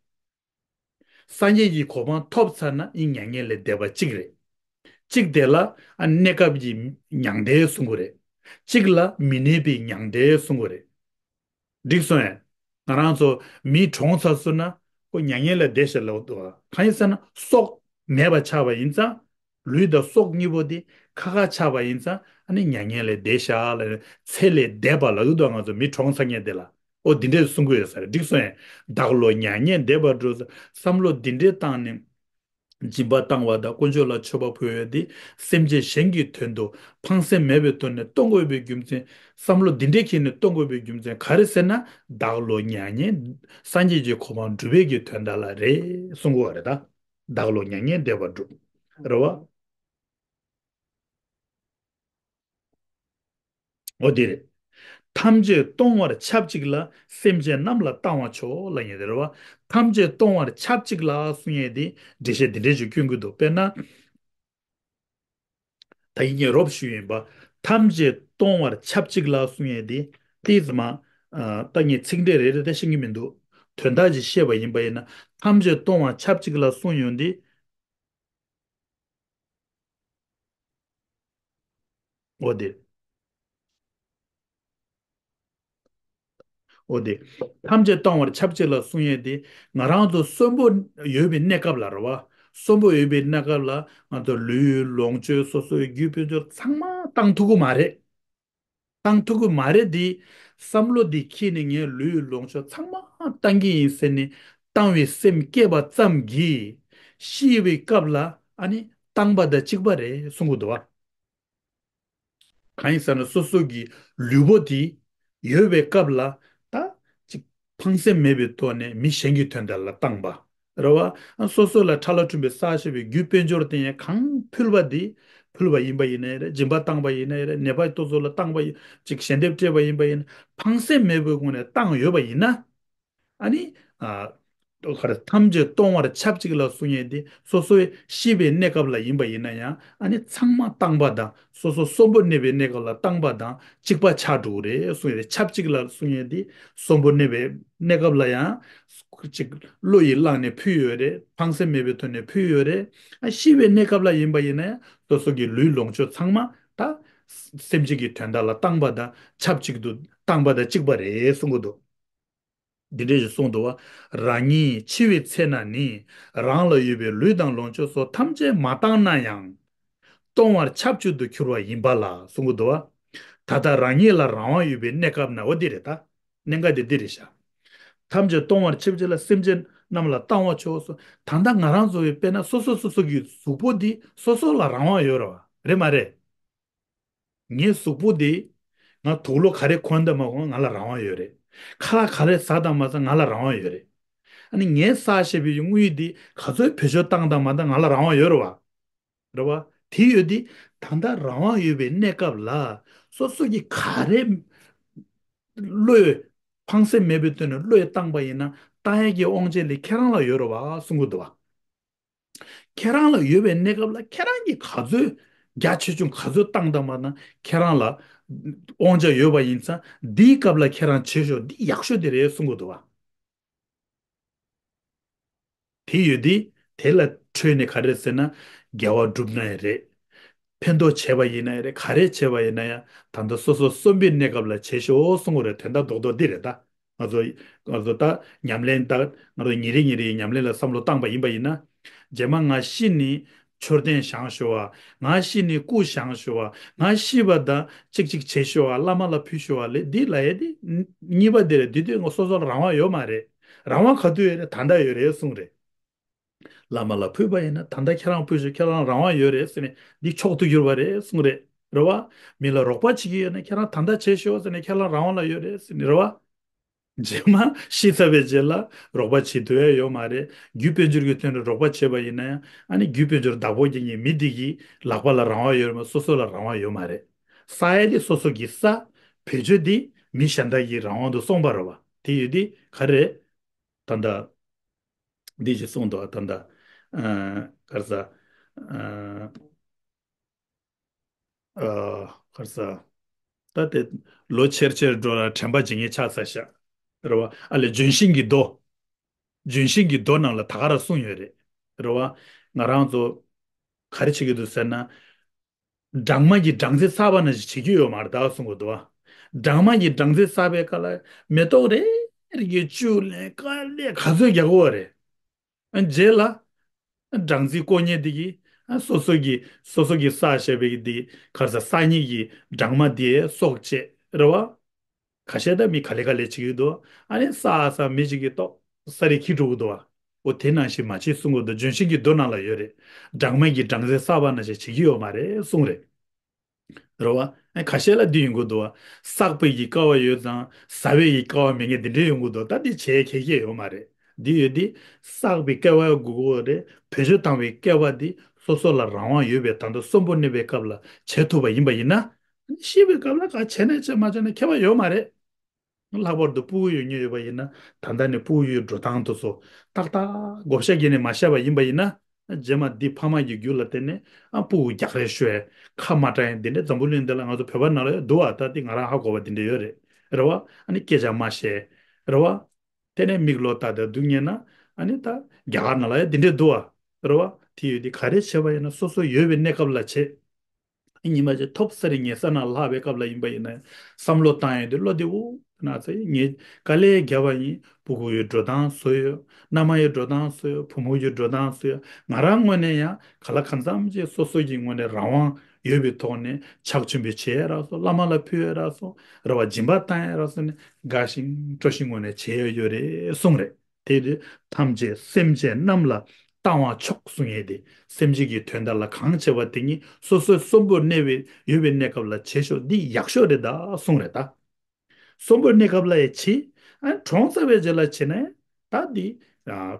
སངས་རྒྱས་ཀྱི་གོ་འཕང་ཐོབ་ཚར་ན་ཨི་མྱ་ངན་ལས་འདས་པ་གཅིག་རེད། གཅིག་དེ་ལ་ཨ་གནས་སྐབས་ཀྱི་མྱང་འདས་གསུང་གི་རེད། གཅིག་ལ་མི་གནས་པའི་མྱང་འདས་གསུང་གི་རེད། འགྲིག་སོང་ངས། ང་རང་ཚོ་མི་གྲོངས་ཚར་སོང་ན་ཁོ་མྱ་ངན་ལས་འདས་ཤག་ལབ་འདུག་ག་གང་ཡིན་ཟེར་ན་སྲོག་མེད་པ་ཆགས་པ་ཡིན་ཙང་། ལུས་དང་སྲོག་གཉིས་པོ་དེ་ཁ་ཁ་ཆགས་པ་ཡིན་ཙང་ཨ་ནི་མྱ་ངན་ལས་འདས་ཤག་ལབ་ནས་ཚེ་ལས་འདས་པ་ལབ་ཀྱི་འདུག་ང་ཚོ་མི་གྲོངས་ཚར་མཁན་དེ་ལ། ཨོ་འདི་འདྲས་གསུང་གི་ཡོད་ས་རེད། འགྲིག་སོང་ངས། བདག་བློ་མྱ་ངན་འདས་པ་སྒྲུབ། བསམ་བློ་འདི་འདྲས་བཏང་ནས། སྦྱིན་པ་བཏང་བ་དང་དཀོན་མཆོག་ལ་མཆོད་པ་ཕུལ་བ་དེ་སེམས་ཅན་གཞན་གྱི་དོན་དུ་ཕངས་སེམས་མེད་པའི་ཐོག་ནས་གཏོང་དགོས་པའི་རྒྱུ་མཚན། བསམ་བློ་འདི་འདྲས་འཁྱེར་ནས་གཏོང་དགོས་པའི་རྒྱུ་མཚན་ག་རེ་ཟེར་ན། བདག་བློ་མྱ་ངན་སངས་རྒྱས་ཀྱི་གོ་འཕང་སྒྲུབ་པའི་གི་དོན་དག་ལ་རེད་གསུང་གི་ཡོད་རེད་ད། བདག་བློ་མྱ་ངན་འདས་པ་སྒྲུབ། རེད་བ། འོ་དེ་རེད། ཐམས་ཅད་གཏོང་བར་ཆབས་ཅིག་ལ། སེམས་ཅན་རྣམས་ལ་བཏང་བ་མཆོག་ལབ་མཁན་དེ་རེད་བ། ཐམས་ཅད་གཏོང་བར་ཆབས་ཅིག་ལ་གསུང་མཁན་དེ་འགྲེལ་བཤད་འདི་འདྲས་ཅིག་སྐྱོན་གྱི་འདུག་དཔེར་ན། ད་ཡིན་ངེས་རོབ་ཞུས་ཡིན་པ། ཐམས་ཅད་གཏོང་བར་ཆབས་ཅིག་ལ་གསུང་ཡས་དེ། ཏིས་མ། ཨ། ད་ངས་ཚིག་འགྲེལ་རེ་རེ་ད་ཤེས་ཀྱི་མི་འདུག་དོན་དག་ཅིག་བཤད་པ་ཡིན་པ་ཡིན་ན། ཐམས་ཅད་གཏོང་བར་ཆབས་ཅིག་ལ་གསུང་ཡོང་དེ། འོ་དེ། འོ་དེ། ཐམས་ཅད་གཏོང་བར་ཆབས་ཅིག་ལ་གསུང་ཡས་དེ། ང་རང་ཚོ་གསོན་པོ་ཡོད་པའི་གནས་སྐབས་ལ་རེད་བ། གསོན་པོ་ཡོད་པའི་གནས་སྐབས་ལ་ང་ཚོ་ལུས་ལོངས་སྤྱོད་སོ་སོའི་རྒྱུ་དཔལ་འབྱོར་ཚང་མ་བཏང་ཐུབ་ཀྱི་མ་རེད། བཏང་ཐུབ་ཀྱི་མ་རེད་དེ། བསམ་བློ་དེ་འཁྱེར་ནས་ངས་ལུས་ལོངས་སྤྱོད་ཚང་མ་བཏང་གི་ཡིན་ཟེར་ནས་བཏང་བའི་སེམས་སྐྱེས་པ་ཙམ་གྱིས། ཤི་བའི་སྐབས་ལ་ཨ་ནི་བཏང་པ་དང་གཅིག་པ་རེད་གསུང་གི་འདུག་བ། གང་ཡིན་ཟེར་ན་སོ་སོ་གི་ལུས་པོ་དེ་ཡོད་པའི་སྐབས་ལ་ད་ཅིག་ཕངས་སེམས་མེད་པའི་ཐོག་ནས་མི་གཞན་གྱི་དོན་དག་ལ་བཏང་པ་རེད་བ། སོ་སོ་ལ་ཁྲ་ལ་ཁྲུམ་པའི་བསགས་བཞག་པའི་རྒྱུ་དཔལ་འབྱོར་དེ་ཡང་གང་ཕུལ་བ་དེ་ཕུལ་བ་ཡིན་པ་ཡིན་ནའི་རེད། སྦྱིན་པ་བཏང་པ་ཡིན་ནའི་རེད། ནད་པ་དེ་ཚོ་ལ་བཏང་པ་ཡིན། ཅིག་ཞལ་འདེབས་སྤྲད་པ་ཡིན་པ་ཡིན་ན། ཕངས་སེམས་མེད་པའི་སྒོ་ནས་བཏང་ཡོད་པ་ཡིན་ན། ཨ་ནི། ཨ། ག་རེ། ཐམས་ཅད་གཏོང་བར་ཆབས་ཅིག་ལ་གསུང་ཡས་དེ་སོ་སོའི་ཤི་བའི་གནས་སྐབས་ལ་ཡིན་པ་ཡིན་ན་ཡང་ཨ་ནི་ཚང་མ་བཏང་པ་དང་། སོ་སོ་གསོན་པོ་གནས་པའི་གནས་སྐབས་ལ་བཏང་པ་དང་གཅིག་པ་ཆགས་འགྲོ་གི་རེད་གསུང་ཡས་དེ། ཆབས་ཅིག་ལ་གསུང་ཡས་དེ་གསོན་པོ་གནས་པའི་གནས་སྐབས་ལ་ཡང་ཅིག་བློ་ཡིས་བླངས་ནས་ཕུལ་ཡོད་རེད། ཕངས་སེམས་མེད་པའི་ཐོག་ནས་ཕུལ་ཡོད་རེད། ཨ། ཤི་བའི་གནས་སྐབས་ལ་ཡིན་པ་ཡིན་ན་ཡང་སོ་སོ་གི་ལུས་ལོངས་སྤྱོད་ཚང་མ་ད་སེམས་ཅན་གྱི་དོན་དག་ལ་བཏང་པ་དང་ཆབས་ཅིག་ཏུ་བཏང་པ་དང་གཅིག་པ་རེད་གསུང་གི་འདུག་འདི་འདྲས་ཞིག་གསུངས་འདུག་བ། རང་ཉིད་འཆི་བའི་ཚེ་ན་ནི། རང་ལ་ཡོད་པའི་ལུས་དང་ལོངས་སྤྱོད་སོགས་ཐམས་ཅད་མ་བཏང་ན་ཡང་། གཏོང་བར་ཆབས་ཅིག་ཏུ་གྱུར་པ་ཡིན་པ་ལ་གསུང་གི་འདུག་བ། ད་ལྟ་རང་ཉིད་ལ་རང་དབང་ཡོད་པའི་གནས་སྐབས་ན། འོ་འདི་རེད་ད། གནད་འགག་དེ་འདི་རེད་ཤག་ཐམས་ཅད་གཏོང་བར་ཆབས་ཅིག་ལ། སེམས་ཅན་རྣམས་ལ་བཏང་བ་མཆོག་གསུངས། ད་ལྟ་ང་རང་ཚོ་བའི་དཔེར་ན་སོ་སོ་སོ་སོ་གི་གཟུགས་པོ་འདི་སོ་སོ་ལ་རང་དབང་ཡོད་རེད་བ། རེད་མ་རེད། ངའི་གཟུགས་པོ་འདི། ང་དུག་ལོག་ག་རེ་གོན་དང་མ་གོན་ང་ལ་རང་དབང་ཡོད་རེད། ཁ་ལག་ག་རེ་ཟ་དང་མ་ཟ་ང་ལ་རང་དབང་ཡོད་རེད། ཨ་ནི་ངས་བསགས་བཞག་པའི་དངུལ་འདི་ག་ཚོད་བེད་སྤྱོད་བཏང་དང་མ་བཏང་ང་ལ་རང་དབང་ཡོད་རེད་བ། རེད་བ། དེ་ཡོད་དེ། ད་ལྟ་རང་དབང་ཡོད་པའི་གནས་སྐབས་ལ། སོ་སོ་གི་ག་རེ་བློས། ཕངས་སེམས་མེད་པའི་དོན་ནས་བློས་བཏང་པ་ཡིན་ན་བཏང་ཡས་ཀྱི་དབང་ཆ་ལས་ཁྱེད་རང་ལ་ཡོད་རེད་བ་གསུང་གི་འདུག་བ། ཁྱེད་རང་ལ་ཡོད་པའི་གནས་སྐབས་ལ་ཁྱེད་རང་གིས་ག་ཚོད་རྒྱ་ཆེ་ཆུང་ག་ཚོད་བཏང་དང་མ་བཏང་ཁྱེད་རང་ལ་དབང་ཆ་ཡོད་པ་ཡིན་ཙང་། འདིའི་སྐབས་ལ་ཁྱེད་རང་བྱེད་ཤོག་འདི་ཡག་ཤོས་དེ་རེད་གསུང་གི་འདུག་བ། དེ་ཡོད་དེ། དེ་ལ་འཕྲོས་ནས་ག་རེ་ཟེར་ན། དགེ་བ་བསྒྲུབ་ན་ཡང་རེད། ཕན་ཐོགས་བྱས་པ་ཡིན་ན་ཡང་རེད། ག་རེ་བྱས་པ་ཡིན་ན་ཡང་ད་ལྟ་སོ་སོ་གསོན་པོའི་གནས་སྐབས་ལ་བྱེད་ཤོག་གསུང་གི་རེད། དོན་དག་རྡོག་རྡོག་འདི་རེད་ད། ང་ཚོ། ང་ཚོ་ད་ཉམས་ལེན་ད། ང་ཚོ་ཉིན་རེ་ཉིན་རེའི་ཉམས་ལེན་ལ་བསམ་བློ་བཏང་པ་ཡིན་པ་ཡིན་ན། རྗེས་མ་ང་ཤི་ནས་མཆོད་རྟེན་བཞེངས་ཤོག་བ། ང་ཤི་ནས་སྐུ་བཞེངས་ཤོག་བ། ང་ཤི་བ་དང་གཅིག་གཅིག་བྱེད་ཤོག་བ། བླ་མ་ལ་ཕུལ་ཤོག་བ་ལས་འདི་ལ་ཡ་འདི། གཉིས་པ་འདི་རེད། འདི་དུས་ང་སོ་སོ་ལ་རང་དབང་ཡོད་མ་རེད། རང་དབང་ག་དུས་ཡོད་རེད། ད་ལྟ་ཡོད་རེད་གསུངས་རེད། བླ་མ་ལ་ཕུལ་བ་ཡིན་ན་ད་ལྟ་ཁྱེད་རང་ཕུལ་ཤོག་ཁྱེད་རང་རང་དབང་ཡོད་རེད་ཟེར་ནས་འདི་མཆོག་ཏུ་གྱུར་པ་རེད་གསུངས་རེད། རེད་བ། མི་ལ་རོགས་པ་བྱེད་ཀྱི་ཡོད་ན་ཁྱེད་རང་ད་ལྟ་བྱེད་ཤོག་ཟེར་ནས་ཁྱེད་རང་རང་དབང་ལ་ཡོད་རེད་ཟེར་ནས། རེད་བ། རྗེས་མ་ཤི་ཚར་བའི་རྗེས་ལ་རོགས་པ་བྱེད་ཐུབ་ཡ་ཡོད་མ་རེད། རྒྱུ་དཔལ་འབྱོར་གྱི་དོན་དུ་རོགས་པ་བྱས་པ་ཡིན་ན་ཡང་ཨ་ནི་རྒྱུ་དཔལ་འབྱོར་བདག་པོ་རྒྱག་མཁན་མི་དེ་གི་ལག་པ་ལ་རང་དབང་ཡོད་རེད་མ། སོ་སོ་ལ་རང་དབང་ཡོད་མ་རེད། ས་ཡ་དེ་སོ་སོ་གི་ས། བེད་སྤྱོད་དེ་མི་གཞན་དག་གི་རང་དབང་དུ་སོང་པ་རེད་བ། དེ་ཡོད་དེ་ག་རེ་རེད། ད་ལྟ། འདི་ཞིག་གསུངས་འདུག་ད་ལྟ། ཨ། ག་རེ་ཟ། ཨ། ཨ། ག་རེ་ཟ། ད་དེ་ལོ་ཆེར་ཆེར་འགྲོ་ལ་དྲན་པ་བརྗེད་མཁན་ཆགས་ཚར་ཤག་རེད་བ། ཨ་ལས་ལྗོན་ཤིང་གི་རྡོ། ལྗོན་ཤིང་གི་རྡོ་ནང་ལ་ད་ག་རང་གསུངས་ཡོད་རེད། རེད་བ། ང་རང་ཚོ་ག་རེ་བྱེད་ཀྱི་འདུག་ཟེར་ན། སྦྲང་མ་གིས་སྦྲང་རྩི་བསགས་པ་ནང་བཞིན་བྱེད་ཀྱི་ཡོད་མ་རེད་ད་གསུང་གི་འདུག་བ། སྦྲང་མ་གིས་སྦྲང་རྩི་བསགས་པའི་སྐབས་ལ་མེ་ཏོག་རེ་རེ་གི་བཅུད་ལེན་དཀའ་ལས་ག་ཚོད་རྒྱག་དགོས་རེད། རྗེས་ལ་སྦྲང་རྩི་བཀོལ་མཁན་དེ་གིས་སོ་སོ་གི་སོ་སོ་གི་བསགས་བཞག་པའི་དེ་ག་རེ་ཟ། སང་ཉིན་གྱི་སྦྲང་མ་དེའི་སྲོག་བཅད་རེད་བ། ཁ་ཤས་ད་མི་ག་ལེ་ག་ལེ་བྱེད་ཀྱི་འདུག་ཨ་ནི་བསགས་བསགས་མི་གཅིག་གིས་ཏོག་ཙམ་རེ་འཁྱེར་འགྲོ་གི་འདུག་བ། འོ་དེ་ནང་བཞིན་མ་བྱེད་གསུང་གི་འདུག་ལྗོན་ཤིང་གི་རྡོ་ནང་ལ་ཡོད་རེད། སྦྲང་མ་གིས་སྦྲང་རྩི་བསགས་པ་ནང་བཞིན་བྱེད་ཀྱི་ཡོད་མ་རེད་གསུངས་རེད། རེད་བ། ཨ། ཁ་ཤས་ལ་འདི་ཡོང་གི་འདུག་བ། བསགས་པའི་གི་སྐལ་བ་ཡོད་ཙང་ཟ་བའི་གི་སྐལ་བ་མེད་མཁན་འདི་འདྲ་ཡོང་གི་འདུག་ད་འདི་བྱེད་ཁེ་ཁེ་ཡོད་མ་རེད། འདི་ཡོད་འདི་བསགས་པའི་སྐལ་བ་དགོས་ཀྱི་རེད། བེད་སྤྱོད་བཏང་བའི་སྐལ་བ་འདི་སོ་སོ་ལ་རང་དབང་ཡོད་པའི་ད་ལྟ་གསོན་པོ་གནས་པའི་སྐབས་ལ་བྱེད་ཐུབ་པ་ཡིན་པ་ཡིན་ན། ཤི་བའི་སྐབས་ལ་ག་བྱས་ནས་བྱས་མ་བྱས་ནས་ཁྱད་པར་ཡོད་མ་རེད། ལྷག་པར་དུ་སྤུ་གུ་ཡོད་མཁན་ཡོད་པ་ཡིན་ན། ད་ལྟ་ནས་སྤུ་གུ་ཡོད་འགྲོ་སྟངས་དེ་ཚོ་ཏག་ཏག་བགོ་བཤའ་བརྒྱབ་ནས་མ་བཤད་པ་ཡིན་པ་ཡིན་ན། རྗེས་མ་འདི་ཕ་མ་གི་རྒྱུད་ལ་བརྟེན་ནས་ཨ་སྤུ་གུ་རྒྱག་རེས་ཤོར་ཡ། ཁ་མ་གྲག་ཡ་འདི་འདྲའི་འཛམ་བུ་གླིང་འདི་ལ་ང་ཚོ་བོད་པ་ནང་ལ་ཡང་འདུག་བ། ད་འདི་ང་རང་ཧ་གོ་བ་འདི་འདྲ་ཡོད་རེད། རེད་བ། ཨ་ནི་སྐད་ཆ་མ་བཤད། རེད་བ། དེ་ནས་མིག་ལོག་ལྟ་སྟེ་སྡུག་བསྔལ་ན། ཨ་ནི་ད་རྒྱ་གར་ནང་ལ་ཡང་འདི་འདྲ་འདུག་བ། རེད་བ། དེ་ཡོད་དེ་ག་རེ་བྱས་པ་ཡིན་ན་སོ་སོ་ཡོད་པའི་གནས་སྐབས་ལ་བྱེད། ཉི་མ་གཅིག་ཐོབ་ས་རེ་ཉལ་ས་ནང་ལྷག་པའི་སྐབས་ལ་ཡིན་པ་ཡིན་ན། བསམ་བློ་བཏང་ཡོང་དུས་བློ་བདེ་བོ་ན་ཚེ་ངས་དཀའ་ལས་བརྒྱབ་པ་ཡིན། སྤུ་གུ་ཡི་འགྲོ་སྟངས་བཟོས་ཡོད། མནའ་མ་ཡི་འགྲོ་སྟངས་བཟོས་ཡོད། བུ་མོ་ཡི་འགྲོ་སྟངས་བཟོས་ཡོད། ང་རང་ངོས་ནས་ཡང་ག་ལ་གང་འཚམ་ཅིག་སོ་སོ་ཡི་ངོས་ནས་རང་དབང་ཡོད་པའི་ཐོག་ནས་ཕྱག་མཆོད་འབུལ་བྱེད་ཡ་རག་སོང་། བླ་མ་ལ་ཕུལ་ཡ་རག་སོང་། རེད་བ། སྦྱིན་པ་བཏང་ཡ་རག་སོང་ནས་དགའ་ཞིང་སྤྲོ་ཞིང་ངོས་ནས་བྱེད་ཡ་ཡོད་རེད་གསུངས་རེད། དེ་དུས་ཐམས་ཅད་སེམས་ཅན་རྣམས་ལ་བཏང་བ་མཆོག་གསུང་ཡས་དེ། སེམས་ཅན་གྱི་དོན་དག་ལ་གང་བྱས་པ་དེ་ཉིད་སོ་སོའི་གསོན་པོར་གནས་པའི་ཡོད་པའི་གནས་སྐབས་ལ་བྱེད་ཤོག་འདི་ཡག་ཤོས་རེད་ད་གསུངས་རེད་ད། གསོན་པོར་གནས་སྐབས་ལ་ཡང་བྱེད། ཨ་གྲོངས་ཚར་བའི་རྗེས་ལ་བྱེད་ན་ད་འདི་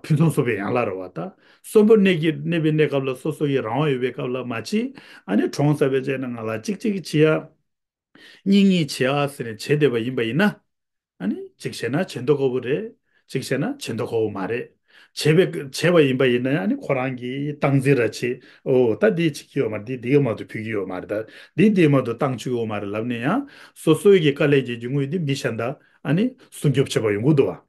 ཕུན་སུམ་ཚོགས་པའི་ཡན་ལག་རེད་བ་ད། གསོན་པོར་གནས་ཀྱི་གནས་པའི་གནས་སྐབས་ལ་སོ་སོ་ཡི་རང་དབང་ཡོད་པའི་སྐབས་ལ་མ་བྱེད། ཨ་ནི་གྲོངས་ཚར་བའི་རྗེས་ན་ང་ལ་གཅིག་གཅིག་བྱེད་ཡ། གཉིས་གཉིས་བྱེད་ཨ་ཟེར་ནས་བྱེད་བསྡད་པ་ཡིན་པ་ཡིན་ན། ཨ་ནི་གཅིག་བྱས་ན་བྱེད་མདོག་ཁ་པོ་རེད། གཅིག་བྱས་ན་བྱེད་མདོག་ཁ་པོ་མ་རེད། བྱས་པའི་བྱས་པ་ཡིན་པ་ཡིན་ན་ཨ་ནི་ཁོ་རང་གིས་སྟངས་འཛིན་ར་བྱེད། ཨོ་ད་འདི་བྱེད་ཀྱི་ཡོད་མ་རེད། འདི་འདི་ག་མ་གཏོགས་ཕུལ་གྱི་ཡོད་མ་རེད། ད་འདི་འདི་མ་གཏོགས་བཏང་བཅུག་ཡོད་མ་རེད་ལབ་ནས་ཡང་སོ་སོའི་གི་དཀའ་ལས་ཀྱི་རྒྱུ་དངོས་འདི་མི་གཞན་དག་ཨ་ནི་སྲུང་སྐྱོབ་བྱེད་པ་ཡོང་གི་འདུག་བ།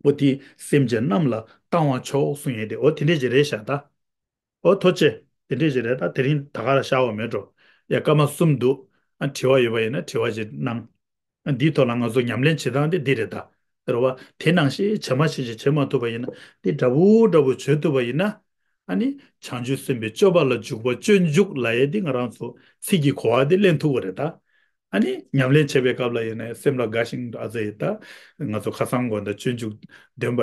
འོ་དེ་སེམས་ཅན་རྣམས་ལ་བཏང་བ་མཆོག་གསུང་ཡས་དེ་འོ་དེ་འདྲས་ཅིག་རེད་ཤག་ད། འོ་ཐུགས་རྗེ་ཆེ། དེ་འདྲས་ཅིག་རེད་ད། དེ་རིང་ད་ག་རང་ཤར་བ་མེད་འགྲོ། ཡ་སྐར་མ་གསུམ་འདུག་ཨ་དྲི་བ་ཡོད་པ་ཡིན་ན་དྲི་བ་ཅིག་གནང་། ཨ་འདིའི་ཐོག་ལ་ང་ཚོ་ཉམས་ལེན་བྱེད་སྟངས་དེ་འདི་རེད་ད། རེད་བ། དེ་ནང་བཞིན་བྱེད་མ་བྱེད་ཅིག་བྱེད་མ་ཐུབ་པ་ཡིན་ན་དེ་འདྲ་བོ་འདྲ་བོ་བྱེད་ཐུབ་པ་ཡིན་ན། ཨ་ནི་བྱང་ཆུབ་སེམས་དཔའི་སྤྱོད་པ་ལ་འཇུག་པ་སྤྱོད་འཇུག་ལབ་ཡས་དེ་ང་རང་ཚོ་ཚིག་གི་གོ་བ་དེ་ལེན་ཐུབ་པ་རེད་ད། ཨ་ནི་ཉམས་ལེན་བྱེད་པའི་སྐབས་ལ་ཡིན་ནའི་སེམས་ལ་དགའ་ཞིང་ཨ་ཙི་ཡིན་ད། ང་ཚོ་ཁ་སང་དགོང་དག་སྤྱོད་འཇུག་འདོན་པ་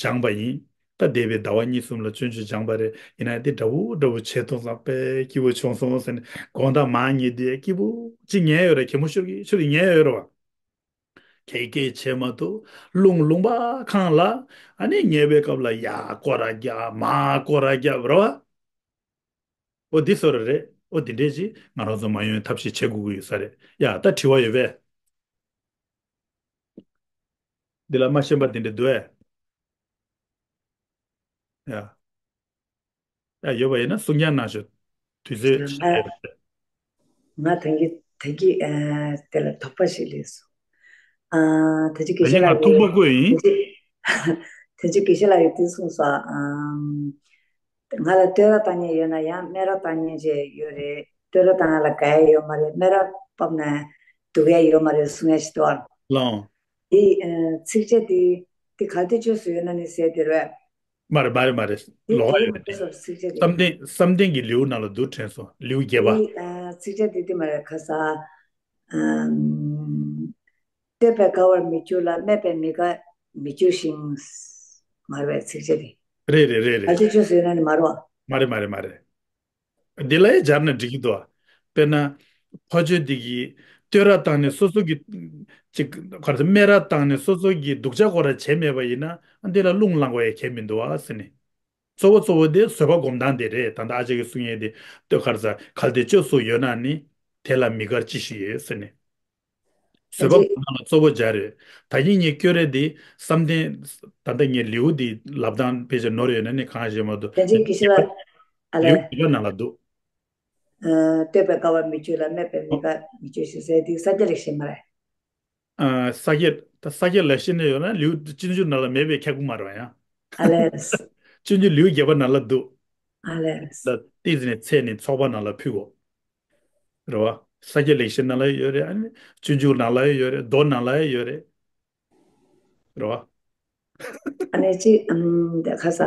སྦྱངས་པ་ཡིན། ད་འདས་པའི་ཟླ་བ་གཉིས་གསུམ་ལ་སྤྱོད་འཇུག་སྦྱངས་པ་རེད། ཡིན་ནའི་དེ་འདྲ་བོ་འདྲ་བོ་བྱེད་ཐུབ་ཙང་དཔེ་སྐྱིད་པོ་བྱུང་སོང་ཟེར་ནས་དགོང་དག་མར་ཉལ་དུས་སྐྱིད་པོ་ཅིག་ཉལ་ཡོད་རེད། གད་མོ་ཤོར་གི་ཤོར་གི་ཉལ་ཡོད་རེད་བ། གད་གད་བྱས་མ་གཏོགས་རླུང་ལུང་པ་གང་ལ་ཨ་ནི་ཉལ་བའི་སྐབས་ལ་ཡར་སྐོར་ར་རྒྱབ་མར་སྐོར་ར་རྒྱབ་རེད་བ། ཨོ་འདི་བཟོ་འདྲ་རེད། ཨོ་འདི་འདྲས་ཅིག་ང་རང་ཚོ་མ་ཡོང་ཐབས་ཤེས་བྱེད་དགོས་ཀྱི་ཡོད་ས་རེད་ཡ། ད་དྲི་བ་ཡོད་པས། འདི་ལ་མ་ཤེས་པ་འདི་འདྲས་འདུག་ཨེ། ཡ། ཡ་ཡོད་པ་ཡིན་ན་གསུང་རྐྱང་གནང་ཤོག་དུས་ཚོད་ང་ཆགས་ཡོད་པ་རེད། ང་ད་གི་ད་གི་ཨ་དེ་ལ་དོགས་པ་ཞིག་སླེབས་སོང་། ཨ་ད་ཅི་དགེ་ད་བཤེས་གིན་ང་ལགས་ཐུག་པ་ཀྱིས་བཀོད་ཡིན། ད་ཅི་ད་ཅི་དགེ་བཤེས་ལགས་ཀྱིས་དེ་གསུངས་སོང་། ཨམ། ང་ལ་བསྟོད་ར་བཏང་མཁན་ཡོད་ན་ཡང་སྨད་ར་བཏང་མཁན་ཅིག་ཡོད་རེད། བསྟོད་ར་བཏང་ཡ་ལ་དགའ་ཡ་ཡོད་མ་རེད། སྨད་ར་ཕབ་ན་སྡུག་ཡ་ཡོད་མ་རེད་གསུང་ཡ་ཞིག་འདུག་ཨ། ལགས། འདི་ཨ་ཚིགས་བཅད་འདི་འདི་ག་དུས་ཆོས་སུ་ཡོད་ན་ནི་ཟེར་དེ་རེད། མ་རེད་མ་རེད་མ་རེད། འདི་ལོགས་ཀ་ཡོད་རེད། ཚིགས་བཅད་འདི་བསམ་གཏན་བསམ་གཏན་གྱི་ལེའུ་ནང་ལ་འདུག་དྲན་སོང་། ལེའུ་བརྒྱད་པ། འདི་ཨ་ཚིགས་བཅད་འདི་འདི་མ་རེད་ཁ་ས། ཨམ། བསྟོད་པས་དགའ་བར་མི་འགྱུར་ལ། སྨད་པས་མི་དགའ་མི་འགྱུར་ཞིང་། མ་རེད་པས་ཚིགས་བཅད་དེ། རེད་རེད་རེད་རེད། ག་དུས་ཆོས་སུ་ཡོད་ན་ནི་མ་རེད་པ། མ་རེད་མ་རེད་མ་རེད། འདི་ལ་ཡང་སྦྱར་ན་འགྲིག་གི་འདུག་དཔེར་ན། ཕ་ཆོས་འདི་གིས་བསྟོད་ར་བཏང་ནས་སོ་སོ་གི་ཅིག་ག་རེ་ཟེར་སྨད་ར་བཏང་ནས་སོ་སོ་གི་སྡུག་ཅག་སྐོར་ར་བྱས་མེད་པ་ཡིན་ན་འདི་ལ་རླུང་ལངས་པ་ཡང་གལ་མི་འདུག་ཨ་ཟེར་ནས། གཙོ་བོ་གཙོ་བོ་དེ་བཟོད་པ་སྒོམ་སྟངས་དེ་རེད། ད་ལྟ་ཨ་ཅག་གིས་གསུང་ཡས་དེ་བསྟོད་ག་རེ་ཟེར་གལ་ཏེ་བཅོས་སུ་ཡོད་ན་ནི་དེ་ལ་མི་དགར་ཅི་ཞིག་ཡོད་ཟེར་ནས། བཟོད་པ་ད་གོང་ན་ལ་གཙོ་བོ་སྦྱར་ཡོད། ད་གིན་ངས་བསྐྱོད་རེས་འདི་བསམ་གཏན། ད་ལྟ་ངས་ལེའུ་འདི་ལབ་སྟངས་ཕལ་ཆེར་ནོར་ཡོད་ན་ནི་གང་ཞེས་མ་གཏོགས། དེ་རྗེས་ཀྱི་ཤེས་པ། ཨ་ལེ། ལེའུ་བརྒྱད་པ་ནང་ལ་འདུག་ཨ། བསྟོད་པས་དགའ་བར་མི་འགྱུར་ལ། སྨད་པས་མི་དགའ་མི་འགྱུར་ཞིང་ཟེར་འདི་ས་སྐྱ་ལེགས་བཤད་མ་རེད། ཨ། ས་སྐྱ། ད་ས་སྐྱ་ལེགས་བཤད་ནས་ཡོད་ན་ལེའུ་སྤྱོད་འཇུག་ནང་ལ་མེད་པའི་ཁྱད་དགོས་མ་རེད་ཡ། ཨ་ལེ། སྤྱོད་འཇུག་ལེའུ་བརྒྱད་པ་ནང་ལ་འདུག་ཨ་ལེ། ད་ཏིས་ནས་ཚེ་ནས་ཚོགས་པ་ནང་ལ་ཕུལ་གོ། རེད་བ། ས་སྐྱ་ལེགས་བཤད་ནང་ལ་ཡོད་རེད། ཨ་ནི་སྤྱོད་འཇུག་ནང་ལ་ཡོད་རེད། མདོ་ནང་ལ་ཡོད་རེད། རེད་བ། ཨ་ནི་ཅི་ཨམ་དེ་ཁ་ས་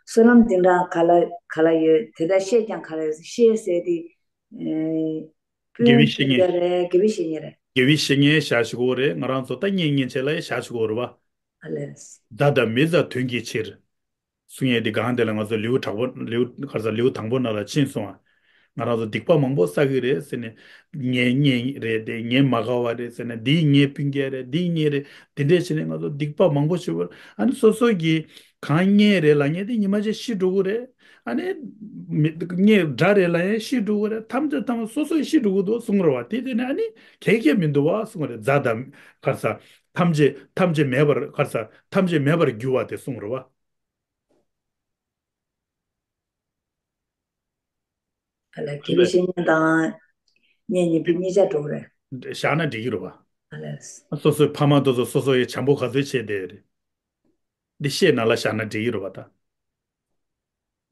བསོད་ནམས་འདི་འདྲ་ག་ལ་ག་ལ་ཡོད་དེ་འདྲ་བཤད་ཀྱང་ག་ལ་ཡོད་བཤད་ཟེར་དེ། ཨེ། དགེ་བའི་བཤེས་གཉེན། རེད། དགེ་བའི་བཤེས་གཉེན་རེད། དགེ་བའི་བཤེས་གཉེན་ཞག་ཞུ་གོ་རེད། ང་རང་ཚོ་ད་གཉེན་ཉེ་ཆེ་ལ་ཞག་ཞུ་གོ་རེད་བ། ཨ་ལེ། མཛའ་དང་མི་མཛའ་དོན་གྱི་ཕྱིར། གསུང་ཡས་འདི་གང་དེ་ལ་ང་ཚོ་ལེའུ་དྲག་པོ་ལེའུ་ག་རེ་ཟེར་ལེའུ་དང་པོ་ནང་ལ་ཕྱིན་སོང་ཨ། ང་རང་ཚོ་སྡིག་པ་མང་པོ་བསགས་ཀྱི་རེད་ཟེར་ནས། ངའི་གཉེན་རེད་དེ། ངའི་མ་དགའ་བ་རེད་ཟེར་ནས། འདིའི་ངའི་སྤུན་ཀྱག་རེད། འདིའི་གཉེན་རེད། དེ་འདྲས་བྱས་ནས་ང་ཚོ་སྡིག་པ་མང་པོ་བྱེད་པར། ཨ་ནི་སོ་སོ་གི་ གང་རྙེད་རེད་ལབ་མཁན་དེ་ཉི་མ་གཅིག་ཤི་འགྲོ་གི་རེད། ཨ་ནི་མི་རྙེད་སྒྲ་རེད་ལབ་ཡང་ཤི་འགྲོ་གི་རེད། ཐམས་ཅད་ཐམས་ཅད་སོ་སོ་ཤི་འགྲོ་གི་འདུག་གསུང་རེད་བ། དེ་དེ་ནས་ཨ་ནི་གལ་གལ་མི་འདུག་བ་གསུང་རེད། རྫ་དང་ག་རེ་ཟ། ཐམས་ཅད་ཐམས་ཅད་མེད་པར་ག་རེ་ཟ། ཐམས་ཅད་མེད་པར་འགྱུར་བ་དེ་གསུང་རེད་བ། ཨ་ལས། དགེ་བའི་བཤེས་གཉེན་དང་གཉེན་ཉེ་བུ་གཉིས་ཆ་འགྲོ་གི་རེད། བཞག་ན་འགྲིག་གི་རེད་བ། ཨ་ལས། སོ་སོའི་ཕ་མ་དེ་ཚོ་སོ་སོ་ཡི་བྱམས་པོ་ག་ཚོད་བྱས་བསྡད་ཡོད་རེད། འདི་བཤད་ནང་ལ་བཞག་ན་འགྲིག་གི་རེད་བ་ད།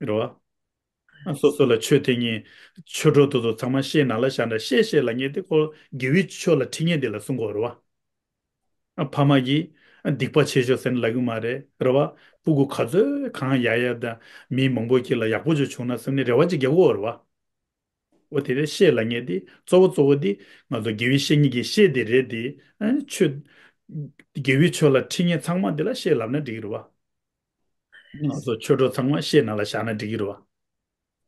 རེད་བ། ཨ་སོ་སོ་ལ་ཆོས་ཐེབས་མཁན་ཆོས་གྲོགས་དེ་ཚོ་ཚང་མ་བཤད་ནང་ལ་བཞག་ན། བཤད་བཤད་ལབ་མཁན་དེ་ཁོ་དགེ་བའི་ཆོས་ལ་ཁྲིད་མཁན་དེ་ལ་གསུང་གི་ཡོད་རེད་བ། ཨ་ཕ་མ་གིས་ཨ་སྡིག་པ་ཆེ་ཤོས་ཟེར་ནས་ལབ་གི་མ་རེད། རེད་བ། སྤུ་གུ་ག་ཚོད་གང་ཡག་ཡག་དང་མི་མང་པོ་ཁྱེད་ལ་ཡག་པོ་ཅིག་བྱུང་ན་བསམ་ནས་རེ་བ་ཅིག་རྒྱག་གི་ཡོད་རེད་བ། འོ་དེ་རེད། བཤད་ལབ་མཁན་དེ་གཙོ་བོ་གཙོ་བོ་དེ་ང་ཚོ་དགེ་བའི་བཤེས་གཉེན་གྱིས་བཤད་དེ་རེད་དེ། ཨ་ཆོས་དགེ་བའི་ཆོས་ལ་ཁྲིད་མཁན་ཚང་མ་དེ་ལ་བཤད་ལབ་ན་འགྲིག་གི་རེད་བ། ང་ཚོ་ཆོས་གྲོགས་ཚང་མ་བཤད་ནང་ལ་བཞག་ན་འགྲིག་གི་རེད་བ།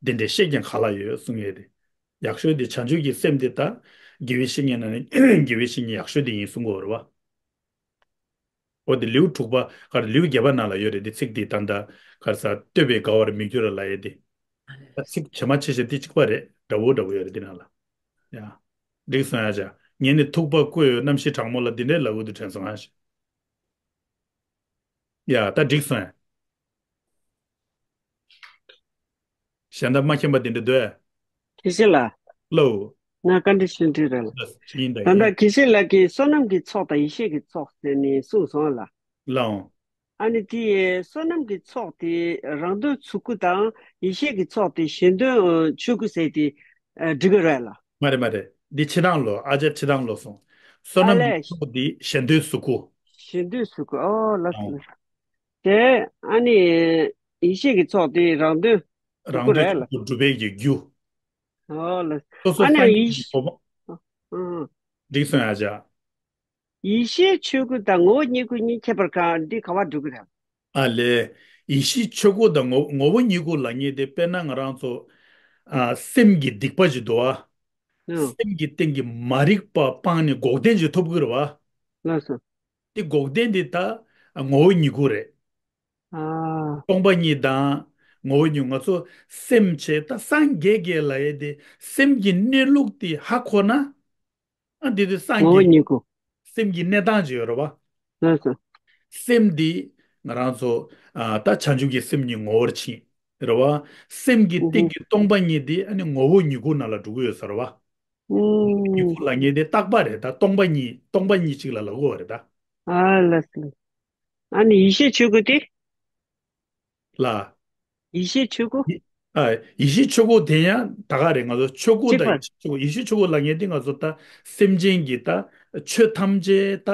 འདི་འདྲའི་བཤད་ཀྱང་ག་ལ་ཡོད་གསུང་ཡས་དེ། ཡག་ཤོས་དེ་བྱང་ཆུབ་ཀྱི་སེམས་དེ་ད་དགེ་བའི་བཤེས་གཉེན་ནང་ནས་དགེ་བའི་བཤེས་གཉེན་ཡག་ཤོས་དེ་ཡིན་གསུང་གི་ཡོད་རེད་བ། འོ་དེ་ལེའུ་དྲུག་པ་ག་རེ། ལེའུ་བརྒྱད་པ་ནང་ལ་ཡོད་རེད། དེ་ཚིག་དེ་ད་ལྟ་ག་རེ་ཟ། བསྟོད་པས་དགའ་བར་མི་འགྱུར་ལབ་ཡས་དེ། ད་ཚིག་ཇེ་མང་ཇེ་ཆེ་དེ་གཅིག་པ་རེད། འདྲ་བོ་འདྲ་བོ་ཡོད་རེད་དེ་ནང་ལ། ཡ། འགྲིག་སོང་ཡ་ཅག་ངས་ནི་ཐུག་པ་བསྐོས་ཡོད། རྣམ་ཤེས་གྲང་མོ་ལ་འདི་འདྲའི་ལབ་དགོས་དུས་དྲན་སོང་ཨ་ཞེས། ཡ། ད་འགྲིག་སོང་ཡ། གཞན་དག་མ་མཁྱེན་པ་འདི་འདྲ་འདུག་ཨ། དགེ་བཤེས་ལགས། ལོ། ང་བཀའ་འདྲི་ཞུ་འདྲི་རེད་ལ། ལགས་སོ། ཡིན་དང་ད་ལྟ་ཡིན། དགེ་བཤེས་ལགས་ཀྱིས་བསོད་ནམས་ཀྱི་ཚོགས་དང་ཡེ་ཤེས་ཀྱི་ཚོགས་ཟེར་ནས་གསུངས་སོང་ལ། ལའང་། ཨ་ནི་དེ་བསོད་ནམས་ཀྱི་ཚོགས་དེ་རང་དོན་ཚུལ་དགུ་དང་ཡེ་ཤེས་ཀྱི་ཚོགས་དེ་གཞན་དོན་ཆོས་དགུ་ཟེར་དེ་འགྲིག་གི་རེད་ལ། མ་རེད་མ་རེད། འདི་ཕྱི་ནང་ལོ། ཨ་ཅག་ཕྱི་ནང་ལོ་སོང་། བསོད་ཨ་ནམས་ཀྱི་ལས། ཚོགས་འདི་གཞན་དོན་གཟུགས་སྐུ། གཞན་དོན་གཟུགས་སྐུ། ཨོ་ལགས་སོ་ཨང་། ལགས་སོ། དེ་ཨ་ནི་ཡེ་ཤེས་ཀྱི་ཚོགས་དེ་རང་དོན་གཟུགས་རང་སྐུ་དོན་རེད་ལ། གཟུགས་སྐུ་སྒྲུབ་པའི་རྒྱུ་རྒྱུ། ཨོ་ལགས་སོ། སོ་སོ་ཨ་ནི་སངས་ཡེ་རྒྱས་ཀྱི་ཤེས་གོ་འཕང་། ཨང་། འགྲིག་སོང་ཡ་ཅག་ཡེ་ཤེས་ཆོས་སྐུ་དང་ངོ་བོ་ཉིད་སྐུ་གཉིས་ཁྱད་པར་གང་འདི་ག་བ་འགྲོ་གི་རེད། ཨ་ལས། ཡེ་ཤེས་ཆོས་སྐུ་དང་ངོ་ངོ་བོ་ཉིད་སྐུ་ལབ་མཁན་དེ་དཔེར་ན་ང་རང་ཚོ་ཨ་སེམས་ཀྱི་སྡིག་པ་ཞིག་འདུག་བ། ཨང་། སེམས་ཀྱི་སྟེང་གི་མ་རིག་པ་སྤངས་ནས་འགོག་བདེན་ཞིག་ཐོབ་ཀྱི་རེད་བ། ལགས་སོ། དེ་འགོག་བདེན་དེ་ད་ངོ་བོ་ཉིད་སྐུ་རེད། ཨ། སྟོང་པ་ཉིད་དང་ངོ་བོ་ཉིད། ང་ཚོ་སེམས་བྱས་ད་སངས་རྒྱས་རྒྱས་ལབ་ཡས་དེ་སེམས་ཀྱི་གནས་ལུགས་དེ་ཧ་གོ་ན། ཨ་འདི་དུས་སངས་ངོ་བོ་རྒྱས། ཉིད་སྐུ། སེམས་ཀྱི་གནས་སྟངས་ཅིག་ཡོད་རེད་བ། ལགས་སོ། སེམས་འདི་ང་རང་ཚོ་ཨ་ད་བྱང་ཆུབ་ཀྱི་སེམས་ཉིད་ངོ་བོར་ཕྱིན་རེད་བ། སེམས་ཀྱི་ཨུ་སྟེང་ཧུ། གི་སྟོང་པ་ཉིད་འདི་ཨ་ནི་ངོ་བོ་ཉིད་སྐུ་ནང་ལ་འགྲོ་གི་ཡོད་ས་རེད་བ། ངོ་བོ་ཉིད་ཨུ། སྐུ་ལབ་མཁན་དེ་རྟག་པ་རེད། ད་སྟོང་པ་ཉིད་སྟོང་པ་ཉིད་ཅིག་ལ་ལབ་དགོས་པ་རེད་ད། ཨ་ལགས་སོ། ཨ་ནི་ཡེ་ཤེས་ཆོས་སྐུ་དེ། ལ། ཡེ་ཤེས་ཆོས་སྐུ། ཡེ་ཨ་ཡེ་ཤེས་ཆོས་སྐུ་དེ་ཡང་ད་ག་རེད། ང་ཚོ་ཆོས་སྐུ་གཅིག་པ། དང་ཡེ་ཤེས་ཆོས་སྐུ། ཡེ་ཤེས་ཆོས་སྐུ་ལབ་མཁན་དེ་ང་ཚོ་ད་སེམས་ཅན་གྱི་ད་ཆོས་ཐམས་ཅད་ད་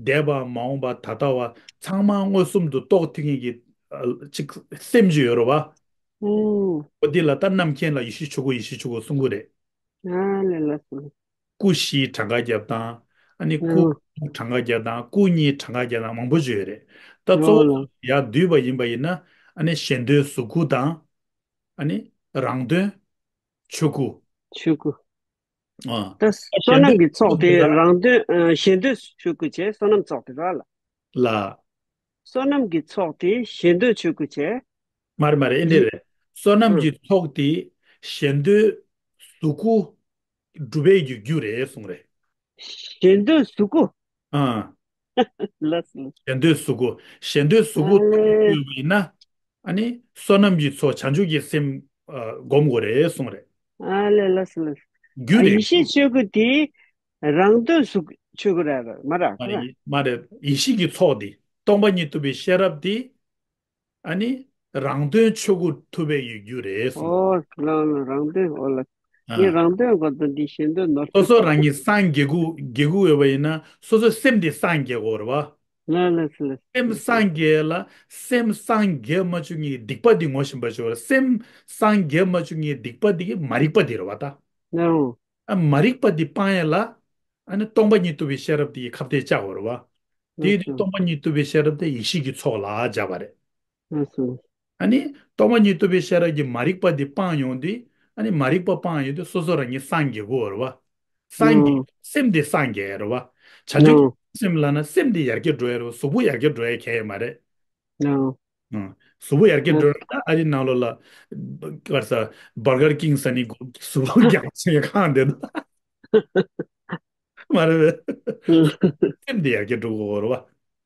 འདས་པ་མ་འོངས་པ་ད་ལྟ་བ་ཚང་མ་མངོན་སུམ་དུ་རྟོགས་ཐུབ་མཁན་གྱི་ཨ་ཅིག་སེམས་ཅིག་ཡོད་རེད་བ། ཨུ། འོ་དེ་ལ་ད་རྣམ་མཁྱེན་ལ་ཡེ་ཤེས་ཆོས་སྐུ་ཡེ་ཤེས་ཆོས་སྐུ་གསུང་གི་རེད། ཨ་ལས་ལགས་སོ། སྐུ་བཞི་གྲངས་ཀ་བརྒྱབ་དང་། ཨ་ནི་སྐུ་ཨང་། དྲུག་གྲངས་ཀ་བརྒྱབ་དང་། སྐུ་གཉིས་གྲངས་ཀ་བརྒྱབ་དང་མང་པོ་ཅིག་ཡོད་རེད། ད་གཙོ་ཨོ་བོ་ལགས། ཡར་བསྡུས་པ་ཡིན་པ་ཡིན་ན། ཨ་ནི་གཞན་དོན་གཟུགས་སྐུ་དང་། ཨ་ནི་རང་དོན་ཆོས་སྐུ། ཆོས་སྐུ། ཨ། ད་བསོད་གཞན་དོན་ནམས་ཀྱི་ཚོགས་དེ་གཟུགས་སྐུ་དང་། རང་དོན་ཨ་གཞན་དོན་ཆོས་སྐུ་བྱས། བསོད་ནམས་ཚོགས་དེ་ར་ལ། ལ། བསོད་ནམས་ཀྱི་ཚོགས་དེ་གཞན་དོན་ཆོས་སྐུ་བྱས། མ་རེད་མ་རེད། ཨེ་འདྲ་ཡིན། རེད། བསོད་ནམས་ཨང་། ཀྱི་ཚོགས་དེ་གཞན་དོན་གཟུགས་སྐུ་སྒྲུབ་པའི་རྒྱུ་རྒྱུ་རེད་གསུངས་རེད། གཞན་དོན་གཟུགས་སྐུ། ཨང་། ལགས་སོ། གཞན་དོན་གཟུགས་སྐུ། གཞན་དོན་གཟུགས་སྐུ་ཨ་ལས། ཡོད་པ་ཡིན་ན། ཨ་ནི་བསོད་ནམས་ཀྱི་ཚོགས་བྱང་ཆུབ་ཀྱི་སེམས་ཨ་སྒོམ་དགོས་རེད་གསུངས་རེད། ཨ་ལས། ལགས་སོ་ལགས་སོ། རྒྱུ་ཨ་རེད། ཡེ་ཤེས་ཆོས་སྐུ་དེ་རང་དོན་གཟུགས་ཆོས་སྐུ་ར་ར་མ་ར་མ་རེད། མ་རེད། ཡེ་ཤེས་ཀྱི་ཚོགས་དེ་སྟོང་པ་ཉིད་རྟོགས་པའི་ཤེས་རབ་དེ། ཨ་ནི་རང་དོན་ཆོས་སྐུ་ཐུབ་པའི་ཡོད་རྒྱུ་རེད་གསུངས། ཨོ་ལགས་ལགས། རང་དོན། ཨོ་ལགས། ཨ། ངས་རང་དོན་གོ་ཚོད་འདི་གཞན་དོན་ནོར། སོ་སོ་རང་ཉིད་སངས་རྒྱས་དགོས་དགོས་ཀྱི་ཡོད་པ་ཡིན་ན་སོ་སོའི་སེམས་དེ་སངས་རྒྱས་དགོས་རེད་བ། ལགས་ལགས་ལགས། སེམས་སངས་རྒྱས་ལ་སེམས་སངས་རྒྱས་མ་བཅུག་མཁན་གྱི་སྡིག་པ་འདི་ངོ་ཤེས་པ་ཞིག་དགོས་རེད། སེམས་སངས་རྒྱས་མ་བཅུག་མཁན་གྱི་སྡིག་པ་འདི་གི་མ་རིག་པ་འདི་རེད་བ་ད། ལགས། ཨ་མ་རིག་པ་འདི་སྤང་ཡས་ལ། ཨ་ནི་སྟོང་པ་ཉིད་རྟོགས་པའི་ཤེས་རབ་དེ་གི་ཁ་གཏད་བཅག་དགོས་རེད་བ། དེ་ཡིན་དུས་ལགས་སོ། སྟོང་པ་ཉིད་རྟོགས་པའི་ཤེས་རབ་དེ་ཡེ་ཤེས་ཀྱི་ཚོགས་ལ་སྦྱར་བ་རེད། ལགས་སོ། ཨ་ནི་སྟོང་པ་ཉིད་རྟོགས་པའི་ཤེས་རབ་ཀྱི་མ་རིག་པ་འདི་སྤངས་ཡོང་དུས། ཨ་ནི་མ་རིག་པ་སྤངས་ཡོང་དུས་སོ་སོ་རང་ཉིད་སངས་རྒྱས་དགོས་རེད་བ། སངས་རྒྱས། ཨོ། སེམས་དེ་སངས་རྒྱས་རེད་བ། བྱང་ཆུབ། ཨོ། སེམས་ལབ་ན་སེམས་དེ་ཡར་རྒྱས་འགྲོ་ཡ་རེད་བ། གཟུགས་པོ་ཡར་རྒྱས་འགྲོ་ཡ་གང་ཡང་མ་རེད། ཨོ། ཨང་། གཟུགས་པོ་ཡར་རྒྱས་འགྲོ་ན་ད་ཨ་རི་ནང་ལོགས་ལ་གར་ས་བར་གར་ཀིང་ས་ནི་གཟུགས་པོ་རྒྱགས་ཆེ་གང་བསྡད་འདུག་མ་རེད་པས། སེམས་དེ་ཡར་རྒྱས་འགྲོ་དགོས་རེད་བ།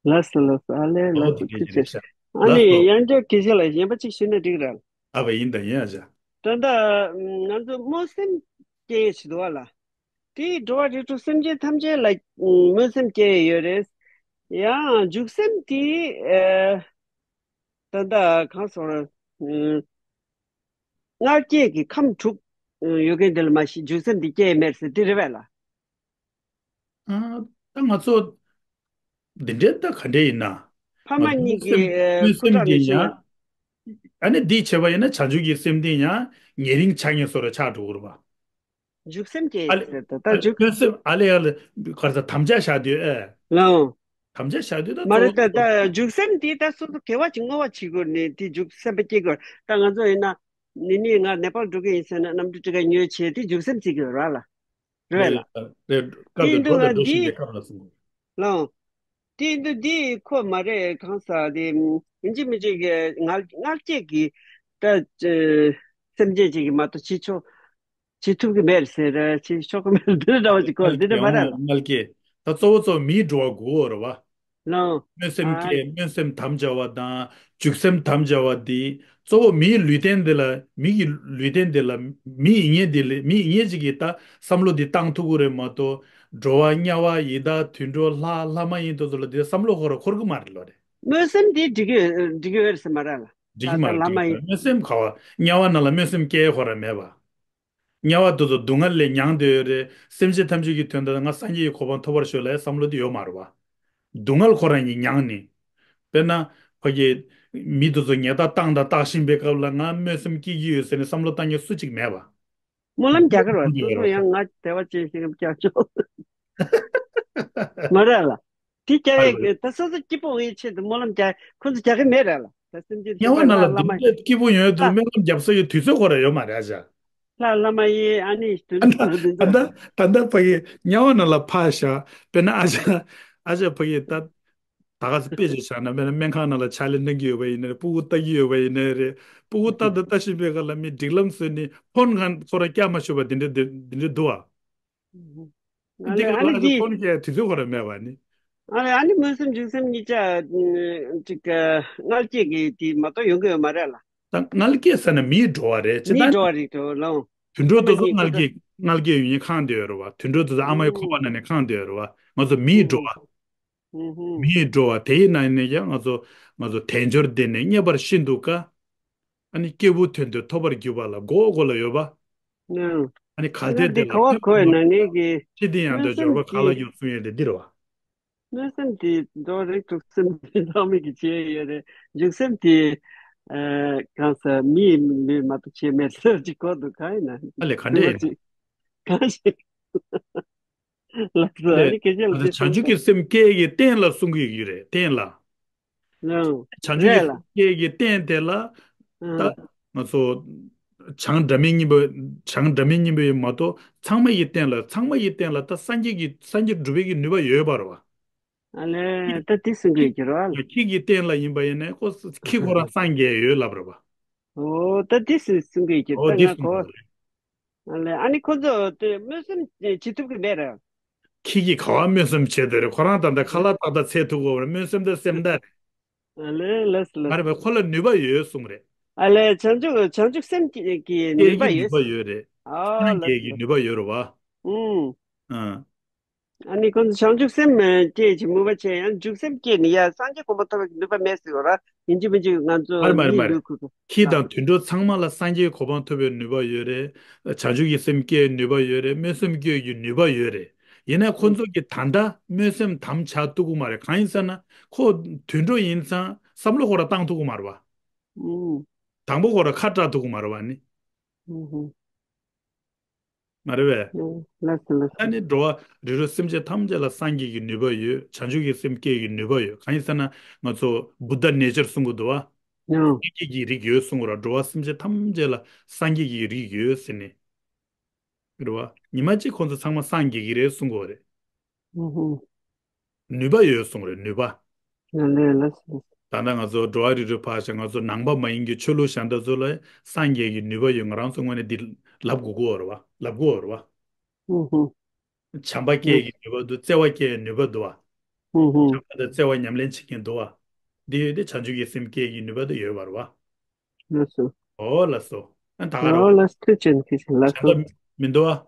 ལགས་སོ་ལགས་སོ། ཨ་ལས། ཨོ་ལགས་སོ། དེ་ཐུགས་རྗེ་ཆེ། ཆེ། ཨ་ལགས་ནི་སོ། ཡང་བསྐྱར་དགེ་བཤེས་ལགས་གཞན་པ་གཅིག་ཞུས་ན་འགྲིག་རེད། ཨ་བ་ཡིན་ད་ཡིན་ཨ་ཅག་ད་ལྟ་ང་ཚོ་སྨོན་སེམས་སྐྱེ་ཡས་ཞིག་འདུག་བ་ལ། དེ་འགྲོ་བ་རིགས་དྲུག་སེམས་ཅན་ཐམས་ཅད་ལ་སྨོན་སེམས་སྐྱེ་ཡས་ཡོད་རེད། ཡང་འཇུག་སེམས་དེ་ཨ་ད་ལྟ་གང་སོང་ར། ཨ་མངལ་སྐྱེས་ཀྱི་ཁམས་དྲུག་ཡོད་མཁན་དེ་ལ་མ་གཞི་འཇུག་སེམས་དེ་སྐྱེ་ཡས་མེད་ཟེར་དེ་རེད་པས་ལ། ཨ་ད་ང་ཚོ་འདི་འདྲའི་ད་ག་འདྲ་ཡིན་ན། ཕ་མ་ང་ཚོ་གཉིས་ཀྱི་སེམས་སེམས་ཁུ་ཁྲག་དེ་ནས་ཡང་། ཨ་ནི་འདི་བྱས་པ་ཡིན་ན་བྱང་ཆུབ་ཀྱི་སེམས་དེ་ཡང་ཉེ་རིང་ཆགས་ངེས་སོགས་ལ་ཆགས་འགྲོ་གི་རེད་པ། འཇུག་སེམས་སྐྱེ་ཨ་ཡི་ཟེར་ད། ད་ལེ་འཇུག་སེམས་ཨ་ལེ་ཨ་ལེ་གར་ས་དམ་བཅའ་བཞག་དུས་ཨེ། ལའོ། དམ་བཅའ་བཞག་དུས་ད་མ་རེད་གཙོ་ད། བོ་ད་འཇུག་སེམས་དེ་ད་སོ་སོ་དགེ་བ་ཅིག་བསྔོ་བ་བྱེད་དགོས་ནས་དེ་འཇུག་སེམས་པ་སྐྱེ་དགོས། ད་ང་ཚོ་ཡིན་ན་ནི་ནི་ང་ནེ་པཱལ་འགྲོ་གི་ཡིན་ཟེར་ན་གནམ་གྲུ་ཊི་ཀེ་ཊི་ཉོས་བྱས་དེ་འཇུག་སེམས་བྱེད་དགོས་ར་ལ། རེད་ལ། རེད། དེ་སྐབས་དེ་ཡིན་འགྲོ་དུས་ལ་ལ་འགྲོ་བཞིན་འདི། པའི་སྐབས་ལ་གསུངས། ལའོ། དེ་འདི་འདི་ཁོ་མ་རེད་གང་ཟག་དེ་ཡིན་གཅིག་མིན་གཅིག་གི་ངལ་ངལ་སྐྱེས་ཀྱི་ད་སེམས་ཅན་ཅིག་གི་མ་གཏོགས་བྱེད་ཆོག་བྱེད་ཐུབ་ཀྱི་མེད་ཟེར་བྱེད་ཆོག་གི་མེད་འདི་འདྲ་བ་ཅིག་གོ་འདི་འདྲ་མ་རེད་ལ། ངལ་སྐྱེས་ད་གཙོ་བོ་གཙོ་བོ་མིའི་འགྲོ་བ་དགུ་པོ་རེད་བ། ལའོ། སྨོན་སེམས་ཨ་སྐྱེ་སྨོན་སེམས་དམ་བཅའ་བ་དང་འཇུག་སེམས་དམ་བཅའ་བ་འདི་གཙོ་བོ་མིའི་ལུས་རྟེན་འདི་ལ་མི་གི་ལུས་རྟེན་འདི་ལ་མི་ཡིན་ངེས་འདི་ལ་མི་ཡིན་ངེས་ཅིག་གིས་ད་བསམ་བློ་འདི་བཏང་ཐུབ་ཀྱི་རེད་མ་གཏོགས། འགྲོ་བ་དམྱལ་བ་ཡི་དྭགས་དུད་འགྲོ་ལྷ་ལྷ་མ་ཡིན་དེ་ཚོ་ལ་དེ་བསམ་བློ་ཁོ་ར་འཁོར་གི་མ་རེད་ལོ་རེད། སྨོན་སེམས་དེ་འགྲིག་གི་འགྲིག་གི་ཡོད་རེད་ཟེར་མ་རེད་ལ། འགྲིག་གི་མ་ད་རེད་ལྷ་མ་འགྲིག་གི་ཡིན། མ་རེད། སྨོན་སེམས་ག་བ་དམྱལ་བ་ནང་ལ་སྨོན་སེམས་སྐྱེ་ཁོ་ར་མེད་པ། དམྱལ་བ་དེ་ཚོ་སྡུག་བསྔལ་ལས་མྱངས་བསྡད་ཡོད་རེད། སེམས་ཅན་ཐམས་ཅད་ཀྱི་དོན་དུ་ང་སངས་རྒྱས་ཀྱི་གོ་འཕང་ཐོབ་པར་ཤོག་ལབ་བསམ་བློ་དེ་ཡོད་མ་རེད་བ། སྡུག་བསྔལ་ཁོ་རང་གཉིས་མྱངས་ནས། དཔེར་ན། ཕ་གི། མི་དེ་ཚོ་ཉེས་དག་བཏང་དང་བཏགས་བཞིན་པའི་སྐབས་ལ་ང་སྨོན་སེམས་སྐྱེ་གི་ཡོད་ཟེར་ནས་བསམ་བློ་བཏང་མཁན་སུ་གཅིག་མེད་པ། སྨོན་ལམ་རྒྱག་གི་རེད་བ། སོ་སོ་ཡང་ང་དེ་བ་ཅན་ཞིག་རྒྱག་ཆོག་མ་རེད་ལ། དེ་རྒྱག་ཡས་ཀྱི་ད་སོ་སོ་སྐྱིད་པོ་འོང་ཡས་ཆེད་དུ་སྨོན་ལམ་རྒྱག་ཁོ་ཚོ་རྒྱག་གི་མེད་རེད་ལ། ད་སེམས་ཅན་དེ་དམྱལ་བ་ཚོ་ནང་ལ་ལྷ་ལྷ་མ་འདི་འདྲ་སྐྱིད་པོ་ཡོང་ཡས་དུ་ལྷ་སྨོན་ལམ་རྒྱབ་ས་ཡི་དུས་ཚོད་ཁོ་ར་ཡོད་མ་རེད་ཨ་ཅག་ལྷ་ལྷ་མ་ཡིན་ཨ་ནི་དུས་ཚོད་འདི་ད་ཚོ། ད་ད་ད་ཕ་གི་དམྱལ་བ་ནང་ལ་ཕར་བཞག་དཔེར་ན་ཨ་ཅག་ཨ་ཅག་ཕ་གི་ད། ད་ག་ཚོད་དཔེ་ཅིག་བཞག་ན་དཔེར་ན་སྨན་ཁང་ནང་ལ་ཕྱག་ལས་གནང་གི་ཡོད་པ་ཡིན་ན་རེད། སྤུ་གུ་ལྟ་གི་ཡོད་པ་ཡིན་ན་རེད། སྤུ་གུ་ལྟ་དང་ལྟ་བཞིན་པའི་སྐབས་ལ་མི་སྒྲིག་ལམ་བཟོས་ནས་ཕོན་གང་ཁོ་རང་བསྐྱར་མ་ཤོར་བ་དེ་འདྲ་དེ་འདྲ་འདུག་ཨ། ཨ་འདི་ལས་ག་ཨ་ལ་ལས་ཨ་ཅག་འདི་ཕོན་བསྐྱར་དུས་ཚོད་ཁོ་རང་མེད་པ་ནི། ཨ་ལས་ཨ་ནི་སྨོན་སེམས་འཇུག་སེམས་གཉིས་ཆ་ཅིག་མངལ་སྐྱེས་ཀྱི་དེ་མ་གཏོགས་ཡོང་གི་ཡོད་མ་རེད་ལ། ད་མངལ་སྐྱེས་ཟེར་ན་མིའི་འགྲོ་བ་རེད་ཅེ་མིའི་ད། འགྲོ་བ་རེད་དོ་ལོ། དུད་འགྲོ་དེ་ཚོ་མངལ་སྐྱེས་མངལ་སྐྱེས་ཡོང་ཡིན་ཁང་དེ་ཡོད་རེད་བ། དུད་འགྲོ་དེ་ཚོ་ཨ་མའི་ཁོག་པ་ནང་ནས་ཁང་དེ་ཡོད་རེད་བ། ང་ཚོ་མིའི་འགྲོ་བ། ཧུམ་ཧུམ། མིའི་འགྲོ་བ་དེའི་ནང་ནས་ཀྱང་ང་ཚོ་ང་ཚོ་དལ་འབྱོར་འདི་ནི་རྙེད་པར་ཤིན་ཏུ་དཀའ། ཨ་ནི་སྐྱེས་བུ་དོན་དུ་ཐོབ་པར་གྱུར་པ་ལ་མགོ་མགོ་ལ་ཡོད་པ། ཨ་ནི་གལ་ཏེ་དེ་ལ་ཕན་པ་མ་ཁྱེད་དེ་ཡང་དག་འཇོག་པ་ག་ལ་ཡོང་གསུང་ཡས་དེ་འདིར་བ། སྨོན་སེམས་དེ་འགྲོ་རིགས་དྲུག་སེམས་དེ་ལྷག་མེད་ཀྱི་བྱས་ཡོད་རེད། འཇུག་སེམས་དེ་གང་ཟེར་མི་ཡི་མི་མ་གཏོགས་བྱས་མེད་ཟེར་གྱི་གོ་འདུག་ག་ཡིན་ན། ཨ་ལས་ག་འདྲས་ཡིན། གང་ཞིག་ལགས་སོ། ཨ་ནི་སྐད་ཆ་ལ་བྱང་ཆུབ་ཀྱི་སེམས་སྐྱེ་ཡི་རྟེན་ལ་གསུང་གི་ཡོད་རེད་རྟེན་ལ། ལགས། བྱང་ཆུབ་ཀྱི་རེད་ལ། སེམས་སྐྱེ་ཡི་རྟེན་དེ་ལ། ད་ང་ཚོ་བྱང་སྒྲ་མེད་སྙིང་པོ་བྱང་སྒྲ་མེད་སྙིང་པོ་ཡིན་མ་གཏོགས་ཚང་མ་ཡི་རྟེན་ལ་ཚང་མ་ཡི་རྟེན་ལ་ད་སངས་རྒྱས་ཀྱི་སངས་རྒྱས་སྒྲུབ་པའི་གི་ནུས་པ་ཡོད་པ་རེད་བ། ཨ་ལས་ད་དེ་གསུང་གི་ཡོད་ཀྱི་རེད་བ། ཁྱི་གི་རྟེན་ལ་ཡིན་པ་ཡིན་ན་ཁོ་ཁྱི་ཁོ་རང་སངས་རྒྱས་ཡོད་ལབ་རེད་བ། ཨོ་ད་དེ་གསུང་གི་ཡོད་ཀྱི་ཨོ་ད་དེ་ང་གསུང་གོ་གི་རེད། ཨ་ལས་ཨ་ནི་ཁོ་ཚོ་དེ་སྨོན་སེམས་བྱེད་ཐུབ་ཀྱི་མེད་ར། ཁྱི་གིས་ག་བ་སྨོན་སེམས་བྱེད་འདོད་རེད། ཁོ་རང་ད་ལྟ་ཁ་ལག་ཏག་ཏག་འཚལ་ཐུབ་དགོས་རེད། སྨོན་སེམས་དང་སེམས་དང་རེད། ཨ་ལས་ལས་ལས། མ་རེད་པས་ཁོ་ལ་ནུས་པ་ཡོད་གསུངས་རེད། ཨ་ལས་བྱང་ཆུབ་བྱང་ཆུབ་སེམས་ཀྱི་ཀྱི་ནུས་པ་ཡོད། ནུས་པ་ཡོད་རེད། ཨ་སངས་རྒྱས་ཀྱི་ནུས་པ་ཡོད་རེད་བ། ཨུམ། ཨ། ཨ་ནི་ཁོ་ཚོ་བྱང་ཆུབ་སེམས་སྐྱེས་ཀྱི་མུན་པ་ཆེ་ཡང་འཇུག་སེམས་སྐྱེས་ནས་ཡ་སངས་རྒྱས་གོ་འཕང་ཐོབ་པའི་ནུས་པ་མེད་ཟེར་བ་ར། ཡིན་གཅིག་མིན་གཅིག་ང་ཚོ་མ་རེད་མ་རེད་མ་རེད། ཁྱི་དང་དུད་འགྲོ་ཚང་མ་ལ་སངས་རྒྱས་གོ་འཕང་ཐོབ་པའི་ནུས་པ་ཡོད་རེད། བྱང་ཆུབ་ཀྱི་སེམས་སྐྱེ་ནུས་པ་ཡོད་རེད། སྨོན་སེམས་སྐྱེ་རྒྱུ་ནུས་པ་ཡོད་རེད། ཡིན་ན་ཁོ་ཚོ་གི་ད་ལྟ་སྨོན་སེམས་དམ་བཅའ་ཐུབ་ཀྱི་མ་རེད། གང་ཡིན་ཟེར་ན་ཁོ་དུད་འགྲོ་ཡིན་ཙང་བསམ་བློ་ཁོ་ར་བཏང་ཐུབ་ཀྱི་མ་རེད་བ། ཨུམ། དང་པོ་ཁོ་ར་ཁ་བཀྲ་ཐུབ་ཀྱི་མ་རེད་བ་ནི། ཨུམ་ཧུམ། མ་རེད་པས། ལགས་སོ་ལགས་སོ། ཨ་ནི་འགྲོ་བ་རིགས་དྲུག་སེམས་ཅན་ཐམས་ཅད་ལ་སངས་རྒྱས་ཀྱི་ནུས་པ་ཡོད། བྱང་ཆུབ་ཀྱི་སེམས་སྐྱེ་ཡི་ནུས་པ་ཡོད། གང་ཡིན་ཟེར་ན་ང་ཚོ་བུདྡྷ་ནེ་ཅར་གསུང་གི་འདུག་བ། ཡང་། སངས་རྒྱས་ཀྱི་རིགས་ཡོད་གསུང་གི་ར། འགྲོ་བ་སེམས་ཅན་ཐམས་ཅད་ལ་སངས་རྒྱས་ཀྱི་རིགས་ཡོད་ཟེར་ནས། རེད་བ། ཉི་མ་གཅིག་ཁོང་ཚོ་ཚང་མ་སངས་རྒྱས་ཀྱི་རེད་གསུང་གི་རེད། ཨུ་ཧུ། ནུས་པ་ཡོད་གསུང་རེད་ནུས་པ། ལགས་ལགས་ལགས། ད་ལྟ་ང་ཚོ་འགྲོ་བ་རིགས་དྲུག་ཕར་བཞག་ང་ཚོ་ནང་པ་མ་ཡིན་གྱི་ཆོས་ལུགས་གཞན་དག་ཚོ་ལ་སངས་རྒྱས་ཀྱི་ནུས་པ་ཡོད། ང་རང་ཚོ་ངོས་ནས་འདི་ལབ་དགོས་ཀྱི་ཡོད་རེད་བ། ལབ་དགོས་ཡོད་རེད་བ། ཧུམ་ཧུམ། བྱམས་པ་སྐྱེ་ཡག་གི་ནུས་པ་འདུག་བརྩེ་བ་སྐྱེ་ཡག་ནུས་པ་འདུག་བ། ཧུམ་ཧུམ། བྱམས་པ་དང་བརྩེ་བ་ཉམས་ལེན་བྱེད་མཁན་འདུག་བ། འདི་ཡོད་དེ་བྱང་ཆུབ་ཀྱི་སེམས་སྐྱེ་ཡག་གི་ནུས་པ་དེ་ཡོད་པ་རེད་བ། ལགས་སོ། ཨོ་ལགས་སོ། ཨ་ད་ག་རང་ཨོ་ལགས་སོ། ཐུགས་རྗེ་ཆེ། ལགས་སོ། བྱམས་པ་མི་འདུག་བ།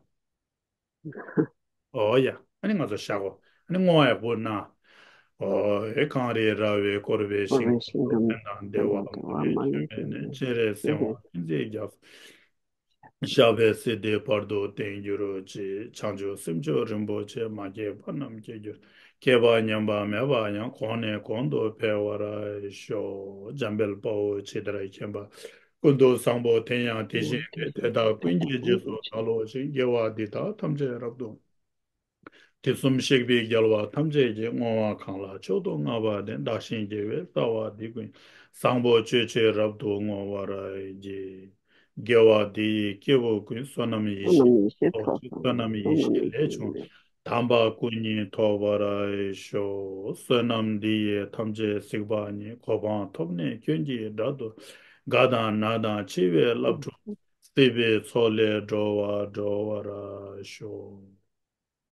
ཨོ་ཡ། ཨ་ནི་ང་ཚོ་བཞག་གོ། ཨ་ནི་བསྔོ་བ་ཡག་པོ་གནང་། ཨོ་ཧེ། གངས་རི་ར་བས་བསྐོར་བའི་ཞིང་ཁམས་སུ། ཕན་དང་བདེ་བ་མ་ལུས་བྱོན་པའི་གནས། སྤྱན་རས་གཟིགས་དབང་བསྟན་འཛིན་རྒྱ་མཚོ། ཞབས་པད་སྲིད་མཐའི་བར་དུ་བརྟན་གྱུར་ཅིག་བྱང་ཆུབ་སེམས་མཆོག་རིན་པོ་ཆེ། མ་སྐྱེས་པ་རྣམས་སྐྱེ་གྱུར། སྐྱེས་པ་ཉམས་པ་མེད་པ་ཡང་། གོང་ནས་གོང་དུ་འཕེལ་བར་ཤོག་འཇམ་དཔལ་དཔའ་བོས་ཇི་ལྟར་མཁྱེན་པ། ཀུན་ཏུ་བཟང་པོ་དེ་ཡང་དེ་བཞིན་ཏེ། དེ་དག་ཀུན་གྱི་རྗེས་སུ་བདག་སློབ་ཅིང་། དགེ་བ་འདི་དག་ཐམས་ཅད་རབ་ཏུ། དུས་གསུམ་གཤེགས་པའི་རྒྱལ་བ་ཐམས་ཅད་ཀྱིས། བསྔོ་བ་གང་ལ་མཆོག་ཏུ་བསྔགས་པ་དེས། བདག་གཞན་དགེ་བའི་རྩ་བ་འདི་ཀུན། བཟང་པོ་སྤྱོད་ཕྱིར་རབ་ཏུ་བསྔོ་བར་བགྱི། དགེ་བ་འདི་ཡིས་སྐྱེ་བོ་ཀུན། བསོད་ནམས་ཡེ་ཤེས་ཚོགས་ཀྱི། བསོད་ནམས་ཡེ་ཤེས་ལས་བྱུང་དམ་པ་སྐུ་གཉིས་ཐོབ་པར་ཤོག་བསོད་ནམས་འདི་ཡིས་ཐམས་ཅད་གཟིགས་པ་ཉིད། གོ་འཕང་ཐོབ་ནས་སྐྱོན་གྱི་དགྲ་རྣམས། རྒ་དང་ན་དང་འཆི་བའི་རླབས་འཁྲུགས། སྲིད་པའི་མཚོ་ལས་སྒྲོལ་བར་སྒྲོལ་བར་ཤོག